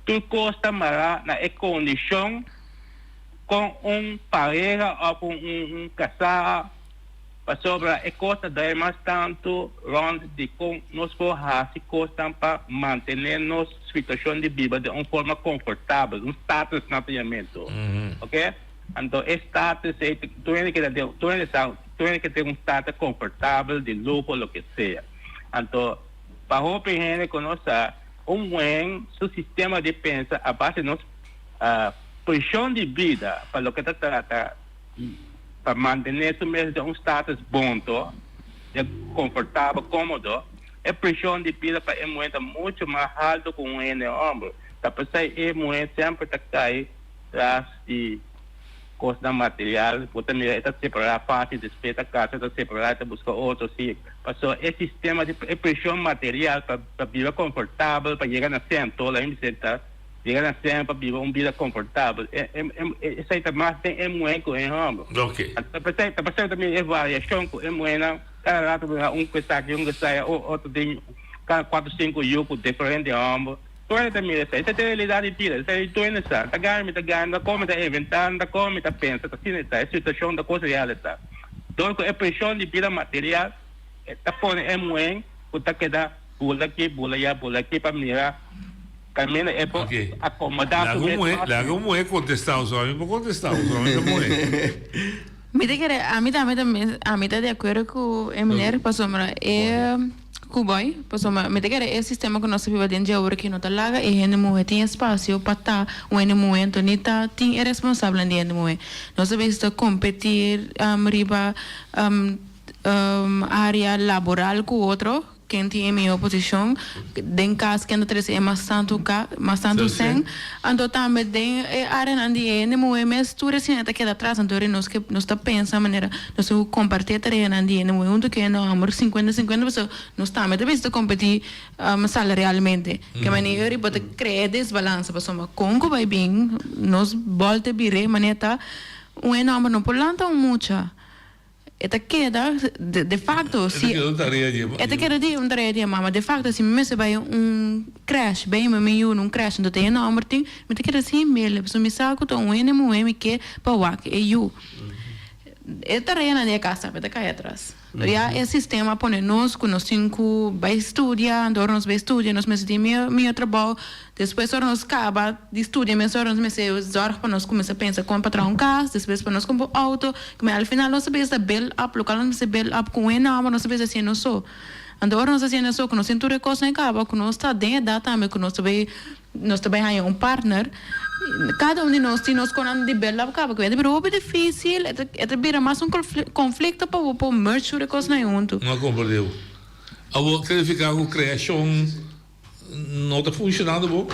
tur kos ta mará na e kondishon kon un pareha òf un un kasá Pasobra e kos ta drai mas tantu rònt di kon nos por hasi kosnan pa mantené nos situashon di biba den un forma konfortabel, un status nan ta yam'é Oke? Anto e status ei tur hende ke ta den, tur hende sa, tur hende ke tin un status konfortabel, di luho, loke sea. Anto pa hopi hende ku no sa, un muhé su sistema di pensa a base di nos preshon di bida pa loke ta trata Pa mantené su mes den un status bon to, den konfortabel, kómodo, e preshon di bida pa e muhé ta muchu mas haltu ku un hende hòmber. Ta p'esei e muhé semper ta kai tras di kosnan material. Bo ta mira e ta separá fásil, despues e ta kasa, e ta separá, e ta buska otro, si. Pasobra e sistema di e preshon material pa pa biba konfortabel, pa yega na sèn, to la hende bisa ta. Yega na sèn pa biba un bida konfortabel. E, e, e, esei ta mas den e muhé ku e hòmber. Oké. Ta p'esei, ta p'esei tambe e variashon ku e muhénan kada rato bo un ku esaki, un ku esaya, o otro den kada kuatro sinku yu ku diferente hòmber. Tur hende ta mira esei. Esei ta e realidat di bida. Esei tur hende sa. Ta gana mi ta gana, ta kome ta inventá, ta kome ta pensa. Ta asina e ta. E situashon ta kos real e ta. Dor ku e preshon di bida material ta pone e muhé ku ta keda bula aki, bula ya, bula aki pa mira. Caminda e por acomoda su mes fácil. Laga un muhe contesta o so ami por contesta o so ami ta muhe. Mi ta kere, ami tambe ta mes, ami ta di acuerdo cu e meneer pasobra e cu boy, pasobra mi ta kere e sistema cu nos ta biba den dje awor aki no ta laga e hende muhe tin espacio pa ta un hende muhe anto ni ta tin e responsabelnan di hende muhe. Nos a bisa ta competir riba area laboral cu otro. Ken tin e mihó posishon den kas, ken ta trese e mas tantu ka, mas tantu sèn. Anto tambe den e áreanan di e hende muhé mes tur esei ta keda atras. Anto ora nos ke nos ta pensa manera nos tin ku kompartí e tareanan di hende muhé huntu ku hende hòmber sinkuenta sinkuenta pasobra nos tambe ta bisa ta kompetí salarialmente. Ke manera ora bo ta krea e desbalansa pasobra kon ku bai bin nos bòlta bir'é manera ta. Un hende homber no por lanta un mucha. E ta keda, de facto, si. E ta keda un tarea di e. E ta keda di un tarea di e mama. De facto, si mi mester bai un crèche, bai himba mi yu na un crèche, anto ta e hende homber tin, mi ta keda sin mele, pasobra mi sa ku ta un hende muhé mi ke pa wak e yu. E tareanan di e kas tambe ta kai atras. Ya e sistema a pone nos ku nos tin ku bai studia, anto ora nos bai studia nos mester tin mihó trabou, despues ora nos kaba di studia mes ora nos mester zòrg pa nos kuminsá pensa kon pa traha un kas, despues pa nos kumpra un outo, ku al final nos ta bisa build up lokal nos mester build up ku un hende amba nos ta bisa hasiendo so. Anto ora nos ta hasiendo so ku nos tin tur e kosnan kaba ku nos ta den edat tambe ku nos ta bai Nos ta bai haña un partner. Kada un di nos tin nos konan di bel lap kaba ku e ta bira hopi difisil, e ta e ta bira mas un konflikto pa bo por merge tur e kosnan huntu. No a komprendé bo. Awor klarifiká ku kreashon no ta funshonando bo?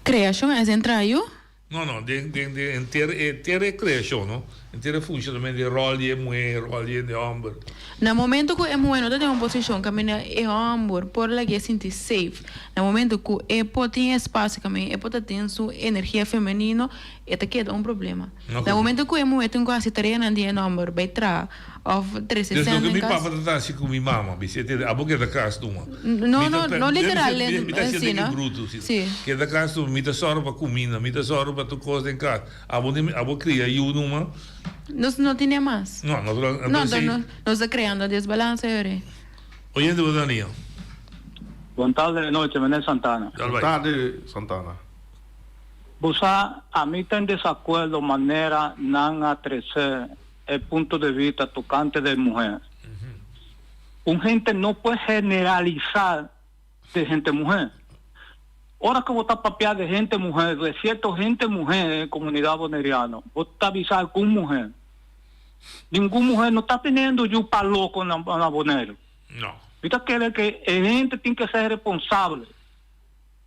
Kreashon as in traha yu? No, no, den den den henter e henter e kreashon, no? Henter e funshonamento, e ròl di e muhé, e ròl di e hòmber. Na momento ku e muhé no ta den un posishon kaminda e hòmber por lag'é sinti safe, na momento ku e por tin espasio kaminda e por ta den su energia femenino, e ta keda un problema. Na momento ku e muhé tin ku hasi tareanan di e hòmber, bai traha òf trese Des sèn loke den mi kas. papa ta ta hasi ku mi mama, bisa e tende, abo keda kas tuma. No, no, no literal Mi ta hasi asina. diki brutu, si. Sí. Keda kas tuma, mi ta sòru pa kuminda, mi ta sòru pa tur kos den kas. Abo ni, abo kria yu numa. Nos no tine mas. No, natural, No, anto no, si. nos ta kreando desbalansa yori. Oyente bo ta nia. Bon tarde de noche, meneer Santana. Bon tarde, Santana. Bo sa, ami ta en desacuerdo manera nan a trece e punto de vista tocante de muher. Un hende no por generalisa de hende muher. Ora cu bo ta papia de hende muher, de cierto hende muher den comunidad boneriano, bo ta bisa algun muher. Ningun muher no ta teniendo yu pa loco na Boneiru. No. Mi ta kere cu e hende tin cu ser responsable.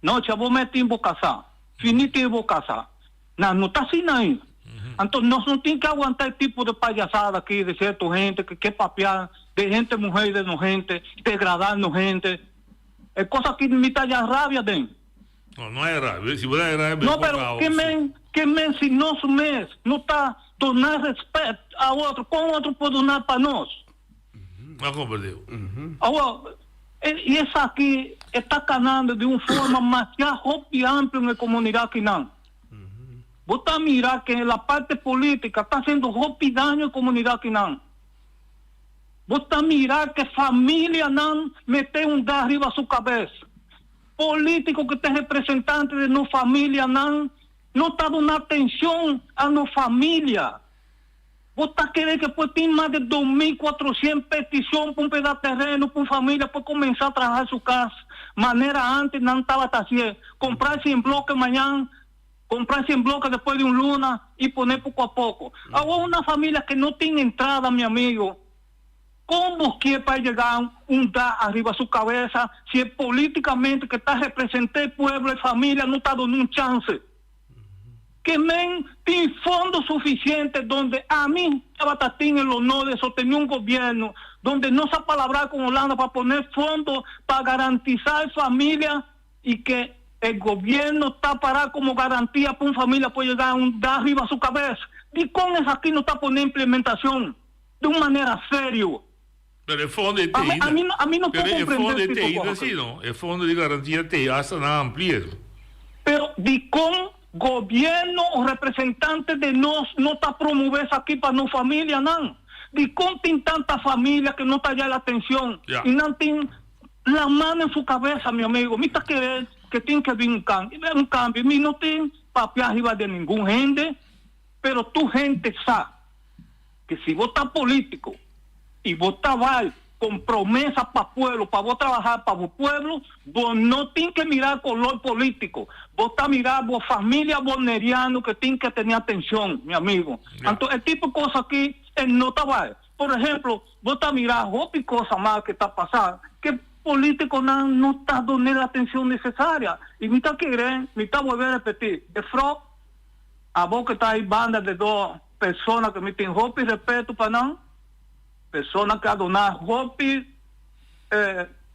No, si abo mes tin bo casa, fini tin bo casa. Nan no ta asina ainda. Anto nos no tin ke aguanta e tipo de payasada aki de cierto hende ke ke papia de hende muher y de no hende, degrada no hende. E cos aki mi ta ya rabia den. No, no hay rabia. Si bo ta hay rabia, No, pero ke men, ke men si nos mes no ta duna respet a otro, con otro por duna pa nos? No comprende. Awor, y esaki e ta canando di un forma masha hopi amplio en e comunidad akinan. Bo ta mira ke la parte politica ta haciendo hopi daño e comunidad akinan. Bo ta mira ke familianan mete un gas riba su cabes. Politico ke ta representante di nos familianan no ta duna atencion a nos familia. Bo ta kere ke por tin mas de 2400 peticion pa un peda tereno pa un familia por comensa traha su cas manera antes nan tabata hacié, compra cien bloke mañan, compra cien bloke despues di un luna y pone poco a poco. Awor una familia ke no tin entrada mi amigo, con bo kier pa e yega un da ariba su cabeza si e politicamente ke ta representa e pueblo e familia no ta duna un chance? Ke men tin fondo suficiente donde ami tabata tin el honor de sostene un gobierno donde nos a palabra con Holanda pa pone fondo pa garantisa e familia y ke e gobierno ta para como garantia pa un familia por yega un dak riba su cabes. Dicon esaki no ta pone implementacion di un manera serio? Pero e fondo e A mi, teida. a mi, a mi no por Pero e comprende fondo e tipo teida cosa. si no. E fondo di garantia tei hasta nan amplia eso. Pero dicon gobierno o representante de nos no ta promove esaki pa nos familianan? Dicon tin tanta familia que no ta haya la atencion Ya. y nan tin la mano en su cabeza, mi amigo? Mi ta kere que tin que bin un cambio, un cambio. Mi no tin papia riba de ningun hende, pero tur hende sa. Que si bo ta politico y bo ta bay con promesa pa pueblo, pa bo trabaha pa bo pueblo, bo no tin que mira color politico. Bo ta mira bo familia boneriano que tin que tene atencion, mi amigo. Anto e tipo cos aki e no ta bay. Por ehemplo, bo ta mira hopi cosa mal que ta pasa, que politiconan no ta done la atencion necesaria. Y mi ta kere, mi ta bolbe repeti, de frog, abo que ta ay banda de do Persona ku mi tin hopi respeto pa nan, persona ku a duna hopi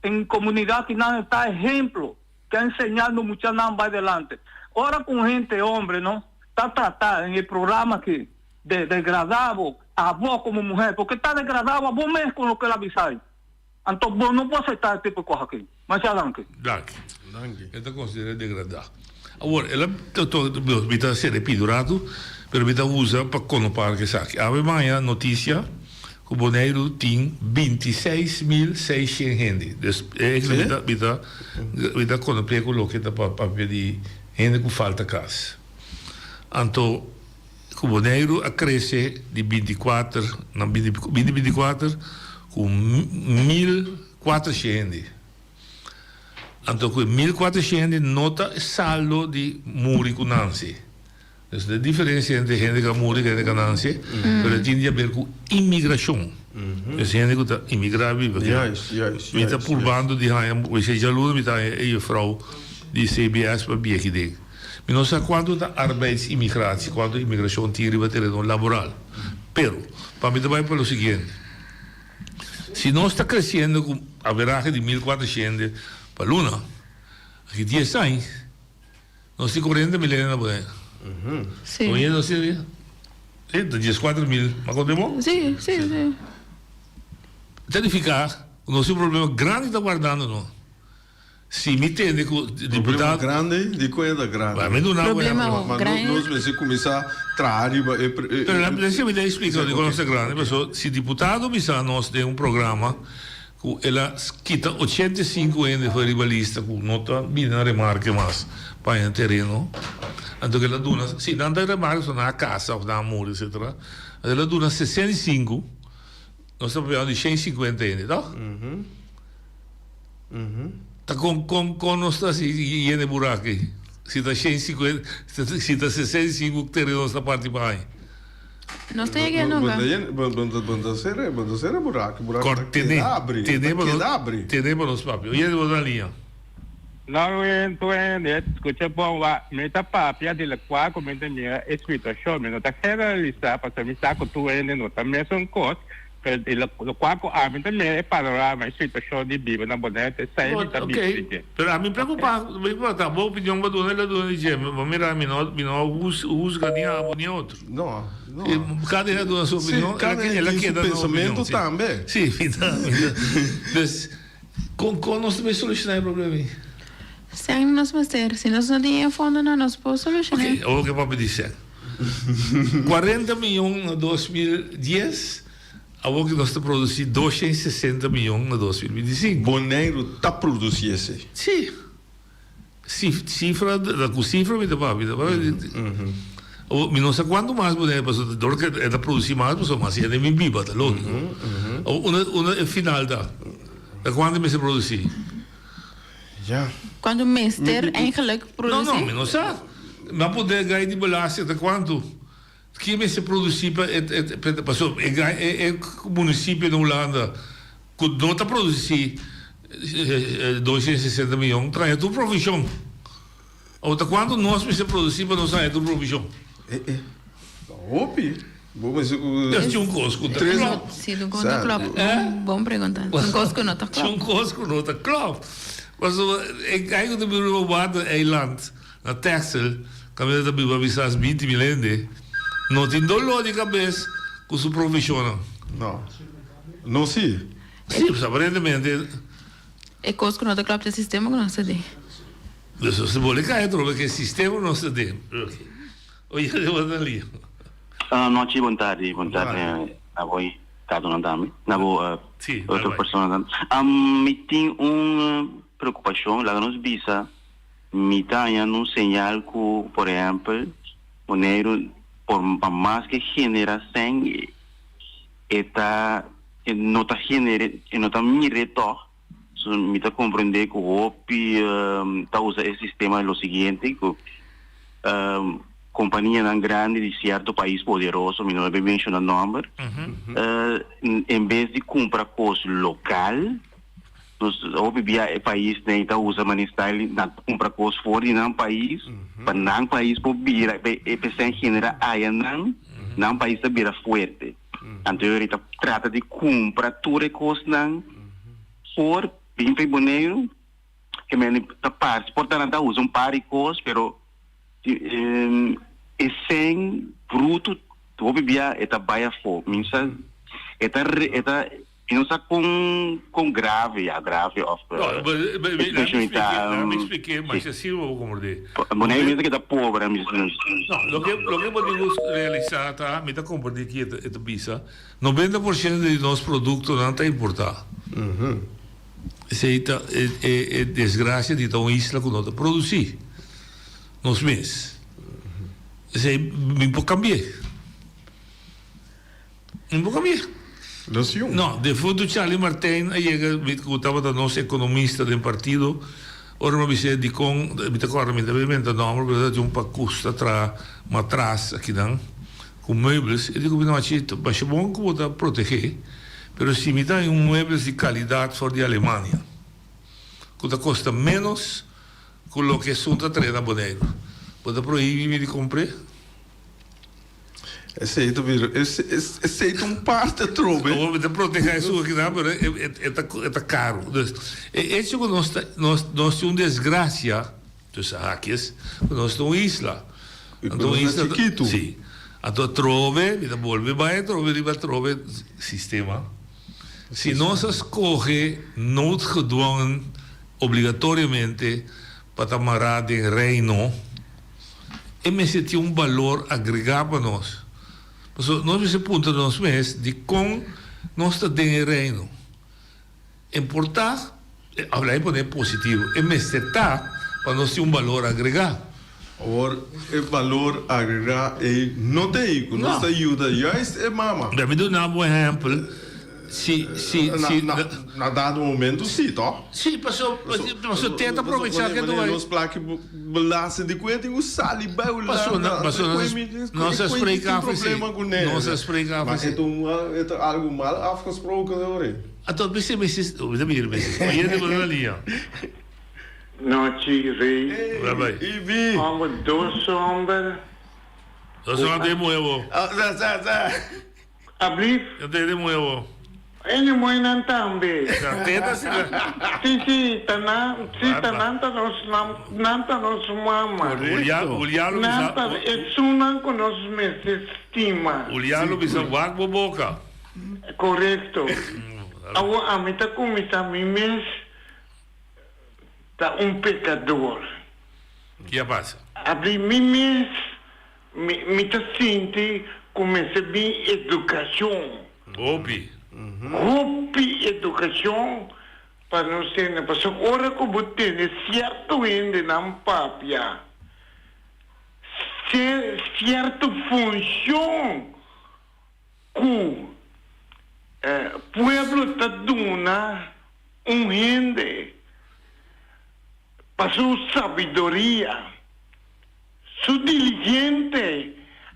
en komunidat i nan ta ehemplo, ku a enseñá nos muchanan bai delante. Ora ku un hende hombre no ta trata en e programa aki. De degradá bo, abo komo muhé, porque ta degradá bo abo mes ku loke el a bisa ei. Anto bo no por aceptá e tipo di kos aki. Masha danki. Danki. E ta konsider'é degradá. Awor, el a mi ta sere pidi un ratu, pero mi ta usa pa konopar ku esaki. Awe maña notisia ku Boneiru tin 26.600 hende. Dus e mi ta mi ta mi ta konopié ku loke ta papia di hende ku falta kas. Anto Ku Boneiru a krese di 24 na 2024 ku 1400 hende. Anto ku e 1400 hende no ta e saldo di muri ku nanse. Dus e diferensia entre hende ku a muri ku hende ku a nanse, pero e tin di haber ku imigrashon. Dus hende ku ta imigrá biba aki. Mi ta purbando di haña, wese djaluna mi ta haña e jufrou di CBS pa bia aki den. Mi no sa kuantu ta arbeidsimmigratie, kuantu imigrashon tin riba tereno laboral. Pero, pa mi ta bai pa lo siguiente, si nos ta kresiendo ku averahe di 1400 pa luna, aki dies aña nos tin 40 mil hende na Bonaire. Sí. Oye nos tin, sí, ta 14 mil, m'a konta bon? Sí, sí, sí. Ta nifiká ku nos tin un problema grandi ta wardando nos. Si mi tende ku Problema diputado. grandi, di kon e ta grandi? Ba mi duna bo Problema ehempel. Ma grandi. nos mester kuminsá traha riba e e Pero la la mi ta explica di kon oke. nos ta grandi paso si diputado bisa nos den un programa ku el a kita 85 hende for riba lista ku no ta bini na remarke mas pa haña tereno anto ku el a duna si nan ta remarke pasobra nan a kasa of nan a muri etcetera anto el a duna 65 nos ta papiando di 150 hende toh? Ta kon kon kon nos ta hasi yena e burak ei? Si ta 150, si ta 65 tereno nos ta parti pa haña. Nos ta yega nunca. Bo ta sera, bo ta sera e burak, e burak Kor ta tene, keda abri, tene ta pa nos, keda abri. tene pa nos papia. Oye bo ta liña. No, wen, skucha bon, wa, mi ta papia di lokual ku mi ta mira e situashon, mi no ta generalisá pasobra mi sa ku tur hende no ta mesun kos, Pero di lokual ku ami ta mira e panorama, e situashon di biba na Bonaire ta esei mi ta Ok, bisti dje. pero ami preocupa, mi preocupa ta bo opinion bo duna, el a duna di dje, bo mira mi no mi no huzga ni abo ni otro. No, no. Kada hende a duna su Sí, opinion, kada el a hende tin su keda na opinion. pensamentu tambe. Sí, mi ta, mi ta. Dus, kon kon nos ta bay soluciona e problema ei? Sèn nos mester, si nos no tin e fondonan nos por soluciona. Ok, awor ke papia di sèn. 40 miyon na 2010, awor ke nos ta produsi 260 miyon na 2025. Boneiru ta produsi esei. Sí. Sifra, ta ku sifra mi ta papia, ta papia di. Awor, mi no sa kuantu mas Boneiru, pasobra dor ke e ta produsi mas, pasobra mas hende bin biba, ta lógiko. Awor, unda, unda e final ta? Ta kuantu mester produsi? Ja. Cuanto mester eigenlijk produci? No, no, mi no sa. Mi a puntra e guy di belasting ta cuanto. Ki mester produci pa e, e, pasobra e guy, e, e municipio na Hulanda cu no ta produci 260 miyon ta haña tur provision. Awor ta cuanto nos mester produci pa nos haña tur provision? E, e. Ta hopi. Bo mester ku. Es tin un kos ku ta klop. Si, tin un kos ku ta klop. Bon pregunta. Tin un kos ku no ta klop. Tin un kos ku no ta klop. Pasobra e kai ku ta biba riba Waddeneiland, na Texel, kaminda ta biba bisas 20 mil hende, no tin doló di kabes ku su provishonnan. No. No si. Si, pues aparentemente. E kos ku no ta klop ta e sistema ku nos ta den. Dus nos ta bole kai atrobe ku e sistema ku nos ta den. Oye, de bo ta lia. Nochi, bon tardi, bon tardi na bo i kadonan tambe, na bo otro personanan. Mi tin un preokupashon, laga nos bisa mi ta haña un señal ku, por ehèmpel, Boneiru por pa mas ke genera sèn e ta e no ta genera e no ta mir'é tòg. So mi ta comprende cu hopi ta usa e sistema lo siguiente cu companianan grandi di cierto pais poderoso, mi no debe menciona nomber, en bes di cumpra cos local, nos hopi bia e pais nan ta usa mane style nan ta cumpra cos for di nan pais pa nan pais por bira e p'esei genera aya nan, nan pais ta bira fuerte. Anto e ta trata di kumpra tur e kosnan for bin pa e Boneiru. Ke men ta parse por ta nan ta usa un par di kos pero e sèn brutu. hopi bia e ta bai afó. Mi no sa e ta e ta mi no sa kon kon grave ya grave òf No, e laat me situashon ei ta. expliké, laat me expliké, masha asina bo por komprendé. Bonaire mester keda pober mi No, loke loke bo tin ku realisá ta, mi ta komprendé ki e ta bisa, Noventa por shento di nos produktonan ta importá. Esei ta e desgrasia di ta un isla ku no ta produsí nos mes. Esei mi por kambi'é. Mi por kambi'é. No, defuntu Charlie Martijn a yega, ku tabata nos ekonomista den partido, ora mi a bis'é dikon, mi ta kòrda mi ta bin menta nòmber, pero tabatin un pakus ta traha matras akinan. Ku muebles, e di ku mi no haci basha bon ku bo ta protegé, pero si mi ta haña un muebles di kalidat for di Alemania, ku ta kosta ménos ku loke esun ta trae na Boneiru, bo ta prohibí mi di kumpr'é? Esei ta bira, esei ta un parte atrobe. Awor mi ta protegá esun akinan, pero e ta e ta karu. Dus, e echo ku nos ta nos nos tin un desgrasia. Tussen haakjes, ku nos ta un isla. Anto un isla chikitu. Sí. Anto atrobe, mi ta bolbe bai atrobe riba atrobe sistema. Si nos a skohe noodgedwongen obligatoriamente pa ta mará den Reino, e mester tin un balor agregá pa nos. Pasobra nos mester puntra nos mes dikon nos ta den e Reino. E por ta, habla e pone positivo, e mester ta pa nos tin un balor agregá. Awor e balor agregá ei no ta ei ku nos ta yuda juist e mama. Dami mi duna bo ehèmpel, si, si, si. Na dado momento si, tòg? Si, paso, paso te ta aprovechá ke tu bai. Nos plaki belasting di ku e tin ku sali bai Hulanda. Paso, paso nos a spreek af esei. Nos a spreek af esei. Ma e ta algu mal afgesproken hoor. Anto mi si mi ta mira mi si oyente bo na liña. Nochi rey. Bye bye. Ibi. Homber dos homber. Dos homber den muhe bo. Sa sa sa. Ablief. Yo te den muhe bo. E ni muhenan tambe. Sa teta si la. Si si ta nan si ta nan ta nos nan ta nos mama. Juliano bisa. Nan ta esunnan ku nos mester stima. Juliano bisa wak bo boka. Korekto. Awor ami ta kuminsá mi mes ta un pekador. Ki a pasa? Abri mi mes, mi mi ta sinti ku mester bin edukashon. Hopi. Hopi edukashon pa nos tene. Pasobra ora ku bo tene sierto hendenan papia, sierto funshon Ku e pueblo ta duna un hende pa su sabiduria, su diligente,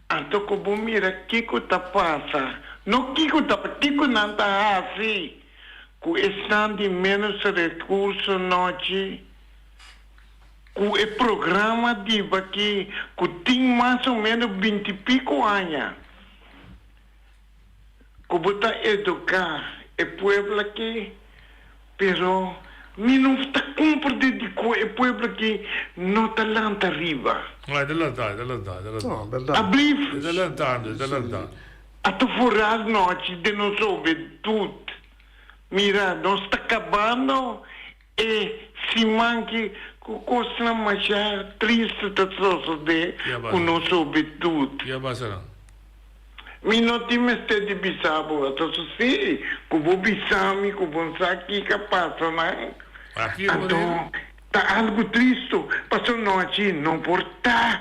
anto ku bo mira kiko ta pasa, no kiko ta pasa, kiko nan ta hasi ku esnan di ménos rekurso nochi, ku e programa di baki ku tin mas o ménos binti piko aña. Ku bo ta eduká e pueblo aki, pero mi no ta komprendé dikon e pueblo aki no ta lanta riba. No, e ta lanta, e ta lanta, e ta lanta. No, bèrdat. Ablief. E ta lantando, e ta lantando. A ta foral nochi den nos hobentut. Mira, nos ta kabando E siman ki ku kosnan masha tristu ta sosodé ku nos hobentut. Ki a pasa nan? Mi no tin mester di bisa bo, ato si ku bo bisa mi ku bo sa kiko a pasa nan, anto ta algu tristu, pasobra nochi no por ta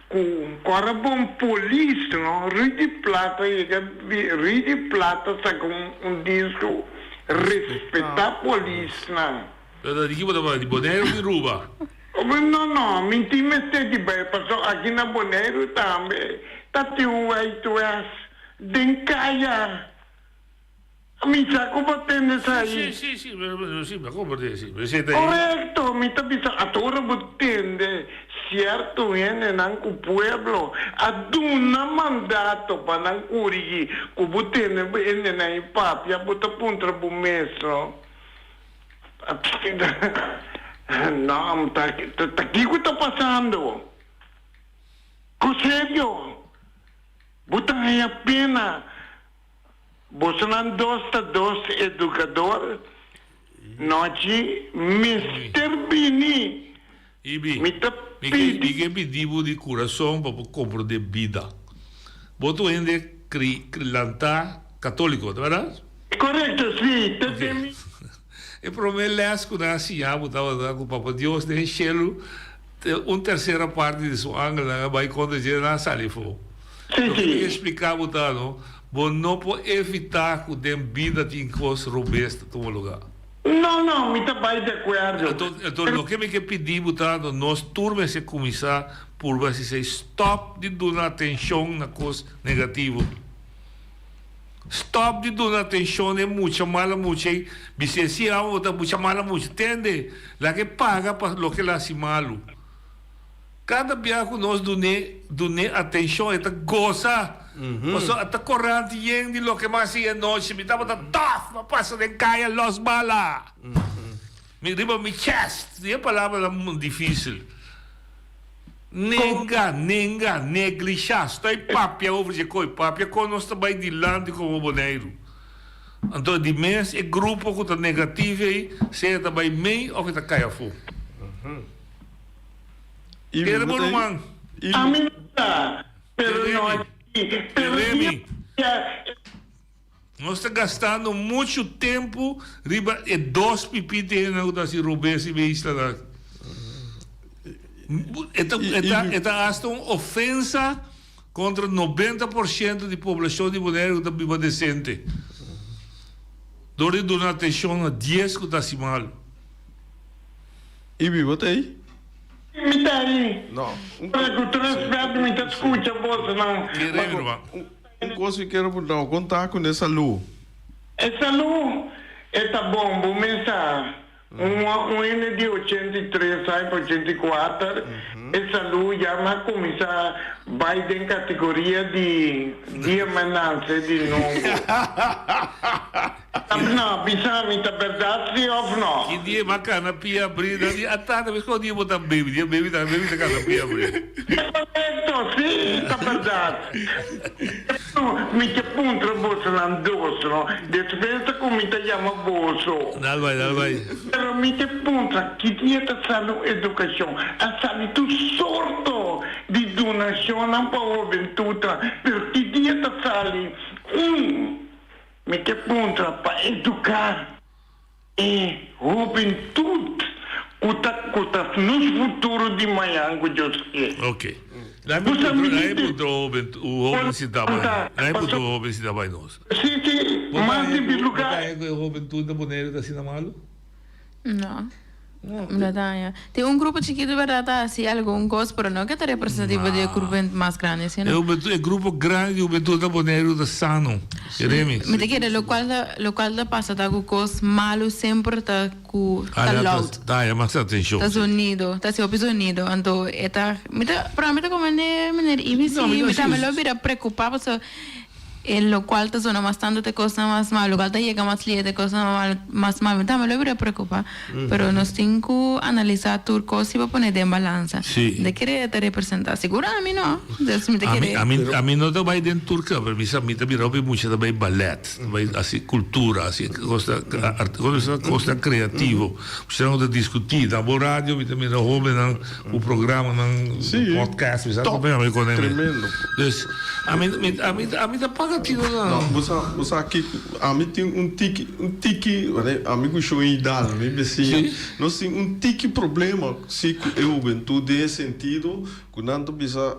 ku ora bon polis no Rudy Plata yega Rudy Plata saka un disco Respetá polisnan. Pero di ki bo ta papia? Di Boneiru of di Ruba? No, no, mi tin mester di bai paso aki na Boneiru tambe ta tin un Wild West den kaya. Mi sa ku bo tende esai. Si, si, si, si, mi a komprende, si. Mi seta ei. Korekto, mi ta bisa atora bo tende sierto hendenan ku pueblo a duna mandato pa nan kurigi ku bo tende bo hendenan i papia bo ta puntra bo mes no no ta ta kiko ta pasando ku serio. Bo ta haña pena. Bosonan dos ta dos edukador. Nochi mester bini. Ibi, Mi ta mi ke pidi. mi ke pidi bo di kurason pa bo komprondé bida. Bo ta un hende kri kri lantá katóliko, ta bèrdat? Korekto, si. Ta den mi. E promé lès ku nan a siña bo tabata ku Papa Dios den shelu un tersera parti di su angelnan a bai kontra dje nan a sali afó. Loke mi ke splika bo ta no, bo no por evitá ku den bida tin kos robes ta tuma lugá. No, no, mi ta bai di akuerdo. Anto, anto loke mi ke pidi bo ta no, nos tur mester kuminsá purba hasi esei, stòp di duna atenshon na kos negativo. Stop di duna atencion na e mucha mala mucha ei, bis'é si amo bo ta mucha mala mucha, tende, laga e paga pa loke el a haci malu. Cada bia cu nos dun'é, dun'é atencion e ta goza, pasobra a ta corante yen di loke mi a haci anochi, mi tabata tof, mi a pasa den caya los bala, mi riba mi chest, di e palabranan dificil. Nenga, nenga, neglishá, stoi papia over dje koi, papia kon nos ta bai dilanti komo Boneiru. Anto di mes e grupo ku ta negativo ei, sea ta bai mei òf e ta kai afó. Kere bo ruman. Ami no sa, pero no a pero Remi. Nos ta gastando muchu tempu riba e dos pipí tehennan ku ta hasi robes riba e islanan. E ta, e ta, e ta hasta un ofensa kontra 90% di poblashon di Boneiru ku ta biba desente. Dor di duna atenshon na dies ku ta hasi malu. Ibi, bo ta ei? Mi ta ei. No. Pero ku tur respèt mi ta skucha bosonan. Kere mi ruman. Un kos mi kere puntra bo, kon ta ku e salú? E salú e ta bon, bo mes sa. Un un hende di 83 aña pa 84, e salú ya mi a kuminsá bai den kategoria di dia mi a nanse di nobo. No, bisa mi, ta bèrdat si òf no? Ki dia mi a kana pia abrí? Nan di, Ata, ta mes kon dia bo ta baby, dia baby ta baby ta kana pia abrí. Ta korekto, si, ta bèrdat. Mi ke puntra bosonan dos, no? Despues ta ku mi ta yama boso. Dal bai, dal bai. Pero mi ke puntra, ki dia ta sali un edukashon? A sali tur sorto di donashonnan pa hobentutnan, pero ki dia ta sali un? Mi ke puntra pa eduká e hubentut ku ta ku ta nos futuro di mañan ku Dios ke. Ok. Laat mi puntra, laat mi puntra un hoben, un hoben sintá bai. Laat mi puntra un hoben sintá bai nos. Si, si, mas di Bo ta haña ku e hubentut na Boneiru ta asina malu? No. Mi no ta haña. Tin un grupo chikitu berdad ta hasi algun kos, pero no ke ta representativo di e grupo mas grandi asina. E hubentud, e grupo grandi di hubentud na Boneiru ta sano. Remy. Mi ta kere lokual ta lokual ta pasa ta ku kos malu semper ta ku ta loud. Ta haña mas atenshon. Ta zonido, ta hasi hopi zonido. Anto e ta mi ta pero mi ta komo meneer Ibi si mi tambe lo bira preocupa pasobra E locual ta zona mas tanto te cosnan mas malo, locual ta yega mas lihe te cosnan mas malo. Mi tambe lo bira preocupa, pero nos tin cu analisa tur cos si pa pone den balansa. Sí. Mi ta kere e ta representa, sigur ami no, dus mi ta kere. Ami, ami no ta bay den tur club, pero mi sa mi ta bira hopi mucha ta bay ballet, ta bay haci cultura, haci cosnan, cosnan creativo. Mucha nan ta discuti, na bo radio mi ta mira hobennan. Ku programanan, podcast, mi sa Top, ku mi koné. tremendo. Dus, ami, mi, ami, ami ta paga tino na. No, bo sa, bo sa kiko, ami tin un tiki, un tiki, wanneer ami ku Shon Hidalgo, mi besiña, Sí. nos tin un tiki problema si ku e hubentut den e sentido ku nan ta bisa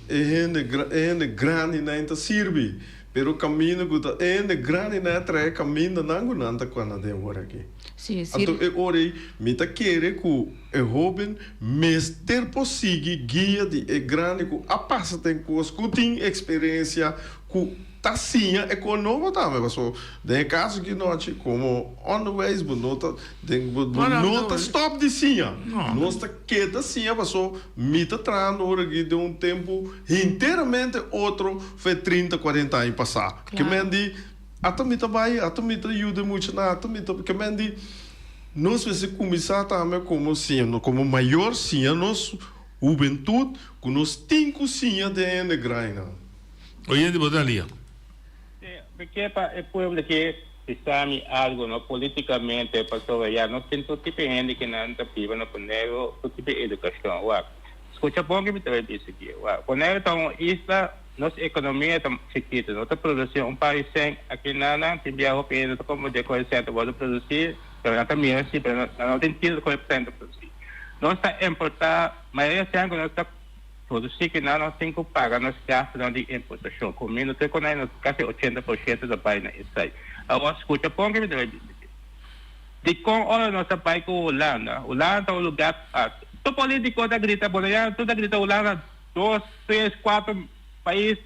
e hende gra, e hende grandinan ta sirbi, pero kaminda ku ta e hende grandinan a trae kamindanan ku nan ta kua den ora aki. Sí, sí. Anto e ora ei mi ta kere ku E hoben mester por sigui guia di e grandi ku a pasa den kos, ku tin eksperensia, ku ta siña e kos nobo tambe. Pasobra den e kaso aki nochi komo onderwijs bo no ta den bo no ta stòp di siña. Nos ta keda siña pasobra mi ta trahando ora aki den un tempu hinteramente otro fe trinta, kuarenta aña pasá. Ke men di ata mi ta bai, ata mi ta yuda e muchanan, ata mi ta ke men di. Nos mester kuminsá tambe komo siña, komo mayor siña nos hubentut ku nos tin ku siña den hende grainan. Oyente bo ta lia. Mi ke pa e pueblo aki bisa mi algo no politikamente pasobra ya no tin tur tipo hende ki nan ta biba na Boneiru tur tipo edukashon wak skucha bon ke mi ta bai bisa aki wak Boneiru ta un isla nos ekonomia ta chikitu no ta produsi un par di sènt aki nan nan tin bia hopi hende ta komprende ku e sènt ta wòrdu produsi pero nan ta mira si pero nan no tin tiro ku e sènt ta produsi nos ta importa mayoria sènt ku nos ta Produsí ki nan nos tin ku paga nos gastunan di importashon. Kuminda te konai nos kasi 80% ta bai na esei. Awor skucha pon ke mi ta bai bisa aki. Dikon ora nos a bai ku Hulanda, Hulanda ta un lugar tur politiko ta grita boneiano tur ta grita Hulanda dos, tres, kuater pais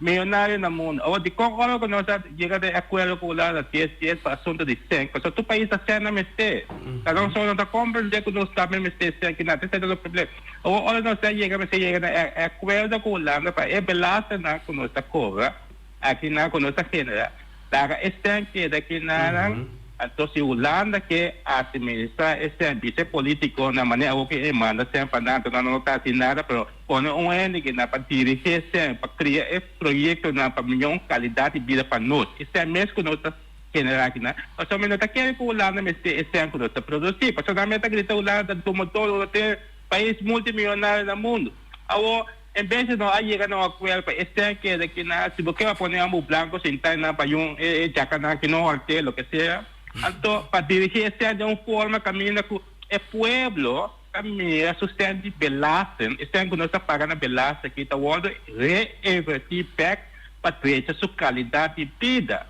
Miyonario na mundo. Awor dikon ora ku nos a yega den akuerdo ku Hulanda dies dies pa asuntu di sèn? Pasobra tur pais ta sèn nan mester. Ta nos no ta komprendé ku nos tambe mester sèn kinan. Esei ta nos problema. Awor ora nos a yega mester yega na e akuerdo ku Hulanda pa e belastingnan ku nos ta kobra akinan ku nos ta generá laga e sèn keda kinan. Anto si Hulanda ke administrá e sèn bisa e politikonan manera awor ku e manda sèn pa nan anto nan no ta hasi nada pero Pone un hende ki na pa dirigí esei, pa kria e proyektonan pa mihó un kalidat di bida pa nos. Esei mes ku nos ta generá akinan. Pasobra mi no ta kere ku Hulanda mester esei ku nos ta produsí. Pasobra nan mes ta grita Hulanda ta tuma todo, ta e pais multimillonario na mundu. Awor, en bes di nos a yega na un akuerdo pa esei keda akinan, si bo ke pa pone ambu blanko sintá einan pa yun e djakanan ki no hòrt'é, loke sea, anto pa dirigí esei den un forma kaminda ku e pueblo, Ta mira su sèn di belasting, e sèn ku nos ta paga na belasting aki ta wòrdu reinvertí bèk pa drecha su kalidat di bida.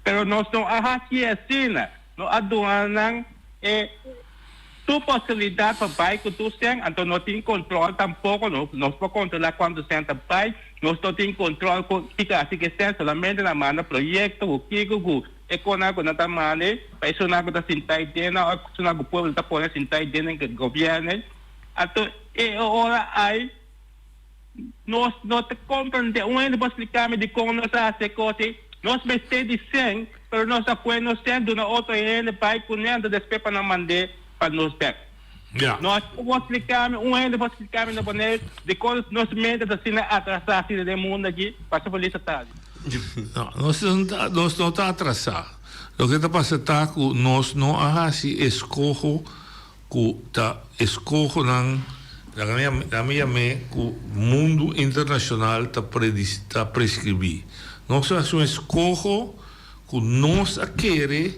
Pero nos no a hasi asina. No a duna nan e tur posibilidat pa bai ku tur sèn, anto no tin kontrol tampoko, no nos por kontrolá kuantu sèn ta bai, nos no tin kontrol ku kiko a hasi ku e sèn, solamente nan manda proyekto ku kiko ku. E konan ku nan ta manda pa esunnan ku ta sinta ei den nan òf esunnan ku pueblo ta pone sinta ei den den gobièrnu. Anto e ora ei nos no ta komprendé. Un hende por splika mi dikon nos a hasi e kos ei? Nos mester di sèn, pero nos a kue nos sèn duna otro hende bai kuné anto despues pa nan mand'é pa nos bèk. Nos por splika mi, un hende por splika mi na Bonaire dikon nos mente ta asina atrasá asina den mundu aki? Pasa felis tardi. No, nos no ta, nos no ta atrasá. Loke ta pasa ta ku nos no a hasi eskoho ku ta eskohonan, laga mi yam'é, laga mi yam'é ku mundu internashonal ta predis, ta preskribí. Nos a hasi un eskoho ku nos a kere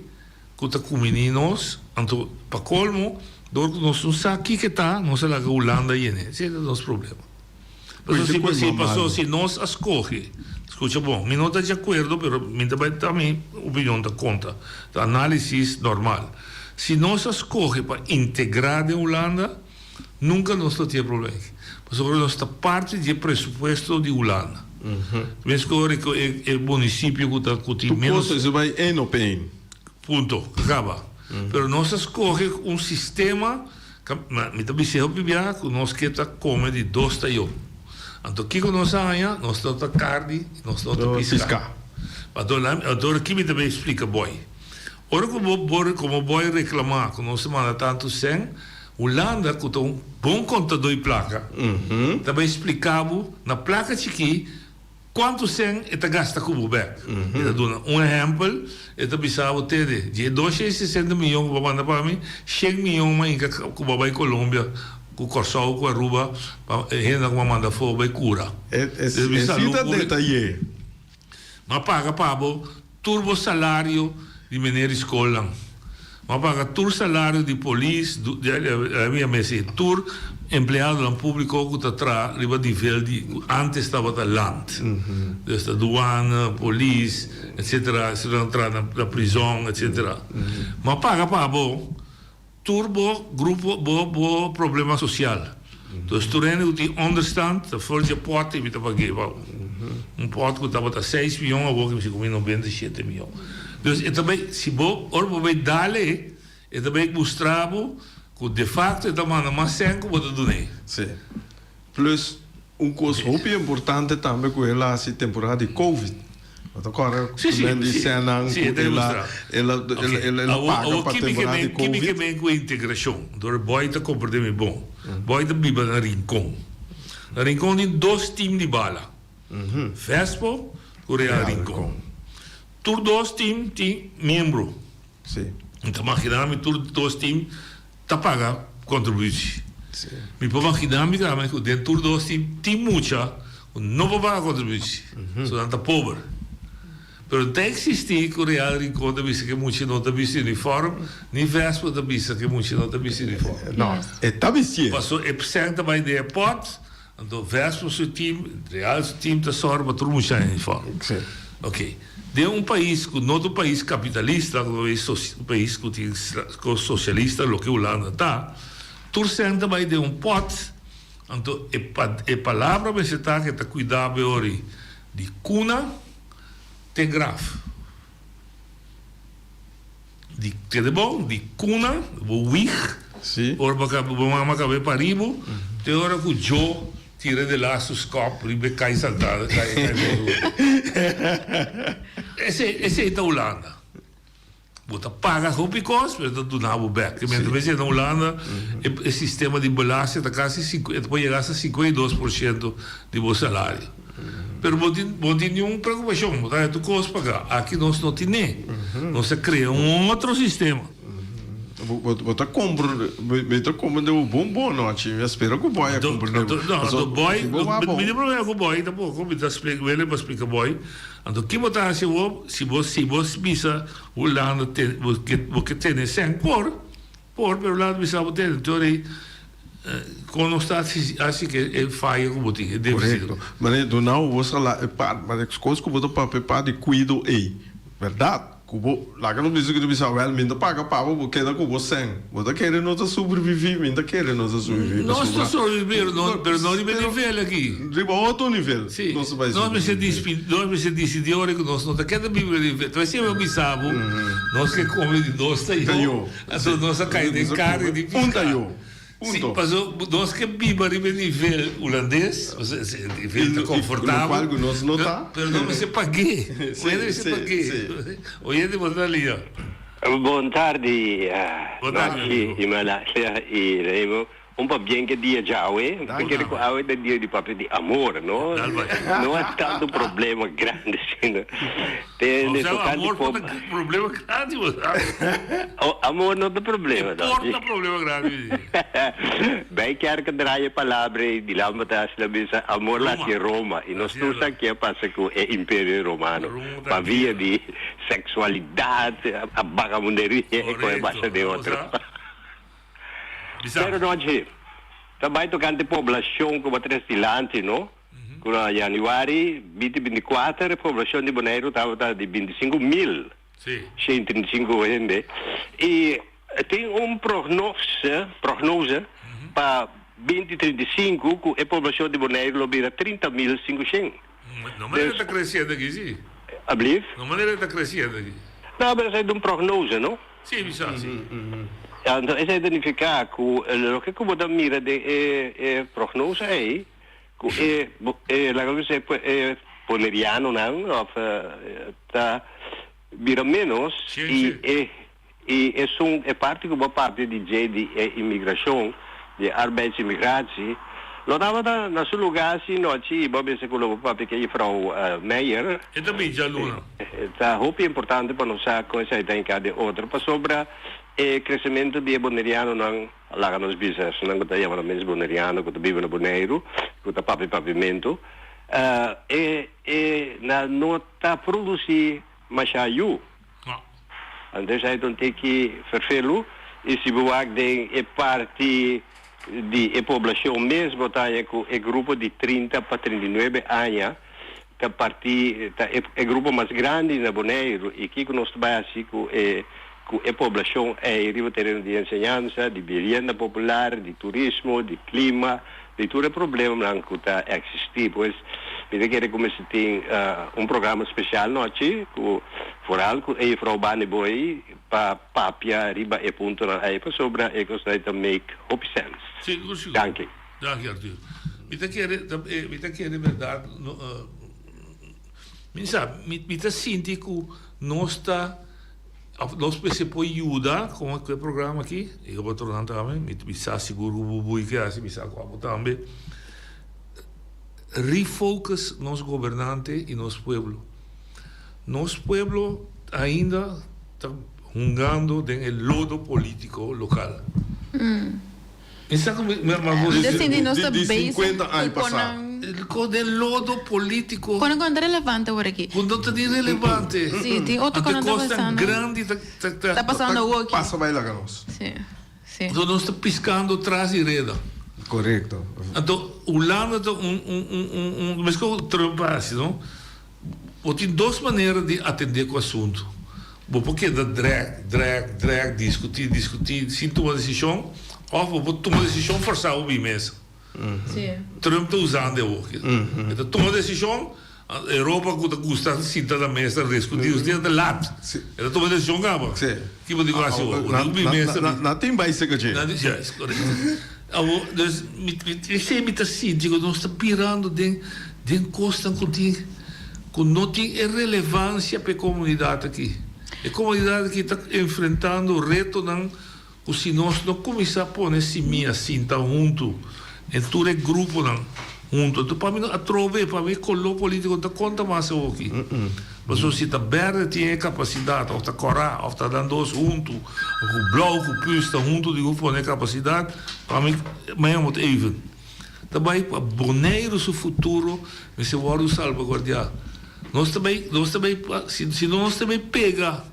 ku ta kuminí nos, anto pa kolmo, dor ku nos no sa kiko ta, nos a laga Hulanda yen'é. Esei ta nos problema. Paso si, si, paso si nos a skohe, skucha bon, mi no ta di akuerdo, pero mi ta bai ta mi opinion ta konta, ta análisis normal. Si nos a skohe pa integrá den Hulanda, nunka nos lo tin e problema aki. Pasobra nos ta parti di e presupuesto di Hulanda. Meskos ku e, e munisipio ku ta ku tin Tur ménos. kos esei bai één op één. Punto. Kaba. Pero nos a skohe un sistema. Mi ta bis'é hopi biaha ku nos ke ta kome di dos tayo. Anto kiko nos a haña? Nos no ta karni i nos no ta piská. Anto ora ki mi ta bay splika boy. Ora ku bo bo komo boy reklamá ku nos ta manda tantu sèn, Hulanda ku ta un bon kontadó di plaka ta bay splika bo na plaka chikí Kuantu sèn e ta gasta ku bo bèk? E ta duna un ehèmpel, e ta bisa bo, Tende, di e 260 miyon ku bo a manda pa mi, shen miyon m'a hinka ku bo a bai Colombia, ku Kòrsou, ku Aruba, pa e hendenan ku m'a manda afó bai kura. E si ta detayé. M'a paga pa bo Tur bo salario di meneer di skolnan. Bo a paga tur salario di polis, mi a mester tur empleadonan publico cu ta traha riba nivel di cu antes tabata land. Dus ta douane, polis, etcetera, esnan traha na prison, etcetera. Bo a paga pa bo. Tur bo grupo bo bo problema social. Dus tur hende ku tin onderstand ta for dje pòt i mi ta pag'é pa bo. Un pòt ku tabata seis mion awor ke mi si ku mi 97 mion. Dus e ta bai si bo ora bo bai dal e e ta bai mustra bo ku defakto e ta manda mas sèn ku bo ta dun'é. Sí. Plus un kos hopi importante tambe ku el a hasi temporada di covid. Bo ta kòrda Sí, sí, ku men di sí. sènnan Sí, ku e ta el a demostrá. el a el a el a Awor, paga awor pa ki mi ke temporada di men, ki mi ke covid. men ku integrashon? Dor e bòi ta komprendé mi bon. Bòi ta biba na Rincon. Na Rincon tin dos tim di bala. Vespo ku Real Rincon. Tur dos tim tin miembro. Mi ta magina mi tur dos tim ta paga kontribushi. Mi por magina mi tambe ku den tur dos tim tin mucha ku no por paga kontribushi, so nan ta pober. Pero no ta eksistí ku Real Rincon ta bisa ku e mucha no ta bisti uniform, ni Vespo ta bisa ku e mucha no ta bisti uniform. No, e ta bistié. Paso e sèn ta bai den e pòt, anto Vespo su tim, Real su tim ta sòru pa tur mucha haña uniform. Oké. Den un pais ku no ta un pais kapitalista, ku ta un pais ku tin kos sosialista, loke Hulanda ta, tur sèn ta bai den un pòt, anto e e palabra mester ta ku e ta kuida bo e ora di kuna, Te graf. Di kende bon? Di kuna, bo wig, ora bo kaba bo mama kaba e pari bo, te ora ku Djo tira de lastu skòp riba e kai salta kai kai bo. Esei esei ta Hulanda. Bo ta paga hopi kos pero ta duna bo bek. Te mientras mester na Hulanda e e sistema di belasting ta kasi sinku e ta por yega hasta 52 por shento di bo salario. Pero bo tin bo tin niun preokupashon bo ta haña tur kos paga. Aki nos no tine. Nos a krea un otro sistema. Bo bo bo ta kompra bo ta kompra den un bon bon nochi. Mi a spera ku boy a kompra den bo. No, anto boy mi tin problema ku boy tampoko mi ta splika wele pa splika boy. Anto ki bo ta hasi awor si bo si bo bisa Hulanda te bo ke bo ke tene sèn por por pero Hulanda bisa bo tene anto rei kon nos ta hasi hasi ke e faya ku bo tin e deficit. Korekto. Manera duna bo sala e part ma e kos ku bo ta papia pa di kuido ei bèrdat. Ku bo laga nos bisa ku ta bisa wèl mi ta paga pa bo, bo keda ku bo sèn. Bo ta kere no ta sobreviví, mi ta kere no ta sobreviví Nos ta sobreviví pero no pero no riba e nivel aki. Riba otro nivel Sí, nos ta bai nos mester dispi nos mester disidí ora ku nos no ta keda biba riba e nivel. Ta bai siempre bisa bo nos ke kome di dos tayó, anto nos a kai den karni di piská. Un tayó. Sí, paso nos ke biba riba e nivel hulandes, o sea, e nivel ta konfortabel. Lo cual ku nos no ta. Pero no mester pag'é. Oyente mester pag'é. Oyente bo ta lia. Bon tardi, Nochi, Imalasia i Remo. Un pabien ke dia djawe. Mi kere ku awe ta dia di papia di amor, no? No a tantu problema grandi asina. Te tocante amor por ta problema grandi bo sa. Oh, amor no ta problema no. Por ta problema grandi. Bij kerk draai e palabra ei di lamba ta hasi la bisa amor la hasi Roma y nos tur sa ke a pasa cu e imperio romano pa via di sexualidad a bagamunderia e con e basa den otro. Pero nochi ta bay tocante poblacion cu bo tres dilanti no. Ku na yanüari binti 24 e poblashon di Boneiru tabata di 25 mil 135 hende i tin un prognose prognose pa 2035 ku e poblashon di Boneiru lo bira 30 mil 500. No manera ta kresiendo aki si. Ablief? No manera ta kresiendo aki. No, pero esei ta un prognose, no? Si, mi sa, si. Anto esei ta nifiká ku loke ku bo ta mira den e e prognose ei Ku e e laga nos bisa e bonerianonan òf ta bira ménos i e i esun e parti ku bo a papia di dje di e imigrashon di e arbeidsimmigratie lo tabata na su lugá si nochi i bo a bisa ku lo bo papia ku e juffrouw Meijer. E ta bin djaluna. Ta hopi importante pa nos sa kon esei ta hinká den otro pasobra e kresementu di e bonerianonan Laga nos bisa esnan ku ta yama nan mes boneriano ku ta biba na Boneiru, ku ta papia papiamentu, e e nan no ta produsí masha yu. Anto esei ta un tiki ferfelu i si bo wak den e parti di e poblashon mes bo ta haña ku e grupo di 30 pa 39 aña ta parti ta e grupo mas grandi na Boneiru i kiko nos ta bai hasi ku e ku e poblashon ei riba tereno di enseñansa, di bibienda popular, di turismo, di klima, di tur e problemanan ku ta eksistí. Pues mi ta kere ku mester tin un programa spesial nochi ku foral ku e juffrouw Bani Booi pa papia riba e puntonan ei pasobra e kosnan ei ta make hopi sèns. Sigur sigur. Danki. Danki Arthur. Mi ta kere mi ta kere berdad mi sa mi ta sinti ku nos ta of nos mester por yuda kon ku e programa aki i ku otronan tambe mi sa sigur ku Bubui ke hasi mi sa ku abo tambe. Refocus nos gobernante y nos pueblo. Nos pueblo ainda ta hungando den e lodo politico local. Mi sa cu mi ma Mi ta sinti nos ta Di bezig 50 aña cu pasá. konan. Con den lodo politico. Konan ku no ta relevante awor aki. Cu no ta ni relevante. Sí, tin otro Anto konan ta cosnan pasando. grandi ta ta ta. Ta pasando awor aki. Pasa bai laga nos. Sí. Sí. Anto nos ta piscando tras di reda. Correcto. Anto Hulanda ta un un un un un mesco cu Trump a haci no. Bo tin dos manera di atende cu asunto. Bo por keda drag, drag, drag, discuti, discuti sin tuma decision of bo por tuma decision forsa bo bin mesa. Sí. Trump ta usando e awor. E ta tuma decision, Europa cu ta gusta sinta na mesa discuti, discuti ta laat. E ta tuma decision caba. Ki bo di cu haci awor? Bo di cu bin mesa. Nan tin bay seca dje. Juist, correcto. Awor, dus, mi, mi, esei mi ta sinti cu nos ta birando den, den cosnan cu tin, cu no tin e relevancia pa e comunidad aki. E comunidad aki ta enfrentando retonan cu si nos no cuminsa pone simia sinta hunto en tur e gruponan hunto, enton pa mi no atrobe, pa mi e color politico no ta conta mas awoki. Pasobra si ta berde tin e capacidad, of ta cora, of ta nan dos hunto, of cu blauw cu pus ta hunto di cu pone e capacidad, pa mi mañana bo ta even. Ta bay pa Boneiru su futuro mester wordo salvaguardia. Nos ta bay, nos ta bay, si si no nos ta bay pega.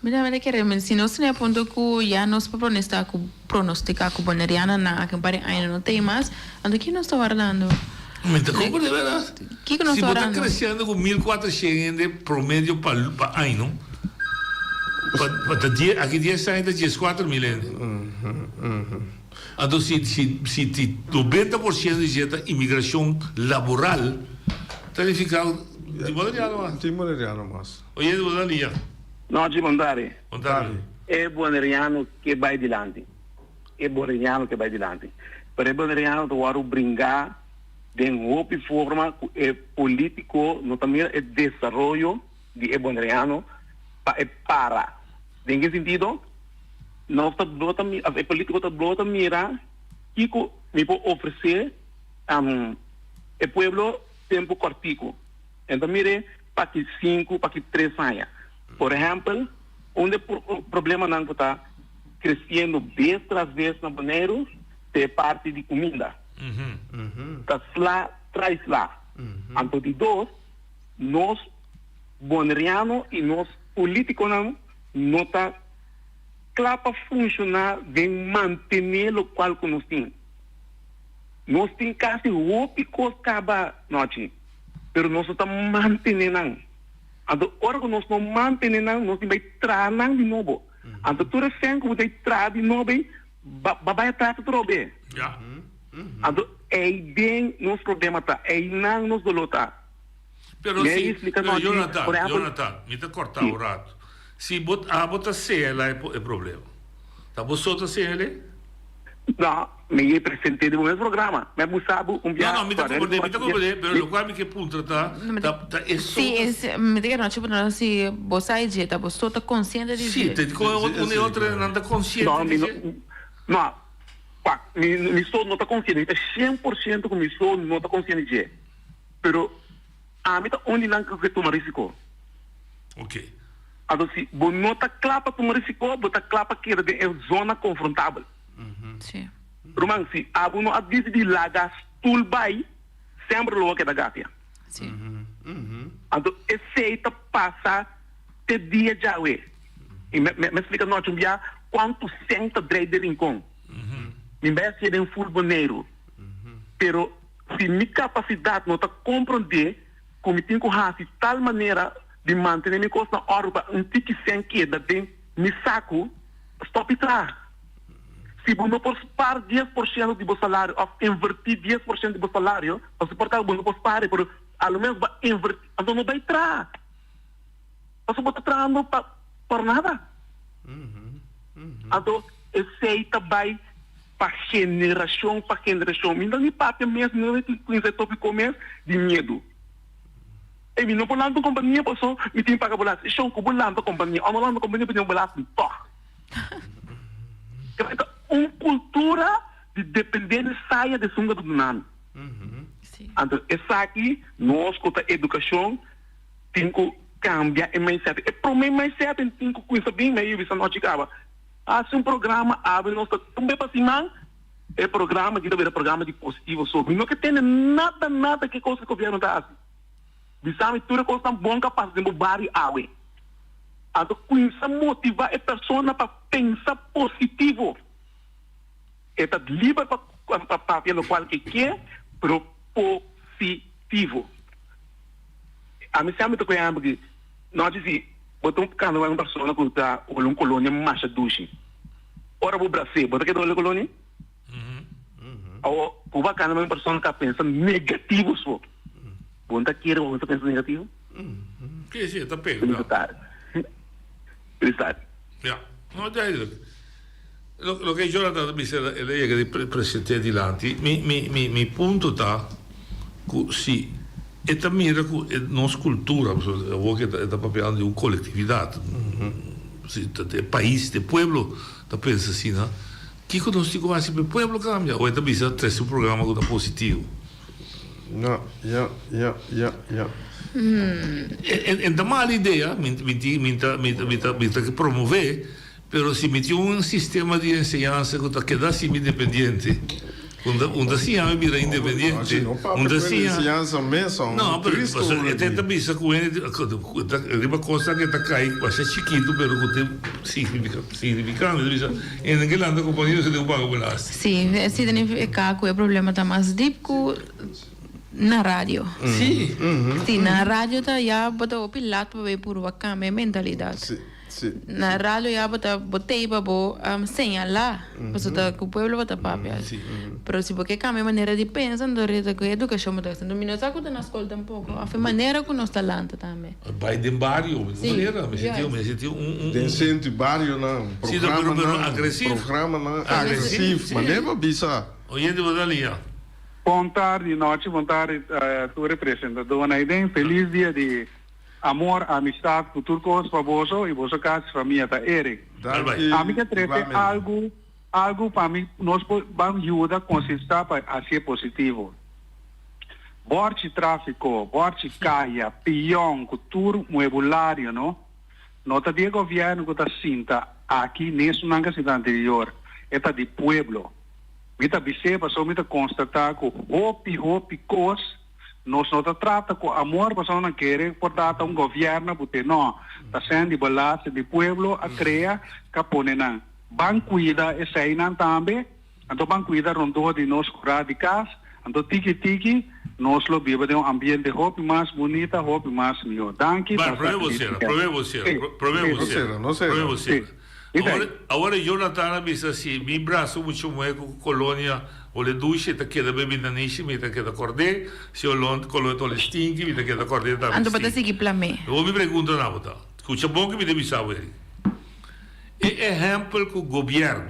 Mi tambe ta kere, mi si nos tene e punto cu ya nos por pronesta cu pronostica cu Bonerianonan aki un par di aña no ta ei mas, anto ki nos ta wardando? Mi ta comprende verdad. Kiko nos Si ta bo ta wardando? creciendo cu 1400 hende promedio pa pa aña no, pa pa ta die aki dies aña ta diescuatro mil hende. Anto si si si ti 90% di dje ta inmigracion laboral ta nifica tin Boneriano mas. Tin Boneriano mas. Oye bo ta lia. Nochi bon tardi. Bon tardi. E boneriano ke bai dilanti. E boneriano ke bai dilanti. Pero e boneriano ta wòrdu bringá den hopi forma ku e polítiko no ta mira e desaroyo di e boneriano pa e para. Den ki sentido? Nos ta blo ta mira, e polítiko ta blo ta mira kiko mi por ofresé e pueblo tempu kòrtiku. E ta mir'é pa ki sinku, pa ki tres aña. Por ehèmpel, un di e problemanan ku ta kresiendo bes tras bes na Boneiru ta e parti di kuminda. Ta sla trai sla. Anto di dos, nos boneriano i nos polítikonan no ta kla pa funshoná den mantené lokual ku nos tin. Nos tin kasi hopi kos kaba nochi. pero nos no ta mantene nan. Anto ora ku nos no mantene nan, nos tin bai traha nan di nobo. Anto tur e fen ku bo ta traha di nobo ei, ba ba bai atras atrobe. Anto ei den nos problema ta, einan nos doló ta. Pero Mi a si, explica pero nochi, Jonathan, por ehempel, Jonathan, mi ta corta Sí. un rato. Si bo, abo ta señala e e problema, ta bo so ta señal'é? No, mi e presente di bo mes programa. Mi a busa bo un No, bia no, mi ta corre comprende, mi ta riba comprende, pero mi locual mi ke puntra ta, No, mi ta, ta ta e so Sí, ta es, mi ta kere nochi puntra si bo sa e dje, ta bo so ta consciente di Sí, dje. te con Sí, un e sí, otro claro. nan ta consciente No, di mi no, dje. no, wak, mi, mi so no ta consciente, mi ta 100% cu mi so no ta consciente di dje. Pero ami ta un di nan cu ke tuma risico. Ok. Anto si bo no ta cla pa tuma risico, bo ta cla pa keda den e zona confrontabel. Sí. Ruman, si abo no a disidí laga stul bai, semper lo a keda gafia. Sí. Anto esei ta pasa te dia djawe. I mi mi splika nochi un bia kuantu sèn ta drei den Rincon. Mi bai hasié den ful Boneiru. Pero si mi kapasidat no ta komprondé ku mi tin ku hasi tal manera di mantené mi kos na òrdu pa un tiki sèn keda den mi saku, stòp i traha. Si bo no por spar 10% di bo salario òf invertí 10% di bo salario, pasobra por ta ku bo no por spar e, pero a lo menos bo a invertí, anto no bai traha. Pasobra bo ta trahando pa por nada. Anto esei ta bai pa generashon pa generashon. Mi no ni papia mes, mi no tin kuminsá e tópiko mes di miedu. Ey, mi no por lanta un kompania paso mi tin paga belasting. Shon, ku bo lanta kompania òf no lanta kompania bo tin belasting tòg. Kaba ta un kultura di dependé di saya di esun ku ta duna mi. Anto esaki nos ku ta edukashon tin ku kambia e mindset. E promé mindset tin ku kuminsa bin mei bisa nochi kaba. Hasi un programa awe nos ta un be pa siman e programa aki ta bira programa di positivo so. Mi no ke tende nada nada ke kos ku gobièrnu ta hasi. Bisa mi tur e kosnan bon ku a pasa den bo bario awe. Anto kuminsa motivá e persona pa pensa positivo. E ta liber pa pa papia lokual ke ke, pero positivo. Ami semper ta kohe porque nochi si bo ta kanta ku un persona ku ta hole un kolonia masha dushi. Ora bo bras'é, bo ta keda hole kolonia? Awo ku bo a kanta ku un persona ku a pensa negativo so, bo no ta kere ku bo ta pensa negativo? Si, si, e ta pega. Feliz tarde. Feliz tarde. Ya, no duidelijk. Loke Jonathan ta bisa el a yega di present'é dilanti. Mi mi mi mi punto ta ku si e ta mira ku e nos kultura, pasobra awor ke e ta papiando di un kolektividat, si ta e pais, e pueblo ta pensa asina, kiko nos tin ku hasi pa e pueblo kambia? Awor e ta bisa trese un programa ku ta positivo. Ya, ya, ya, ya, ya. E ta mal idea, mi mi mi ta mi ta mi ta mi ta promové. Pero si mi tin un sistema di enseñansa cu ta keda así mi dependiente, unda unda siña mi bira independiente, unda siña. Enseñansa mes son No, pero tristo pasobra e ta bisa cu hende riba cosnan cu ta cay masha chikito pero cu tin significante, ta bisa hende ke lanta compania no se tin cu paga belasting. Sí, esei ta nifica cu e problema ta mas diep cu na radio. Sí. Sí, na radio ta ya bo ta hopi lat pa bay purba cambia e mentalidad. Na radio ya bo ta bo tei pa bo señalá pasobra ta ku pueblo bo ta papia. Pero si bo ke kambia manera di pensa anto rita ku e edukashon bo ta hasi. Mi no sa ku ta na skol tampoko òf e manera ku nos ta lanta tambe. Bai den bario mi manera mi sinti mi sinti un un. Den sentro di barionan programanan programanan agresief manera bo bisa. Oyente bo ta liña. Bon tardi nochi bon tardi tur e presentadornan ei den felis dia di Amor, amistad cu tur cos pa boso y boso cas y famia ta Eric. Danki Ami ke trece igualmente. algo algo pa mi nos por ban yuda consista pa hacié positivo. Borchi trafico, borchi caya, pion cu tur muebulario no no ta di e gobierno cu ta sinta aki ni esunnan cu a sinta anterior, e ta di pueblo. Mi ta bis'é pasobra mi ta constata cu hopi hopi cos Nos no ta trata cu amor pasobra nan kere por ta un gobierno bu te no. Ta sèn di belasting di pueblo a crea ca pone nan. Ban cuida eseinan tambe, anto ban cuida rondó di nos cura di cas, anto tiki tiki nos lo biba den un ambiente hopi mas bunita, hopi mas mihó. Danki, Bai, pasa prome bo feliz cera, weekend. prome bo cera, Sí, prome sí, bo No cera, cera, no cera. prome bo sí. cera. I Awor, dai. awor Jonathan a bisa si mi brasa mucho muhe cu colonia Ole dushi ta keda bebi nanishi mi ta keda kord'é, si olon kolo ta ole stinki mi ta keda kord'é tambe Anto bo ta stinki. sigui plam'é. Awor mi pregunta na bo ta, skucha bon ke mi ta bisa bo Eric. E ehèmpel ku gobièrnu,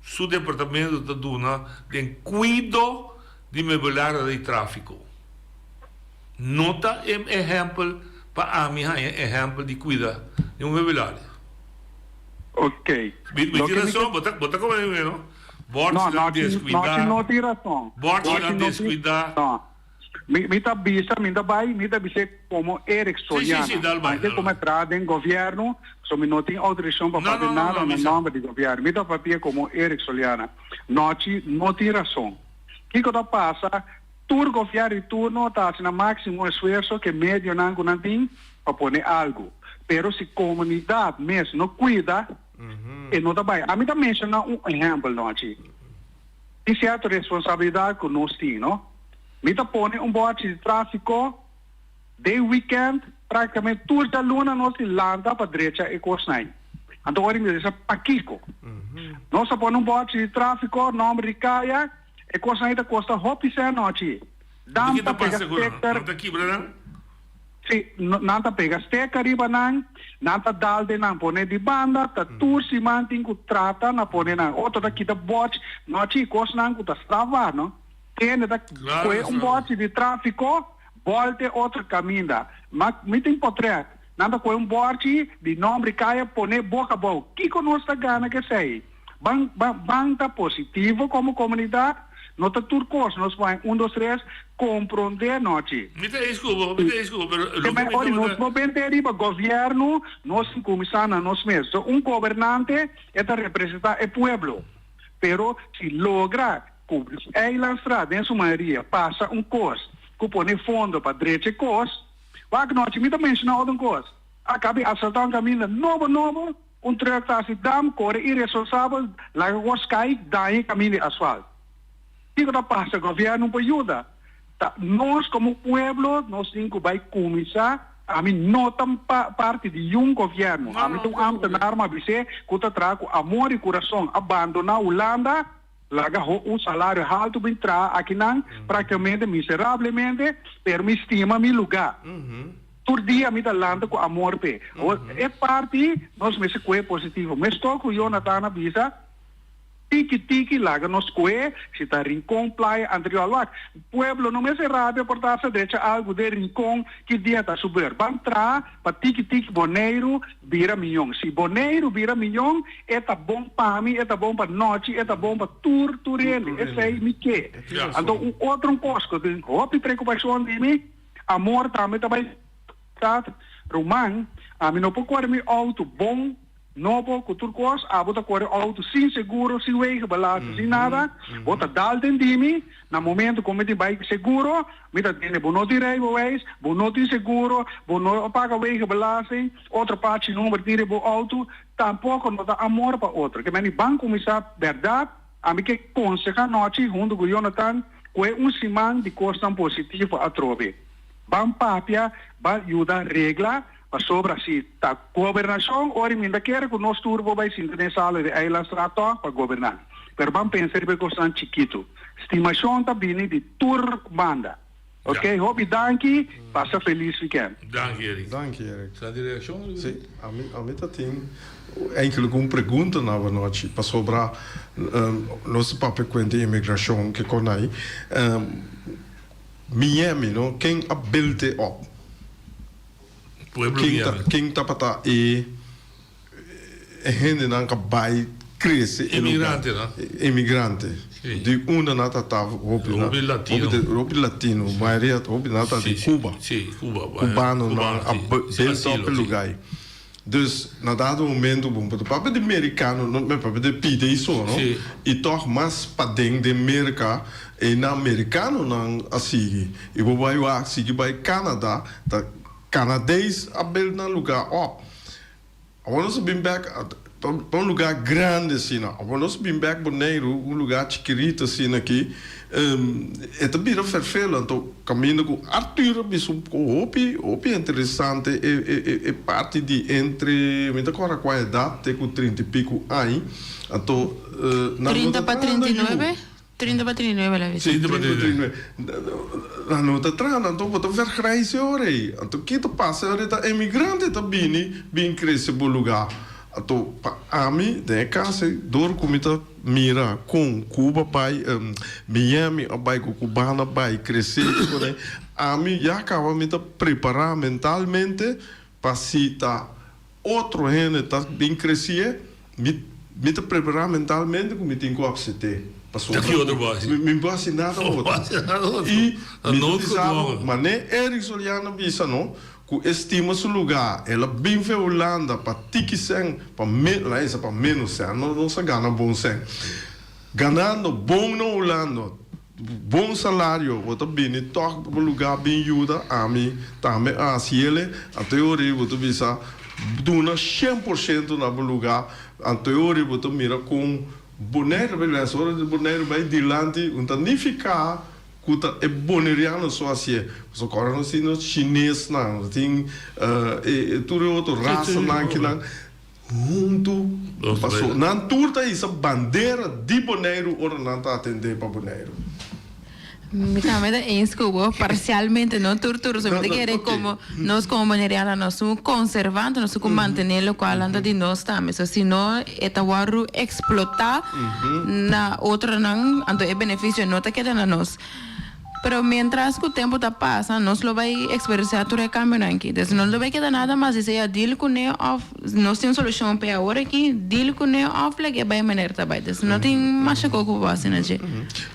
su departamento ta duna den kuido di mebelario di tráfiko no ta e ehèmpel pa ami haña ehèmpel di kuida di un mebelario. Ok. Mi mi tin Loke mi rason, ke bo ta bo ta komprende mi no? No, Bòrchinan no tin, no deskuidá. tin, no tin rason. Bòrchinan No tin, deskuidá. no. Mi, mi ta bisa, mi ta bai, mi ta bis'é komo Eric Sí, sí, Soliana. sí, dal bai, Anke dal komo bai. e traha den gobièrnu, so mi no tin outorisashon pa No, papia no, no, nada no, na mi sa. nòmber di gobièrnu. Mi ta papia komo Eric Soliana. Nochi no tin rason. Kiko ta pasa? Tur gobièrnu di turno ta hasi nan máksimo esfuerso ku e medionan ku nan tin pa pone algu. Pero si komunidat mes no kuida, E no ta bai. Ami ta menshoná un ehèmpel nochi. Tin sierto responsabilidat ku nos tin, no? Mi ta pone un bòrchi di tráfiko den wikènt, práktikamente tur djaluna nos tin lanta pa drecha e kosnan ei. Anto ora mi ta bisa, Pakiko? Nos ta pone un bòrchi di tráfiko, nòmber di kaya, e kosnan ei ta kosta hopi sèn nochi. Di Dam ki ta ta pega pasa ku nan? sticker. Nan ta kibra nan? Sí, nan ta pega steka riba nan, nan ta dal den nan pone di banda, ta tur siman tin ku trata na pone nan. Otro ta kita bòchi, nochi kosnan ku ta strafbaar, no? Kende ta Claro kohe ta un strafbaar. bòchi di tráfiko, bòlte otro kaminda. Ma mi tin potrèt, nan ta kohe un bòchi di nòmber di kaya pone boka abou. Kiko nos ta gana ku esei? Ban, ban, ban ta positivo komo komunidat. No ta tur kos nos por haña un dos tres komprondé nochi. Mi ta eens ku bo, mi ta eens ku bo, pero loke mi Ori nos tabata. no bente riba gobièrnu, nos tin kuminsá na nos mes. So un gobernante e ta representá e pueblo, pero si logra ku Eilandstraat den su mayoria pasa un kos ku pone fondo pa drecha e kos, wak nochi mi ta menshoná otro kos, a kabi asaltá un kaminda nobo nobo, Un truck ta hasi dam, kore iresponsabel, laga kos kai, daña e kaminda di asfalt. Kiko ta pasa? Gobièrnu por yuda. Ta nos komo pueblo nos tin ku bai kuminsá. Ami no ta parti di yun gobièrnu. Ami ta un ámtenar, mi a bis'é, ku ta traha ku amor i kurason. A bandoná Hulanda, laga un salario haltu bin traha akinan, praktikamente miserablemente, pero mi stima mi lugá. Tur dia mi ta lanta ku amor p'e. Awor, e parti nos mester kohe positivo. Meskos ku Yonatan a bisa, Tiki tiki laga nos kohe, si ta Rincon, Playa, Antriol. Wak, pueblo no mester rabia por ta hasta drecha algu den Rincon ki dia ta su beur. Ban traha pa tiki tiki Boneiru bira miyon. Si Boneiru bira miyon, e ta bon pa mi, e ta bon pa Nochi, e ta bon pa tur tur hende. Esei mi ke. Anto un otro kos ku tin hopi preokupashon di mi, Amor tambe ta bai ta ruman, ami no por kore mi auto bon, nobo, ku tur kos, abo ta kore auto sin seguro, sin wegenbelasting, sin nada, bo ta dal den di mi, na momento ku mi tin bai seguro, mi ta tende bo no tin rijbewijs, bo no tin seguro, bo no a paga wegenbelasting, otro pachi number tin riba bo auto, tampoko no ta amor pa otro. Ke meni ban kuminsá bèrdat. Ami ke konseha nochi huntu ku Jonathan ku e un siman di kosnan positivo atrobe. Ban papia, ban yuda regla, pasobra si ta gobernashon ora mi ta kere ku nos tur por bai sinta den sala di Eilandstraat tòg pa goberná. Pero ban pensa riba e kosnan chikitu. Stimashon ta bini di tur banda. Ok, hopi danki, pasa felis weekend. Danki Eric. Danki Eric. Sa di reaccion? Si, ami ami ta tin eigenlijk un pregunta na awanochi pasobra nos ta papia cuenta inmigracion ke con ai Miami no ken a build e op? Pueblo Ken ta Miami. ken tabata e E hendenan ka bai krese e lugar. Emigrante nan. Emigrante. Di unda nan ta ta hopi nan. Hopi latino. Hopi latino. Mayoria hopi nan ta di Cuba. Si, Cuba. Cubanonan a build up e lugar ei. Dus na dado momento bo ta papia di mericano, no mi papia di pida ei so no. I tog mas paden den Merca e nan mericanonan a sigui. I bo bai wak sigui bai Canada ta Canadees a build nan lugar op. Awor nos a bin bek pa un lugar grandi asina. Awor nos a bin bek Boneiru, un lugar chikirito asina aki. E ta bira ferfelu. Anto kaminda ku Arthur a bisa un hopi, hopi interesante e e e parti di entre, mi ta kòrda kua edat, te ku trinta i piku aña. Anto nan no Trinta ta pa trahando trinta i yu. nuebe? 30 pa 39 el a bisa. Sí, 30 pa 39. Nan no ta traha, anto bo ta vergrijs e ora ei. Anto ki ta pasa e ora ei ta emigrante ta bini bin krese bo lugá. Anto pa ami den e kas ei dor ku mi ta mira kon Cuba bai, Miami a bai ku Cubana bai krese ku nan, ami ya kaba mi ta prepará mentalmente pa si ta Otro hende ta bin kresié, mi mi ta prepará mentalmente ku mi tin ku apsept'é. Pasobra Ta ki otro bo hasi? Mi mi bo hasi nada Bo otro. hasi nada otro. I Ta mi ta no bisa bo, otro. manera Eric Soliano a bisa no, ku e stima su lugá, el a bin fe Hulanda pa tiki sèn, pa me, la esa pa ménos sèn, no nos a gana bon sèn. Ganando bon na Hulanda, Bon salario, bo ta bini tòg bo lugá bin yuda, ami tambe a hasi ele, anto e ora ei bo ta bisa duna 100% na bo lugá, anto e ora ei bo ta mira kon Boneiru ta bai lesa, ora di Boneiru bai dilanti un ta nifiká ku ta e boneriano so hasié, pasobra kòrda nos tin nos chinesnan, nos tin e tur e otro rasanan kinan. Huntu paso nan tur ta hisa bandera di Boneiru ora nan ta atendé pa Boneiru. Mi tambe ta eens ku bo, parsialmente, no tur tur. So mi ta kere komo nos komo boneriano nos tin ku konservá, anto nos tin ku mantené lokual nan ta di nos tambe. So si no e ta wòrdu eksplotá na otronan, anto e benefisio no ta keda na nos. Pero mientras ku tempu ta pasa nos lo bai eksperensiá tur e kambionan aki. Des no lo bai keda nada mas di sea deal kuné òf nos tin un solushon p'e awor aki, deal kuné òf lag'é bai manera ta bai. Des no tin masha kos ku bo hasi na dje.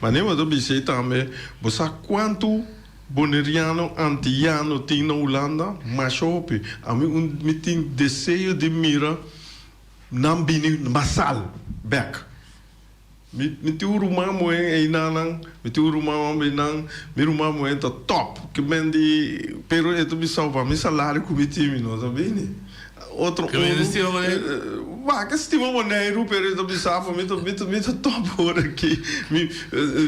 Manera bo ta bisa ei tambe, bo sa kuantu Boneriano, Antiyano tin na Hulanda? Masha hopi. Ami un mi tin deseo di mira nan bini masal bèk. Mi mi tin un ruman muhé einanan, mi tin un ruman homber einan, mi ruman muhé ta top, ke men di, pero e ta bisa pa mi salario ku mi tin mi no ta bini. Otro Ke men stima Boneiru? Ba, ke stima Boneiru, pero e ta bisa pa mi ta mi ta mi ta top ora aki. Mi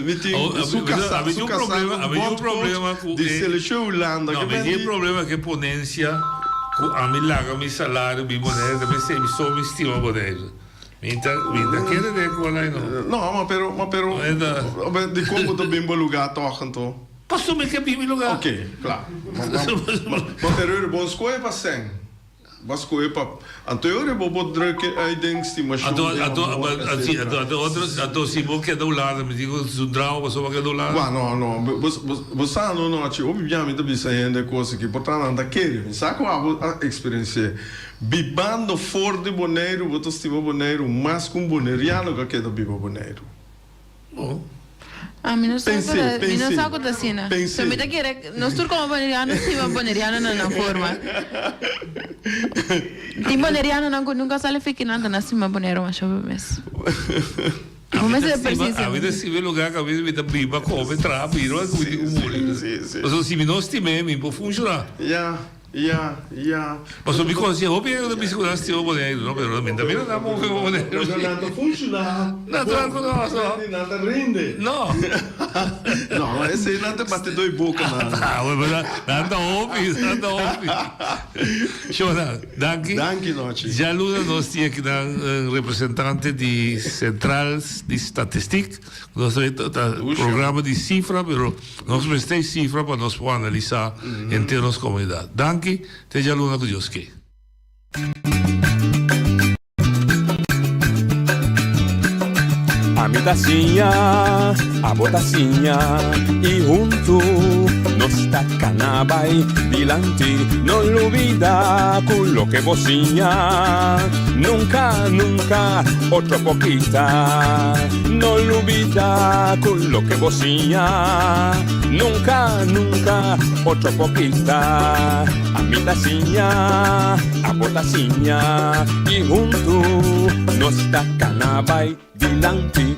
mi tin su kasá, su kasá ta bondcoach di Seleccion Hulanda. No, mi tin e problema ku e ponensia ku ami laga mi salario bin Boneiru, ta mester mi so mi stima Boneiru. Mi ta mi ta kere den ku alai no. No, ma pero, ma pero, di kon bo ta bin bo lugá tòg anto? Paso mi ke bin mi lugá. Ok, kla. Ma, ma pero ora bo skohe pa sèn, bo skohe pa, anto e ora bo por druk ei den stimashon, Anto, den anto, amor, si, etcetera. anto, anto otro, anto si bo keda un lado mi tin ku su drama pasobra bo keda un lado. Wa, no, no, bo, bo, bo sa no nochi, hopi bia mi ta bisa hende kos aki, por ta nan ta kere, mi sa ku abo a eksperensi'é. Bibando for di Boneiru bo ta stima Boneiru mas ku un boneriano ku a keda biba Boneiru. Ah, mi no sa ku Pens'é, ta, mi no pens'é, sa ku ta asina. pens'é. So mi ta kere nos tur komo boneriano stima bonerianonan na forma. Tin bonerianonan ku nunka sali fiki nan ta na stima Boneiru masha hopi mes. Bo mester persiste. Ami ta stima e lugar ku ami ta biba, kome, traha, bira ku mi tin ku muri. Pasobra si mi no stim'é mi por funshoná. Ya. Ya, ya. Pasobra mi conoce hopi hende cu ta bisa cu nan stima Boneiru, no, pero mi ta mira nan move pa Boneiru. Pero nan ta funciona. Natural cu no, so. Nan ta rinde. No. No, esey nan ta bate doy boca nan. Ah, bueno, pero nan ta hopi, nan ta hopi. Shona, danki. Danki, Nochi. Djaluna nos tin aki nan representante di Central di Statistiek. Nos ta programa di cifra, pero Nos mester e cifra pa nos por analisa henter nos comunidad. Danki, te djaluna cu Dios ke. Ami ta siña, abo ta siña y huntu nos ta cana bay dilanti. No lubida cu loke bo siña nunca, nunca otro por kita. No lubida cu loke bo siña nunca, nunca otro por kita. Ami ta siña, abo ta siña y huntu nos ta cana bay dilanti.